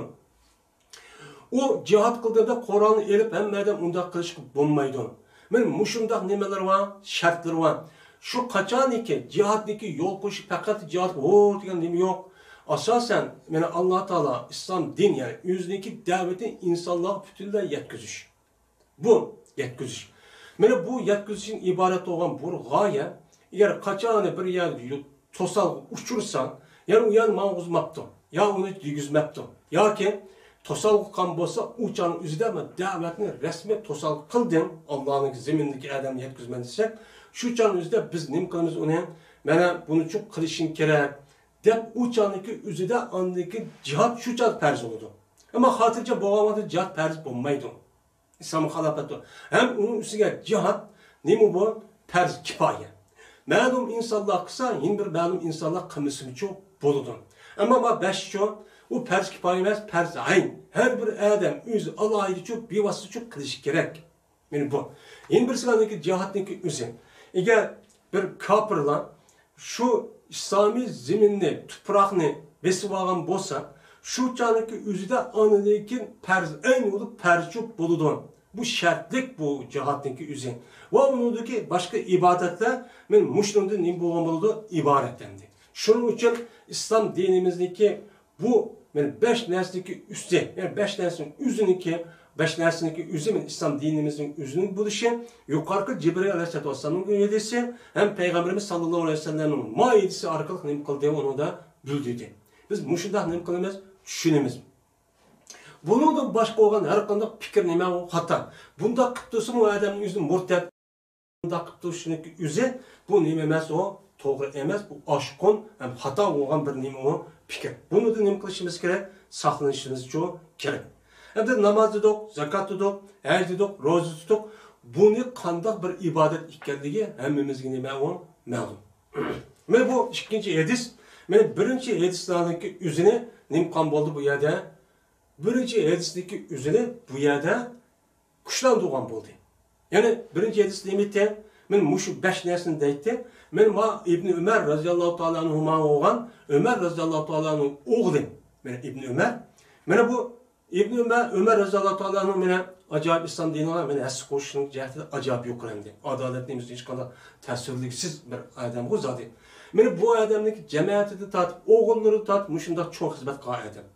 ئۇ جىھاد قىلغاندا قورالنى ئېلىپ ھەممە ئادەم ئۇنداق قىلىشقا بولمايدۇ. مانا مۇشۇنداق نېمىلەر بار، شەرتلىرى بار. شۇ قاچانكى جىھادنىڭكى يول قويۇشى پەقەت جىھاد ھو دېگەن نېمە يوق. ئاساسەن، مانا ئاللا تائالا ئىسلام دىن، يەنى ئۆزىنىڭكى دەۋىتىنى ئىنسانلارغا پۈتۈنلەي يەتكۈزۈش. بۇ يەتكۈزۈش. مانا بۇ يەتكۈزۈشتىن ئىبارەت بولغان بۇ غايە، ئەگەر قاچانى بىر يەردە يو-، توسالغۇ ئۇچرىسا، يەنى ئۇ يەرنى ماڭغۇزماپتۇ، يا ئۇنى دېگۈزمەپتۇ، ياكى توسالغۇ قىلغان بولسا، ئۇ چاغنىڭ ئۆزىدە مەن دەۋەتنى رەسمىي توسالغۇ قىلدىم، ئاللانىڭ زېمىنىدىكى ئادەمنى يەتكۈزمەن دېسەك، شۇ چاغنىڭ ئۆزىدە بىز نېمە قىلىمىز ئۇنى؟ مانا بۇنىچۇ قىلىشىڭ كېرەك، دەپ ئۇ چاغنىڭكى ئۆزىدە ئاندىن كېيىن جىھاد شۇ چاغ پەرز بولىدۇ. ئەمما خاتىرجەم بولغان ۋاقىتتا جىھاد پەرز بولمايدۇ. ئىسلامغا خىلاپەتتۇر. ھەم ئۇنىڭ ئۈستىگە جىھاد نېمە بۇ؟ پەرز كىپايە. مەلۇم ئىنسانلار قىلسا، يەنە بىر مەلۇم ئىنسانلار قىلمىسىمۇچۇ بولىدۇ. ئەمما ما بەشچۇ، ئۇ پەرز كىپايە ئەمەس، پەرز ئەين. ھەر بىر ئادەم ئۆزى ئالاھىدىچۇ، بىۋاسىتىچۇ قىلىشى كېرەك. مانا بۇ. يەنە بىرسى ئاندىكى جىھادنىڭكى ئۆزى. ئەگەر بىر كاپىرلار شۇ ئىسلامىي زېمىننى، تۇپراقنى بېسىپ ئالغان بولسا، شۇ چاغنىڭكى ئۆزىدە ئاندىن كېيىن پەرز ئەين بولۇپ پەرزچۇ بولىدۇ. بۇ شەرتلىك بۇ جىھادنىڭكى ئۆزى. ۋە ئۇنىڭدىكى باشقا ئىبادەتلەر مانا مۇشۇنىڭدىن نېمە بولغان بولىدۇ؟ ئىبارەتلەندى. شۇنىڭ ئۈچۈن ئىسلام دىنىمىزنىڭكى بۇ، مانا بەش نەرسىنىڭكى ئۈستى، يەنى بەش نەرسىنىڭ ئۆزىنىڭكى، بەش نەرسىنىڭكى ئۆزى، مانا ئىسلام دىنىمىزنىڭ ئۆزىنىڭ بولۇشى، يۇقىرىقى جىبرىئىل ئەلەيھىسسالاتۇ ۋەسسالامنىڭ ھەدىسى ھەم پەيغەمبىرىمىز ساللاللاھۇ ئەلەيھى ۋەسەللەمنىڭ ما ھەدىسى ئارقىلىق نېمە قىلدى، ئۇنىڭدا بىلدۈردى. بىز مۇشۇنداق نېمە قىلىمىز؟ چۈشىنىمىز. بۇنىڭدىن باشقا بولغان ھەر قانداق پىكىر نېمە ئۇ خاتا. بۇنداق قىلىپ تۇرسىمۇ ئۇ ئادەمنىڭ ئۆزىنى مۇرتەت، بۇنداق قىلىپ تۇرۇشنىڭ ئۆزى بۇ نېمە ئەمەس ئۇ؟ توغرا ئەمەس، بۇ ئاشقۇن ھەم خاتا بولغان بىر نېمە ئۇ؟ پىكىر. بۇنىڭدىن نېمە قىلىشىمىز كېرەك؟ ساقلىنىشىمىزچۇ كېرەك. ئەمدى ناماز دېدۇق، زاكات دېدۇق، ھەج دېدۇق، روزا تۇتتۇق. بۇنى قانداق بىر ئىبادەت ئىكەنلىكى ھەممىمىزگە نېمە ئۇ؟ مەلۇم. مانا بۇ ئىككىنچى ھەدىس. مانا بىرىنچى ھەدىسلەرنىڭكى ئۆزىنى نېمە قىلغان بولدى بۇ يەردە؟ بىرىنچى ھەدىستىكى ئۆزىنى بۇ يەردە كۈچلەندۈرگەن بولدى. يەنى بىرىنچى ھەدىس نېمە ئىدى؟ مانا مۇشۇ بەش نەرسىنى دەيتتى. مانا ما ئىبنى ئۆمەر رەزىياللاھۇ تائالا ئەنھۇما بولغان، ئۆمەر رەزىياللاھۇ تائالا ئەنھۇ ئوغلى. مانا ئىبنى ئۆمەر. مانا بۇ ئىبنى ئۆمەر، ئۆمەر رەزىياللاھۇ تائالا ئەنھۇ مانا ئاجايىپ ئىسلام دىنىغا مانا ھەسسە قوشۇشنىڭ جەھەتىدە ئاجايىپ يۇقىرى ئەمدى. ئادالەتنى ئۆزىگە ھېچقانداق تەسىرلىگۈسىز بىر ئادەمغۇ زادى. مانا بۇ ئادەمنىڭ جەمەتىدىن تارتىپ، ئوغۇللىرىدىن تارتىپ مۇشۇنداق چوڭ خىزمەت قىلغان ئادەم.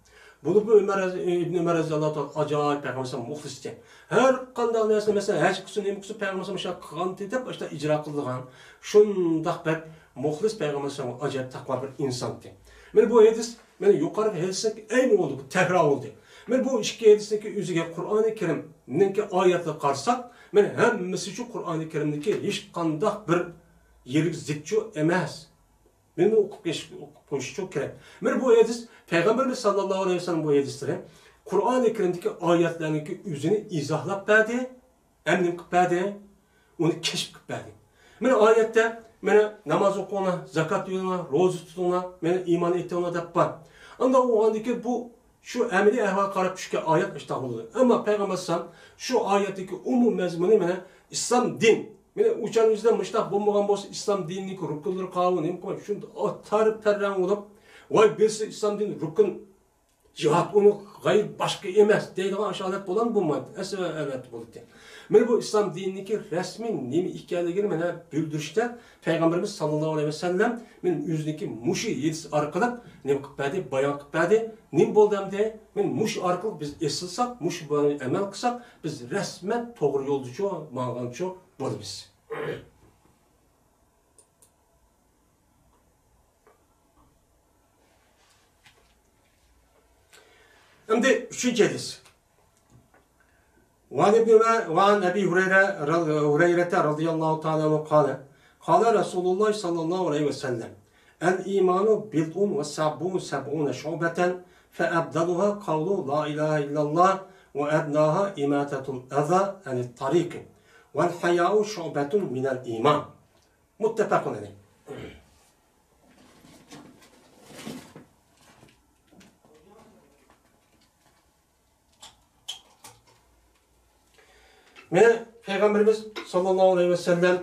بولۇپمۇ ئۆمەر رەزى-، ئىبنى ئۆمەر رەزىياللاھۇ تائالا ئاجايىپ پەيغەمبەر ئەلەيھىسسالام مۇخلىس ئىكەن. ھەر قانداق نەرسىنى، مەسىلەن، ھەج قىلسۇن، نېمە قىلسۇن، پەيغەمبەر ئەلەيھىسسالام شۇنداق قىلغانتى دەپ، ئاشۇنداق ئىجرا قىلىدىغان، شۇنداق بەك مۇخلىس پەيغەمبەر ئەلەيھىسسالامغا ئاجايىپ تەقۋا بىر ئىنسان ئىكەن. مانا بۇ ھەدىس، مانا يۇقىرىقى ھەدىسنىڭ ئەينى بولدى، بۇ تەكرار بولدى. مانا بۇ ئىككى ھەدىسنىڭكى ئۆزىگە قۇرئانى كەرىمنىڭكى ئايەتلىرىگە قارىساق، مانا ھەممىسى شۇ قۇرئانى كەرىمدىكى ھېچقانداق بىر يېرىگە زىتچۇ ئەمەس. مانا بۇنى ئوقۇپ كېلىش-، ئوقۇپ قويۇشچۇ كېرەك. مانا بۇ ھەدىس، پەيغەمبىرىمىز ساللاللاھۇ ئەلەيھى ۋەسەللەم بۇ ھەدىسلىرى، قۇرئانى كەرىمدىكى ئايەتلەرنىڭكى ئۆزىنى ئىزاھلاپ بەردى، ھەم نېمە قىلىپ بەردى؟ ئۇنى كەشىپ قىلىپ بەردى. مانا ئايەتتە، مانا ناماز ئوقۇڭلار، زاكات بېرىڭلار، روزا تۇتۇڭلار، مانا ئىمان ئېيتىڭلار دەپ بار. ئانداق بولغاندىكىن بۇ شۇ ئەمەلىي ئەھۋالغا قاراپ چۈشكەن ئايەت ئىشتاق بولىدۇ. ئەمما پەيغەمبەر ئەلەيھىسسالام شۇ ئايەتتىكى ئومۇم مەزمۇنى مانا ئىسلام دىن. مانا ئۇچان ئۆزىدە مۇشتاق بولمىغان بولسا ئىسلام دىنىنىڭكى رۇكۇنلىرى قاۋۇ نېمە قىلماي شۇنداق تارىپ تەررەڭ بولۇپ، ۋاي بىرسى ئىسلام دىنى رۇكۇن جىھاد ئۇنىڭ غايرى باشقا ئەمەس دەيدىغان ئاشۇ ھالەت بولامدۇ؟ بولمايدۇ. ئەسلى ھالەت بولىدىكەن. مانا بۇ ئىسلام دىنىنىڭكى رەسمىي نېمە ئىكەنلىكىنى مانا بىلدۈرۈشتە پەيغەمبىرىمىز ساللاللاھۇ ئەلەيھى ۋەسەللەم مانا ئۆزىنىڭكى مۇشۇ ھەدىسى ئارقىلىق نېمە قىلىپ بەردى؟ بايان قىلىپ بەردى. نېمە بولدى ئەمدى؟ مانا مۇشۇ ئارقىلىق بىز ئېسىلساق، مۇشۇ بويىچە ئەمەل قىلساق، بىز رەسمەن توغرا يولدىچۇ ماڭغانچۇ بولىمىز. ئەمدى ئۈچىنچى ھەدىس. وعن ابن عمر، وعن أبي هريرة، هريرة رضي الله تعالى عنه قال، قال رسول الله صلى الله عليه وسلم، الإيمان بضع وسبعون، سبعون شعبة، فأفضلها قول لا إله إلا الله، وأدناها إماطة الأذى عن الطريق، والحياء شعبة من الإيمان. متفق عليه. مانا پەيغەمبىرىمىز ساللاللاھۇ ئەلەيھى ۋەسەللەم،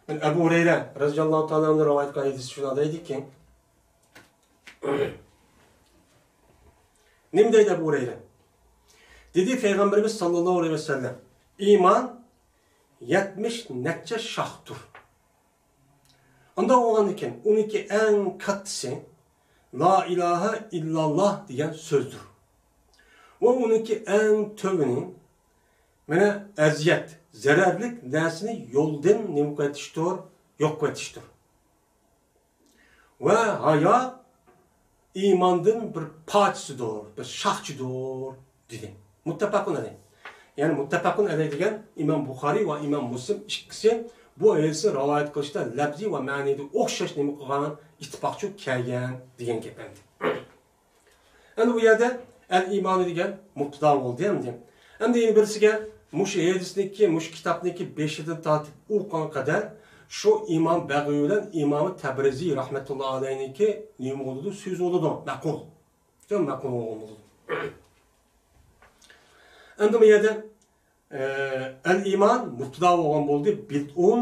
مانا ئەبۇ ھۇرەيرە رەزىياللاھۇ تائالا ئەنھۇ رىۋايەت قىلغان ھەدىستە شۇنداق دەيدىكى، نېمە دەيدۇ ئەبۇ ھۇرەيرە؟ دېدى پەيغەمبىرىمىز ساللاللاھۇ ئەلەيھى ۋەسەللەم، ئىمان يەتمىش نەچچە شاختۇر. ئۇنداق بولغاندىكىن، ئۇنىڭكى ئەڭ كاتتىسى لا ئىلاھە ئىللاللا دېگەن سۆزدۇر. ۋە ئۇنىڭكى ئەڭ تۆۋىنى، مانا، ئەزىيەت، زەرەرلىك نەرسىنى يولدىن نېمە قىلىۋېتىشتۇر؟ يوق قىلىۋېتىشتۇر. ۋە ھايا ئىماندىن بىر پارچىسىدۇر، بىر شاخچىدۇر، دېدى. مۇتتەپەقۇن ئەلەيھ. يەنى مۇتتەپەقۇن ئەلەيھ دېگەن ئىمام بۇخارىي ۋە ئىمام مۇسلىم ئىككىسى بۇ ھەدىسنى رىۋايەت قىلىشتا لەپزى ۋە مەنىدە ئوخشاش نېمە قىلغان، ئىتتىپاقچۇ كەلگەن دېگەن گەپ ئەمدى. ئەمدى بۇ يەردە ئەل ئىمانى دېگەن مۇپتىدا بولدى ئەمدى. ئەمدى يەنە بىرسىگە مۇشۇ ھەدىسنىڭكى، مۇشۇ كىتابنىڭكى بېشىدىن تارتىپ ئوقۇغان قەدەر شۇ ئىمام بەغۋى بىلەن ئىمام تەبرىزى رەھمەتۇللا ئەلەيھنىڭكى نېمە بولىدۇ؟ سۆزى بولىدۇ. مەقۇل. شۇ مەقۇل بولغان بولىدۇ. ئەمدى بۇ يەردە ئەل ئىمان مۇپتىدا بولغان بولدى. بىدئۇن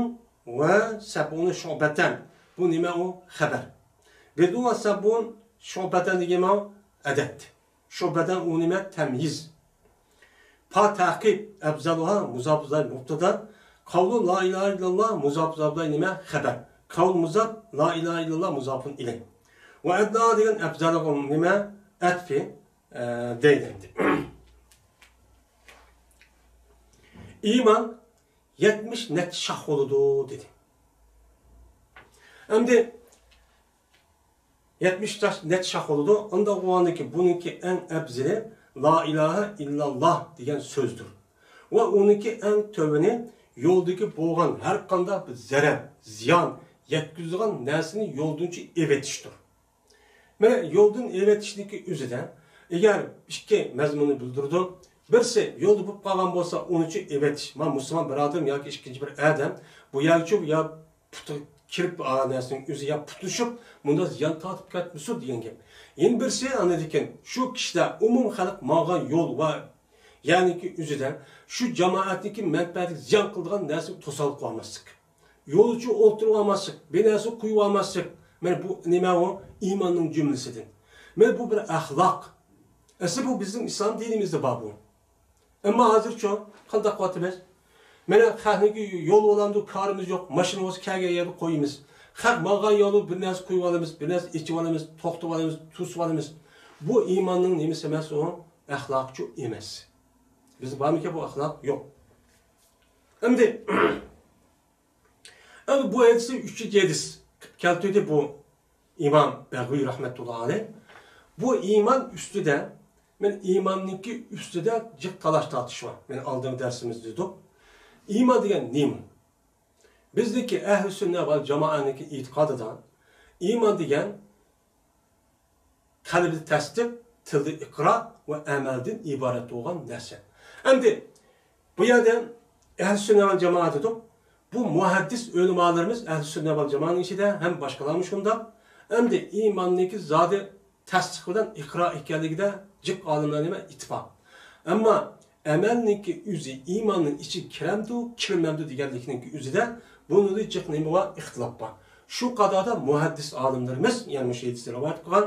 ۋە سەبئۇنە شۇبەتەن. بۇ نېمە ئۇ؟ خەبەر. بىدئۇن ۋە سەبئۇن شۇبەتەن دېگەن مانا ئەدەد. شۇبەتەن ئۇ نېمە؟ تەميىز. پا تەقىب ئەفزەلۇھا مۇزاپ ئىلەيھ مۇپتىدا. قەۋلۇ لا ئىلاھە ئىللاللا مۇزاپ ئىلەيھ نېمە؟ خەبەر. قەۋل مۇزاپ، لا ئىلاھە ئىللاللا مۇزاپۇن ئىلەيھ. ۋە ئەدنا دېگەن ئەفزەلۇھا نېمە؟ ئەتفى. ئە، دەيدۇ ئەمدى. ئىمان يەتمىش نەچچە شاخ بولىدۇ، دېدى. ئەمدى يەتمىش شاخ، نەچچە شاخ بولىدۇ. ئۇنداق بولغاندىكىن بۇنىڭكى ئەڭ ئەپزىلى لا ئىلاھە ئىللاللا دېگەن سۆزدۇر. ۋە ئۇنىڭكى ئەڭ تۆۋىنى يولدىكى بولغان ھەر قانداق بىر زەرەر، زىيان يەتكۈزىدىغان نەرسىنى يولدىنچە ئېۋېتىشتۇر. مانا يولدىن ئېۋېتىشنىڭكى ئۆزىدە ئەگەر ئىككى مەزمۇننى بىلدۈرىدۇ. بىرسى يولدا بولۇپ قالغان بولسا، ئۇنىچۇ ئېۋېتىش. مانا مۇسۇلمان بۇرادىرىم ياكى ئىككىنچى بىر ئادەم بۇ يەرگىچۇ يا پۇتى كىرىپ، ئا، نەرسىنىڭ ئۆزى يا پۇتلىشىپ، مۇنداق زىيان تارتىپ كەتمىسۇن دېگەن گەپ. يەنە بىرسى ئاندىن كېيىن شۇ كىشىلەر ئومۇم خەلق ماڭغان يول ۋە يەرنىڭكى ئۆزىدە شۇ جامائەتنىڭكى مەنپەئەتىگە زىيان قىلىدىغان نەرسىنى توسالغۇ قىلالماسلىق. يولچى ئولتۇرۇۋالماسلىق، بىر نەرسە قويۇۋالماسلىق، مانا بۇ نېمە ئۇ؟ ئىماننىڭ جۈملىسىدىن. مانا بۇ بىر ئەخلاق. ئەسلى بۇ بىزنىڭ ئىسلام دىنىمىزدە بار بۇ. ئەمما ھازىرچۇ قانداق قىلىۋاتىمىز؟ مانا خەقنىڭكى يولى بولامدۇ، كارىمىز يوق، ماشىنا بولسا كەلگەن يەردە قويىمىز. خەق ماڭغان يولى بىر نەرسە قويۇۋالىمىز، بىر نەرسە ئېچىۋالىمىز، توختىتىۋالىمىز، توسۇۋالىمىز. بۇ ئىماننىڭ نېمىسى ئەمەس ئۇ؟ ئەخلاقچۇ ئەمەس. بىزدە بارمىكەن بۇ ئەخلاق؟ يوق. ئەمدى ئەمدى بۇ ھەدىسنى ئۈچىنچى ھەدىس قىلىپ كەلتۈردى بۇ ئىمام بەغۋى رەھمەتۇللا ئەلەيھ. بۇ ئىمان ئۈستىدە، مەن ئىماننىڭكى ئۈستىدە جىق تالاش تارتىش بار. مەن ئالدىنقى دەرسىمىزدە دېدۇق. ئىمان دېگەن نېمە؟ بىزنىڭكى ئەھلى سۈننە ۋە جامائەنىڭكى ئېتىقادىدا ئىمان دېگەن قەلبىدە تەستىق، تىلدا ئىقرار ۋە ئەمەلدىن ئىبارەت بولغان نەرسە. ئەمدى بۇ يەردە ئەھلى سۈننە ۋەل جامائە دېدۇق. بۇ مۇھەددىس ئۆلىمالىرىمىز ئەھلى سۈننە ۋەل جامائەنىڭ ئىچىدە ھەم باشقىلارمۇ شۇنداق. ئەمدى ئىماننىڭكى زادى تەستىق بىلەن ئىقرار ئىكەنلىكىدە جىق ئالىملار نېمە ئىتتىپاق. ئەمما ئەمەلنىڭكى ئۆزى ئىماننىڭ ئىچىگە كىرەمدۇ، كىرمەمدۇ دېگەنلىكنىڭكى ئۆزىدە بۇنىڭدا جىق نېمە بار؟ ئىختىلاپ بار. شۇ قەدەردە مۇھەددىس ئالىملىرىمىز، يەنى مۇشۇ ھەدىسنى رىۋايەت قىلغان،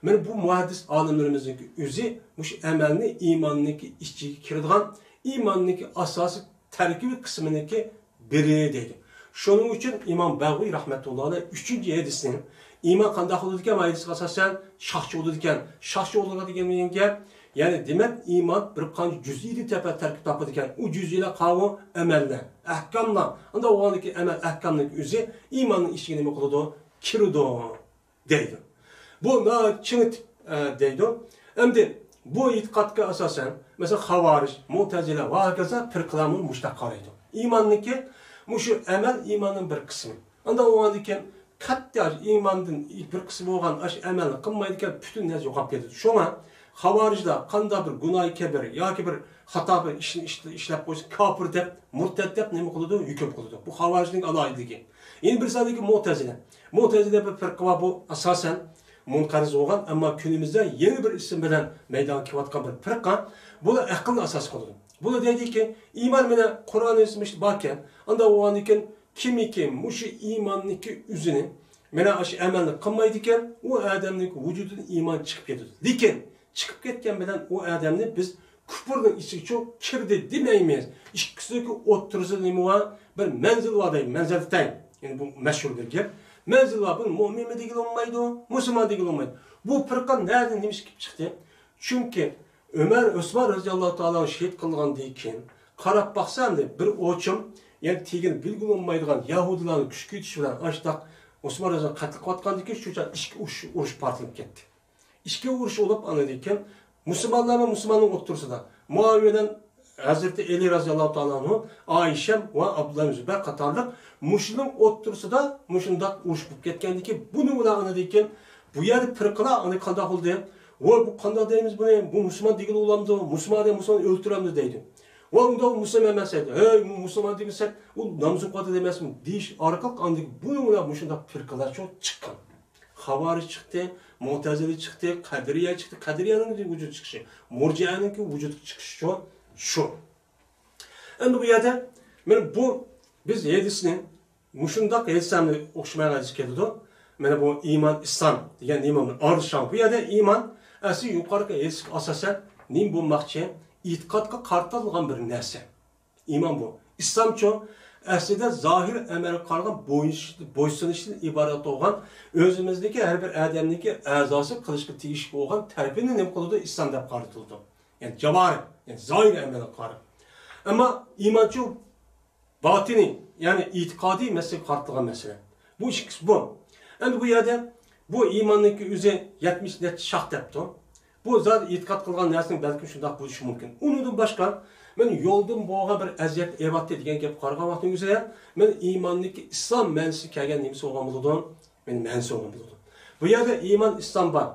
مانا بۇ مۇھەددىس ئالىملىرىمىزنىڭكى ئۆزى مۇشۇ ئەمەلنى ئىماننىڭكى ئىچىگە كىرىدىغان، ئىماننىڭكى ئاساسىي تەركىبىي قىسمىنىڭكى بىرى دەيدۇ. شۇنىڭ ئۈچۈن ئىمام بەغۋىي رەھمەتۇللاھى ئەلەيھ ئۈچىنچى ھەدىسنى، ئىمان قانداق بولىدىكەن؟ بۇ ھەدىسكە ئاساسەن شاخچە بولىدىكەن. شاخچە بولىدىكەن دېگەن گەپ، يەنى دېمەك، ئىمان بىر قانچە جۈزئىدىن تەركىب تاپىدىكەن. ئۇ جۈزئىلەر قاۋۇ ئەمەللەر، ئەھكاملار. ئۇنداق بولغاندىكىن ئەمەل ئەھكامنىڭ ئۆزى ئىماننىڭ ئىچىگە نېمە قىلىدۇ؟ كىرىدۇ دەيدۇ. بۇ ناھايىتى چىڭىتىپ، ئە، دەيدۇ. ئەمدى بۇ ئېتىقادقا ئاساسەن، مەسىلەن، خاۋارىج، مۇتەزىلە ۋە ھاكازا پىرقىلارمۇ مۇشۇنداق قارايدۇ. ئىماننىكى مۇشۇ ئەمەل ئىماننىڭ بىر قىسمى. ئانداق بولغاندىكىن قەتئىي ئىماندىن بىر قىسمى بولغان ئاشۇ ئەمەلنى قىلمايدىكەن، پۈتۈن نەرسە يوقاپ كېتىدۇ. شۇڭا خاۋارىجلار قانداق بىر گۇناھى كەبىر ياكى بىر خاتا بىر ئىشنى ئىشلە-، ئىشلەپ قويسا، كاپىر دەپ، مۇرتەد دەپ نېمە قىلىدۇ؟ ھۆكۈم قىلىدۇ. بۇ خاۋارىجنىڭ ئالاھىدىلىكى. يەنە بىرسىدىكى مۇتەزىلە. مۇتەزىلە بىر پىرقە بار، بۇ ئاساسەن مۇنقەرز بولغان، ئەمما كۈنىمىزدە يېڭى بىر ئىسىم بىلەن مەيدانغا كېلىۋاتقان بىر پىرقە. بۇلار ئەقىلنى ئاساس قىلىدۇ. بۇلار دەيدىكى، ئىمان مانا قۇرئان ھەدىس مۇشۇ باركەن، ئانداق بولغاندىكىن كىمكى مۇشۇ ئىماننىڭكى ئۆزىنى، مانا ئاشۇ ئەمەلنى قىلمايدىكەن، ئۇ ئادەمنىڭ ۋۇجۇدىدىن ئىمان چىقىپ كېتىدۇ. لېكىن چىقىپ كەتكەن بىلەن ئۇ ئادەمنى بىز كۇپۇرنىڭ ئىچىگىچۇ كىردى دېمەيمىز. ئىككىسىنىڭكى ئوتتۇرىسىدا نېمە بار؟ بىر مەنزىل بار دەيمىز، مەنزىلتەين. يەنى بۇ مەشھۇر بىر گەپ. مەنزىل بار، بۇنى مۆمىنمۇ دېگىلى بولمايدۇ، مۇسۇلمان دېگىلى بولمايدۇ. بۇ پىرقە نەدىن نېمە كېلىپ چىقتى؟ چۈنكى ئۆمەر، ئوسمان رەزىياللاھۇ تائالا شېھىت قىلغاندىن كېيىن قاراپ باقسا، ئەمدى بىر ئوچۇم، يەنى تېگىنى بىلگىلى بولمايدىغان يەھۇدىيلارنىڭ كۈچ كۈچى بىلەن ئاشتاق ئوسمان رەزىياللاھۇ قەتل قىلىۋاتقاندىن كېيىن شۇ چاغ ئىككى ئۇرۇش، ئۇرۇش پارتلاپ كەتتى. ئىككى ئۇرۇش بولۇپ، ئاندىن كېيىن مۇسۇلمانلار بىلەن مۇسۇلماننىڭ ئوتتۇرىسىدا، مۇئاۋىيە بىلەن ھەزرىتى ئەلى رەزىياللاھۇ تائالا ئەنھۇ، ئائىشەم ۋە ئابدۇللا ئىبن زۇبەير قاتارلىق مۇشۇنىڭ ئوتتۇرىسىدا مۇشۇنداق ئۇرۇش بولۇپ كەتكەندىن كېيىن، بۇنى ئۇلار ئاندىن كېيىن بۇ يەردە پىرقىلار ئاندىن كېيىن قانداق بولدى؟ ۋاي، بۇ قانداق دەيمىز بۇنى؟ بۇ مۇسۇلمان دېگىلى بولامدۇ؟ مۇسۇلمان دېگەن مۇسۇلماننى ئۆلتۈرەمدۇ دەيدۇ. ۋاي، ئۇنداق مۇسۇلمان ئەمەس دەيدۇ. ھەي، بۇ مۇسۇلمان دېمىسەك، ئۇ نامىزى قىلىۋاتىدۇ دېمەسمۇ؟ دېيىش ئارقىلىق ئاندىن كېيىن بۇنى ئۇلار مۇشۇنداق پىرقىلار چىققان. خاۋارىج چىقتى، مۇتەزىلە چىقتى، قەدىرىيە چىقتى. قەدىرىيەنىڭ ۋۇجۇدقا چىقىشى، مۇرجىئەنىڭكى ۋۇجۇدقا چىقىشى شۇ. ئەمدى بۇ يەردە مانا بۇ بىز ھەدىسنى مۇشۇنداق ھەدىسلەرنى ئوخشىمايدىغان ھەدىس كېلىدۇ. مانا بۇ ئىمان، ئىسلام دېگەن نېمە بىلەن ئارىلىشىدىغان. بۇ يەردە ئىمان ئەسلى يۇقىرىقى ھەدىسكە ئاساسەن نېمە بولماقچى؟ ئېتىقادقا قارىتىلغان بىر نەرسە. ئىمان بۇ. ئىسلامچۇ؟ ئەسلىدە زاھىر ئەمەلگە قارىغان بويسۇن-، بويسۇنۇشتىن ئىبارەت بولغان، ئۆزىمىزدىكى ھەر بىر ئادەمنىڭكى ئەزاسى قىلىشقا تېگىشلىك بولغان تەرىپىنى نېمە قىلىدۇ؟ ئىسلام دەپ قارىتىلىدۇ. يەنى جاۋارىھ، يەنى زاھىر ئەمەلگە قارىغان. ئەمما ئىمانچۇ؟ باتىنىي، يەنى ئېتىقادىي مەسىلىگە قارىتىلغان مەسىلە. بۇ ئىككىسى بۇ. ئەمدى بۇ يەردە بۇ ئىماننىڭكى ئۆزى يەتمىش نەچچە شاخ دەپتۇ. بۇ زادى ئېتىقاد قىلغان نەرسىنىڭ بەلكىم شۇنداق بولۇشى مۇمكىن. ئۇنىڭدىن باشقا، مەن يولدىن بولغان بىر ئەزىيەت ئېۋاتتى دېگەن گەپكە قارىغان ۋاقتىنىڭ ئۆزىدە، مەن ئىماننىڭكى ئىسلام مەنىسى كەلگەن نېمىسى بولغان بولىدۇ؟ مەن مەنىسى بولغان بولىدۇ. بۇ يەردە ئىمان، ئىسلام بار.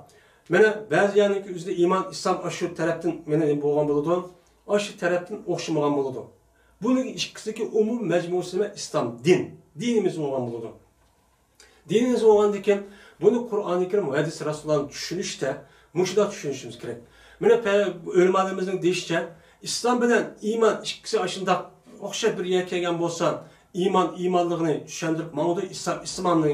مانا بەزى يەرنىڭكى ئۆزىدە ئىمان، ئىسلام ئاشۇ تەرەپتىن مانا نېمە بولغان بولىدۇ؟ ئاشۇ تەرەپتىن ئوخشىمىغان بولىدۇ. بۇنىڭ ئىككىسىدىكى ئومۇمىي مەجمۇسى نېمە؟ ئىسلام، دىن. دىنىمىز بولغان بولىدۇ. دىنىمىز بولغاندىكىن، بۇنى قۇرئانى كەرىم ۋە ھەدىس رەسۇلۇللانى چۈشىنىشتە مۇشۇنداق چۈشىنىشىمىز كېرەك. مانا پە-، ئۆلىمالىرىمىزنىڭ دېيىشىچە، ئىسلام بىلەن ئىمان ئىككىسى ئاشۇنداق ئوخشاش بىر يەرگە كەلگەن بولسا، ئىمان ئىمانلىقنى چۈشەندۈرۈپ ماڭىدۇ، ئىسلام ئىسلامنى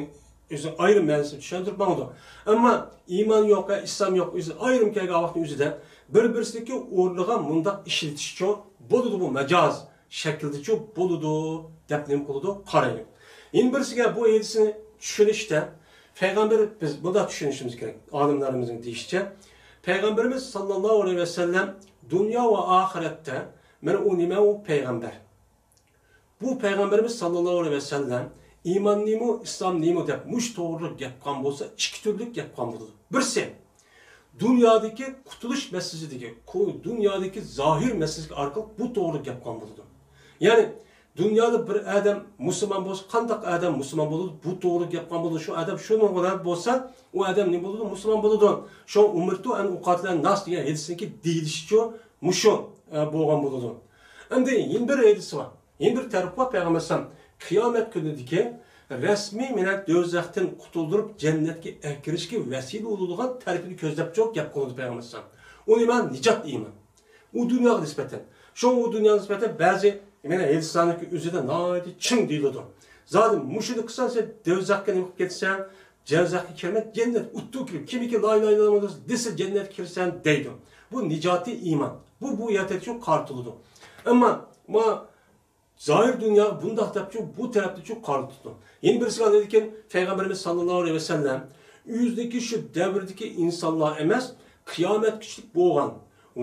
ئۆزى ئايرىم مەنىسىنى چۈشەندۈرۈپ ماڭىدۇ. ئەمما ئىمان يوق ۋە ئىسلام يوق، ئۆزى ئايرىم كەلگەن ۋاقىتنىڭ ئۆزىدە بىر-بىرسىدىكى ئورنىغا مۇنداق ئىشلىتىشچۇ بولىدۇ، بۇ مەجاز شەكىلدىچۇ بولىدۇ دەپ نېمە قىلىدۇ؟ قارايدۇ. يەنە بىرسىگە بۇ ھەدىسنى چۈشىنىشتە پەيغەمبەر، بىز بۇنداق چۈشىنىشىمىز كېرەك. ئالىملىرىمىزنىڭ دېيىشىچە، پەيغەمبىرىمىز ساللاللاھۇ ئەلەيھى ۋەسەللەم دۇنيا ۋە ئاخىرەتتە، مانا ئۇ نېمە؟ ئۇ پەيغەمبەر. بۇ پەيغەمبىرىمىز ساللاللاھۇ ئەلەيھى ۋەسەللەم ئىمان نېمە، ئىسلام نېمە دەپ مۇشۇ توغرىلىق گەپ قىلغان بولسا، ئىككى تۈرلۈك گەپ قىلغان بولىدۇ. بىرسى، دۇنيادىكى قۇتۇلۇش مەسىلىسىدىكى، كو-، دۇنيادىكى زاھىر مەسىلىسى ئارقىلىق بۇ توغرىلىق گەپ قىلغان بولىدۇ. يەنى دۇنيادا بىر ئادەم مۇسۇلمان بولسا، قانداق ئادەم مۇسۇلمان بولىدۇ؟ بۇ توغرا گەپ قىلغان بولىدۇ. شۇ ئادەم شۇنىڭغا بولسا، ئۇ ئادەم نېمە بولىدۇ؟ مۇسۇلمان بولىدۇ. شۇڭا «ئۇمرتۇ ئەن ئۇقاتىلەن ناس» دېگەن ھەدىسنىڭكى دېيىلىشىچۇ مۇشۇ، ئە، بولغان بولىدۇ. ئەمدى يەنە بىر ھەدىس بار. يەنە بىر تەرىپى بار پەيغەمبەر ئەلەيھىسسالام قىيامەت كۈنىدىكى رەسمىي مەنە دوزاختىن قۇتۇلدۇرۇپ جەننەتكە ئەكىرىشكە ۋەسىلە بولىدىغان تەرىپىنى كۆزلەپ چوق گەپ قىلىدۇ پەيغەمبەر ئەلەيھىسسالام. ئۇ نېمە؟ نىجات ئىمان. ئۇ دۇنياغا نىسبەتەن. شۇڭا ئۇ دۇنياغا نىسبەتەن بەزى مەنە ھەدىسلەرنىڭكى ئۆزىدە ناھايىتى چىڭ دېيىلىدۇ. زادى مۇشۇنى قىلساڭ سەن دوزاخقا نېمە قىلىپ كەتسەڭ، جەزاخقا كىرمەي جەننەت ئۇتتۇ كىرىپ، كىمكى لا ئىلاھە ئىللاللا دېسە جەننەتكە كىرىسەن دەيدۇ. بۇ نىجاتىي ئىمان. بۇ، بۇ يەردە شۇ قارىتىلىدۇ. ئەمما ما زاھىر دۇنياغا بۇنداق دەپچۇ، بۇ تەرەپتىچۇ قارىتىدۇ. يەنە بىرسىگە ئاندىن كېيىن پەيغەمبىرىمىز ساللاللاھۇ ئەلەيھى ۋەسەللەم ئۆزىدىكى شۇ دەۋردىكى ئىنسانلار ئەمەس، قىيامەتكىچىلىك بولغان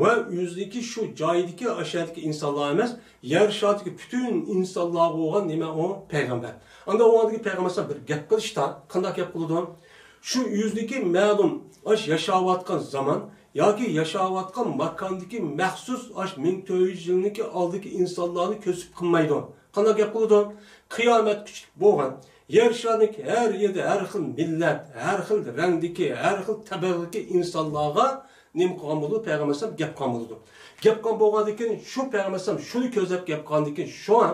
ۋە ئۆزىدىكى شۇ جايدىكى ئاشۇ يەردىكى ئىنسانلار ئەمەس، يەر شارىدىكى پۈتۈن ئىنسانلارغا بولغان نېمە ئۇ پەيغەمبەر. ئاندا ئۇ ئاندىكى پەيغەمبەر بىر گەپ قىلىشتا قانداق گەپ قىلىدۇ؟ شۇ ئۆزىدىكى مەلۇم ئاشۇ ياشاۋاتقان زامان ياكى ياشاۋاتقان ماكاندىكى مەخسۇس ئاشۇ مىڭ تۆت يۈز يىلنىڭكى ئالدىكى ئىنسانلارنى كۆسۈپ قىلمايدۇ. قانداق گەپ قىلىدۇ؟ قىيامەتكىچىلىك بولغان يەر شارىنىڭكى ھەر يېرىدە ھەر خىل مىللەت، ھەر خىل رەڭدىكى، ھەر خىل تەبەقىدىكى ئىنسانلارغا نېمە قىلغان بولىدۇ؟ پەيغەمبەر ئەلەيھىسسالام گەپ قىلغان بولىدۇ. گەپ قىلغان بولغاندىن كېيىن شۇ پەيغەمبەر ئەلەيھىسسالام شۇنى كۆزلەپ گەپ قىلغاندىن كېيىن شۇڭا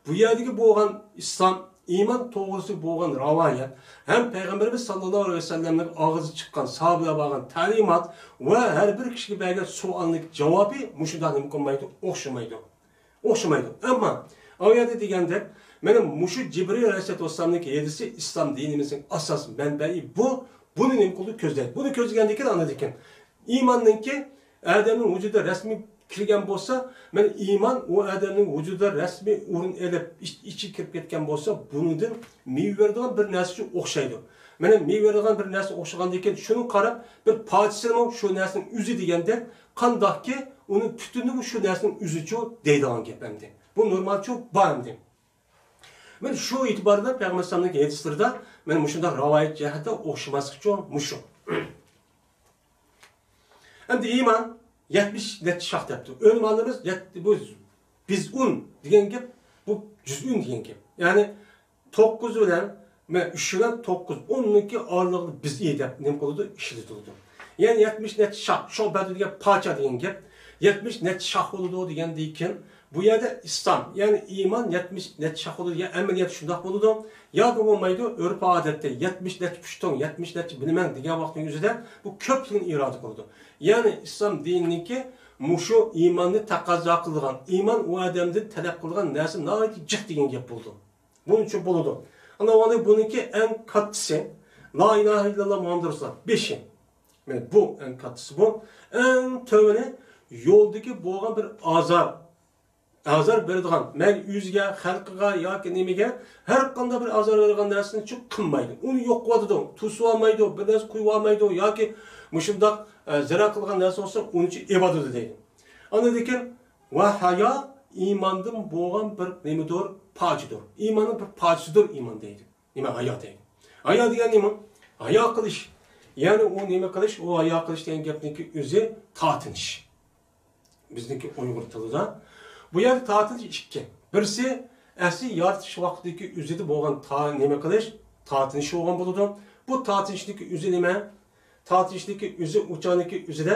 بۇ يەردىكى بولغان ئىسلام، ئىمان توغرىسىدا بولغان رىۋايەت ھەم پەيغەمبىرىمىز ساللاللاھۇ ئەلەيھى ۋەسەللەمنىڭ ئاغزىدىن چىققان، ساھابىلەرگە بەرگەن تەلىمات ۋە ھەر بىر كىشىگە بەرگەن سوئالنىڭ جاۋابى مۇشۇنداق نېمە قىلمايدۇ، ئوخشىمايدۇ. ئوخشىمايدۇ. ئەمما ئۇ يەردە دېگەندەك، مانا مۇشۇ جىبرىئىل ئەلەيھىسسالاتۇ ۋەسسالامنىڭ ھەدىسى ئىسلام دىنىمىزنىڭ ئاساس مەنبەيى بۇ. بۇنى نېمە قىلدى؟ كۆزلەيدۇ. بۇنى كۆزلىگەندىن كېيىن ئاندىن كېيىن ئىماننىڭكى ئادەمنىڭ ۋۇجۇدىدا رەسمىي كىرگەن بولسا، مانا ئىمان ئۇ ئادەمنىڭ ۋۇجۇدىدا رەسمىي ئورۇن ئېلىپ، ئىچ-، ئىچىگە كىرىپ كەتكەن بولسا، بۇنىڭدىن مېۋە بېرىدىغان بىر نەرسىچۇ ئوخشايدۇ. مانا مېۋە بېرىدىغان بىر نەرسە ئوخشىغاندىن كېيىن، شۇنىڭغا قاراپ بىر پارچىسىمۇ شۇ نەرسىنىڭ ئۆزى دېگەندەك، قانداقكى ئۇنىڭ پۈتۈنىمۇ شۇ نەرسىنىڭ ئۆزىچۇ دەيدىغان گەپ ئەمدى. بۇ نورمالچۇ بار ئەمدى. مانا شۇ ئېتىبار بىلەن پەيغەمبەر ئەلەيھىسسالامنىڭ ھەدىسلىرىدا مانا مۇشۇنداق رىۋايەت جەھەتتە ئوخشىماسلىقچۇ مۇشۇ. ئەمدى ئىمان يەتمىش نەچچە شاخ دەپتۇ. ئۆلىمالىرىمىز يەت-، بۇ بىزئۇن دېگەن گەپ، بۇ جۈزئۇن دېگەن گەپ. يەنى توققۇز بىلەن، مە-، ئۈچ بىلەن توققۇز، ئوننىڭكى ئارىلىقىدا بىزئى دەپ نېمە قىلىدۇ؟ ئىشلىتىلىدۇ. يەنى يەتمىش نەچچە شاخ، شۇ بەدىلگە پارچە دېگەن گەپ. يەتمىش نەچچە شاخ بولىدۇ دېگەندىن كېيىن، بۇ يەردە ئىسلام، يەنى ئىمان يەتمىش نەچچە شاخ بولىدۇ. يا ئەمەلىيەتتە شۇنداق بولىدۇ، ياكى بولمايدۇ. ئۆرپ ئادەتتە يەتمىش نەچچە پۇشتۇڭ، يەتمىش نەچچە بىلىمەن دېگەن ۋاقىتنىڭ ئۆزىدە بۇ كۆپلۈكنى ئىرادە قىلىدۇ. يەنى ئىسلام دىنىنىڭكى مۇشۇ ئىماننى تەقەززا قىلىدىغان، ئىمان ئۇ ئادەمدىن تەلەپ قىلىدىغان نەرسە ناھايىتى جىق دېگەن گەپ بولىدۇ. بۇنىڭ ئۈچۈن بولىدۇ. ئانا ئۇنى بۇنىڭكى ئەڭ كاتتىسى، لا ئىلاھە ئىللاللا مۇھەممەد رەسۇلۇللا، بېشى. مانا بۇ ئەڭ كاتتىسى بۇ. ئەڭ تۆۋىنى يولدىكى بولغان بىر ئازار، ئازار بېرىدىغان، مەيلى ئۆزىگە، خەلقىگە ياكى نېمىگە، ھەر قانداق بىر ئازار بېرىدىغان نەرسىنى چۈ قىلمايدۇ. ئۇنى يوق قىلىۋاتىدۇ، توسۇۋالمايدۇ، بىر نەرسە قويۇۋالمايدۇ ياكى مۇشۇنداق، ئە، زەرەر قىلغان نەرسە بولسا ئۇنى چۈ ئېۋاتىدۇ دەيدۇ. ئاندىن كېيىن ۋە ھايا ئىماندىن بولغان بىر نېمىدۇر، پارچىدۇر. ئىماننىڭ بىر پارچىسىدۇر ئىمان دەيدۇ. نېمە ھايا دەيدۇ؟ ھايا دېگەن نېمە؟ ھايا قىلىش. يەنى ئۇ نېمە قىلىش؟ ئۇ ھايا قىلىش دېگەن گەپنىڭكى ئۆزى تارتىنىش. بىزنىڭكى ئۇيغۇر تىلىدا. بۇ يەردە تارتىنىش ئىككى. بىرسى ئەسلى يارىتىش ۋاقتىدىكى ئۆزىدە بولغان تا-، نېمە قىلىش؟ تارتىنىش بولغان بولىدۇ. بۇ تارتىنىشنىڭكى ئۆزى نېمە؟ تارتىنىشنىڭكى ئۆزى، ئۇ چاغنىڭكى ئۆزىدە،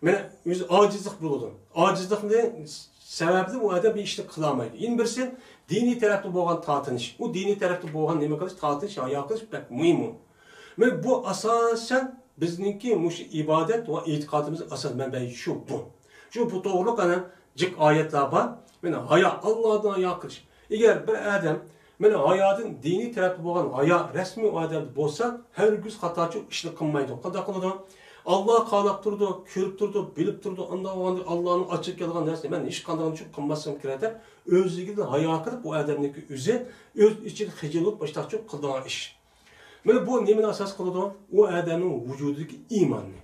مانا، ئۆزى ئاجىزلىق بولىدۇ. ئاجىزلىقنى سەۋەبىدىن ئۇ ئادەم بىر ئىشنى قىلالمايدۇ. يەنە بىرسى، دىنىي تەرەپتە بولغان تارتىنىش. ئۇ دىنىي تەرەپتە بولغان نېمە قىلىش، تارتىنىش، ھايا قىلىش بەك مۇھىم ئۇ. مانا بۇ ئاساسەن بىزنىڭكى مۇشۇ ئىبادەت ۋە ئېتىقادىمىزنىڭ ئاساس مەنبەيى شۇ، بۇ. شۇ، بۇ توغرۇلۇق ئەنە جىق ئايەتلەر بار. مانا ھايا، ئاللادىن ھايا قىلىش. ئەگەر بىر ئادەم مانا ھايادىن دىنىي تەرەپتە بولغان ھايا رەسمىي ئۇ ئادەمدە بولسا، ھەرگىز خاتاچۇ ئىشنى قىلمايدۇ. قانداق قىلىدۇ؟ ئاللا قاراپ تۇرىدۇ، كۆرۈپ تۇرىدۇ، بىلىپ تۇرىدۇ، ئانداق بولغاندا ئاللانىڭ ئاچچىقى كەلگەن نەرسىنى مەن ھېچقانداقنى قىلماسلىقىم كېرەك دەپ، ئۆزلۈكىدىن ھايا قىلىپ، ئۇ ئادەمنىڭكى ئۆزى ئۆز ئىچىدە خىجىل بولۇپ، مۇشۇنداقچۇ قىلىدىغان ئىش. مانا بۇ نېمىنى ئاساس قىلىدۇ؟ ئۇ ئادەمنىڭ ۋۇجۇدىدىكى ئىماننى.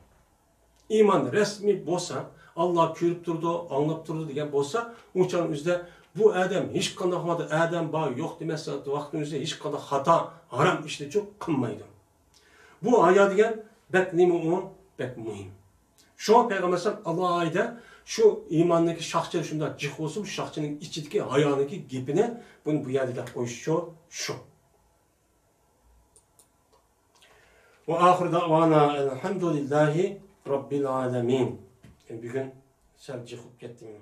ئىمان رەسمىي بولسا، ئاللا كۆرۈپ تۇرىدۇ، ئاڭلاپ تۇرىدۇ دېگەن بولسا، ئۇ چاغنىڭ ئۆزىدە بۇ ئادەم ھېچقانداق ۋاقىتتا ئادەم بار، يوق دېمەسلىك ۋاقتىنىڭ ئۆزىدە ھېچقانداق خاتا، ھارام ئىشنىچۇ قىلمايدۇ. بۇ ھايا دېگەن بەك نېمە ئۇ؟ بەك مۇھىم. شۇڭا پەيغەمبەر ئەلەيھىسسالام ئالاھىدە شۇ ئىماندىكى شاخچە شۇنداق جىق بولسىمۇ، شۇ شاخچىنىڭ ئىچىدىكى ھايانىڭكى گېپىنى بۇنى بۇ يەردە دەپ قويۇشچۇ شۇ. وآخر دعوانا الحمد لله رب العالمين. بۈگۈن سەل جىق بولۇپ كەتتىم.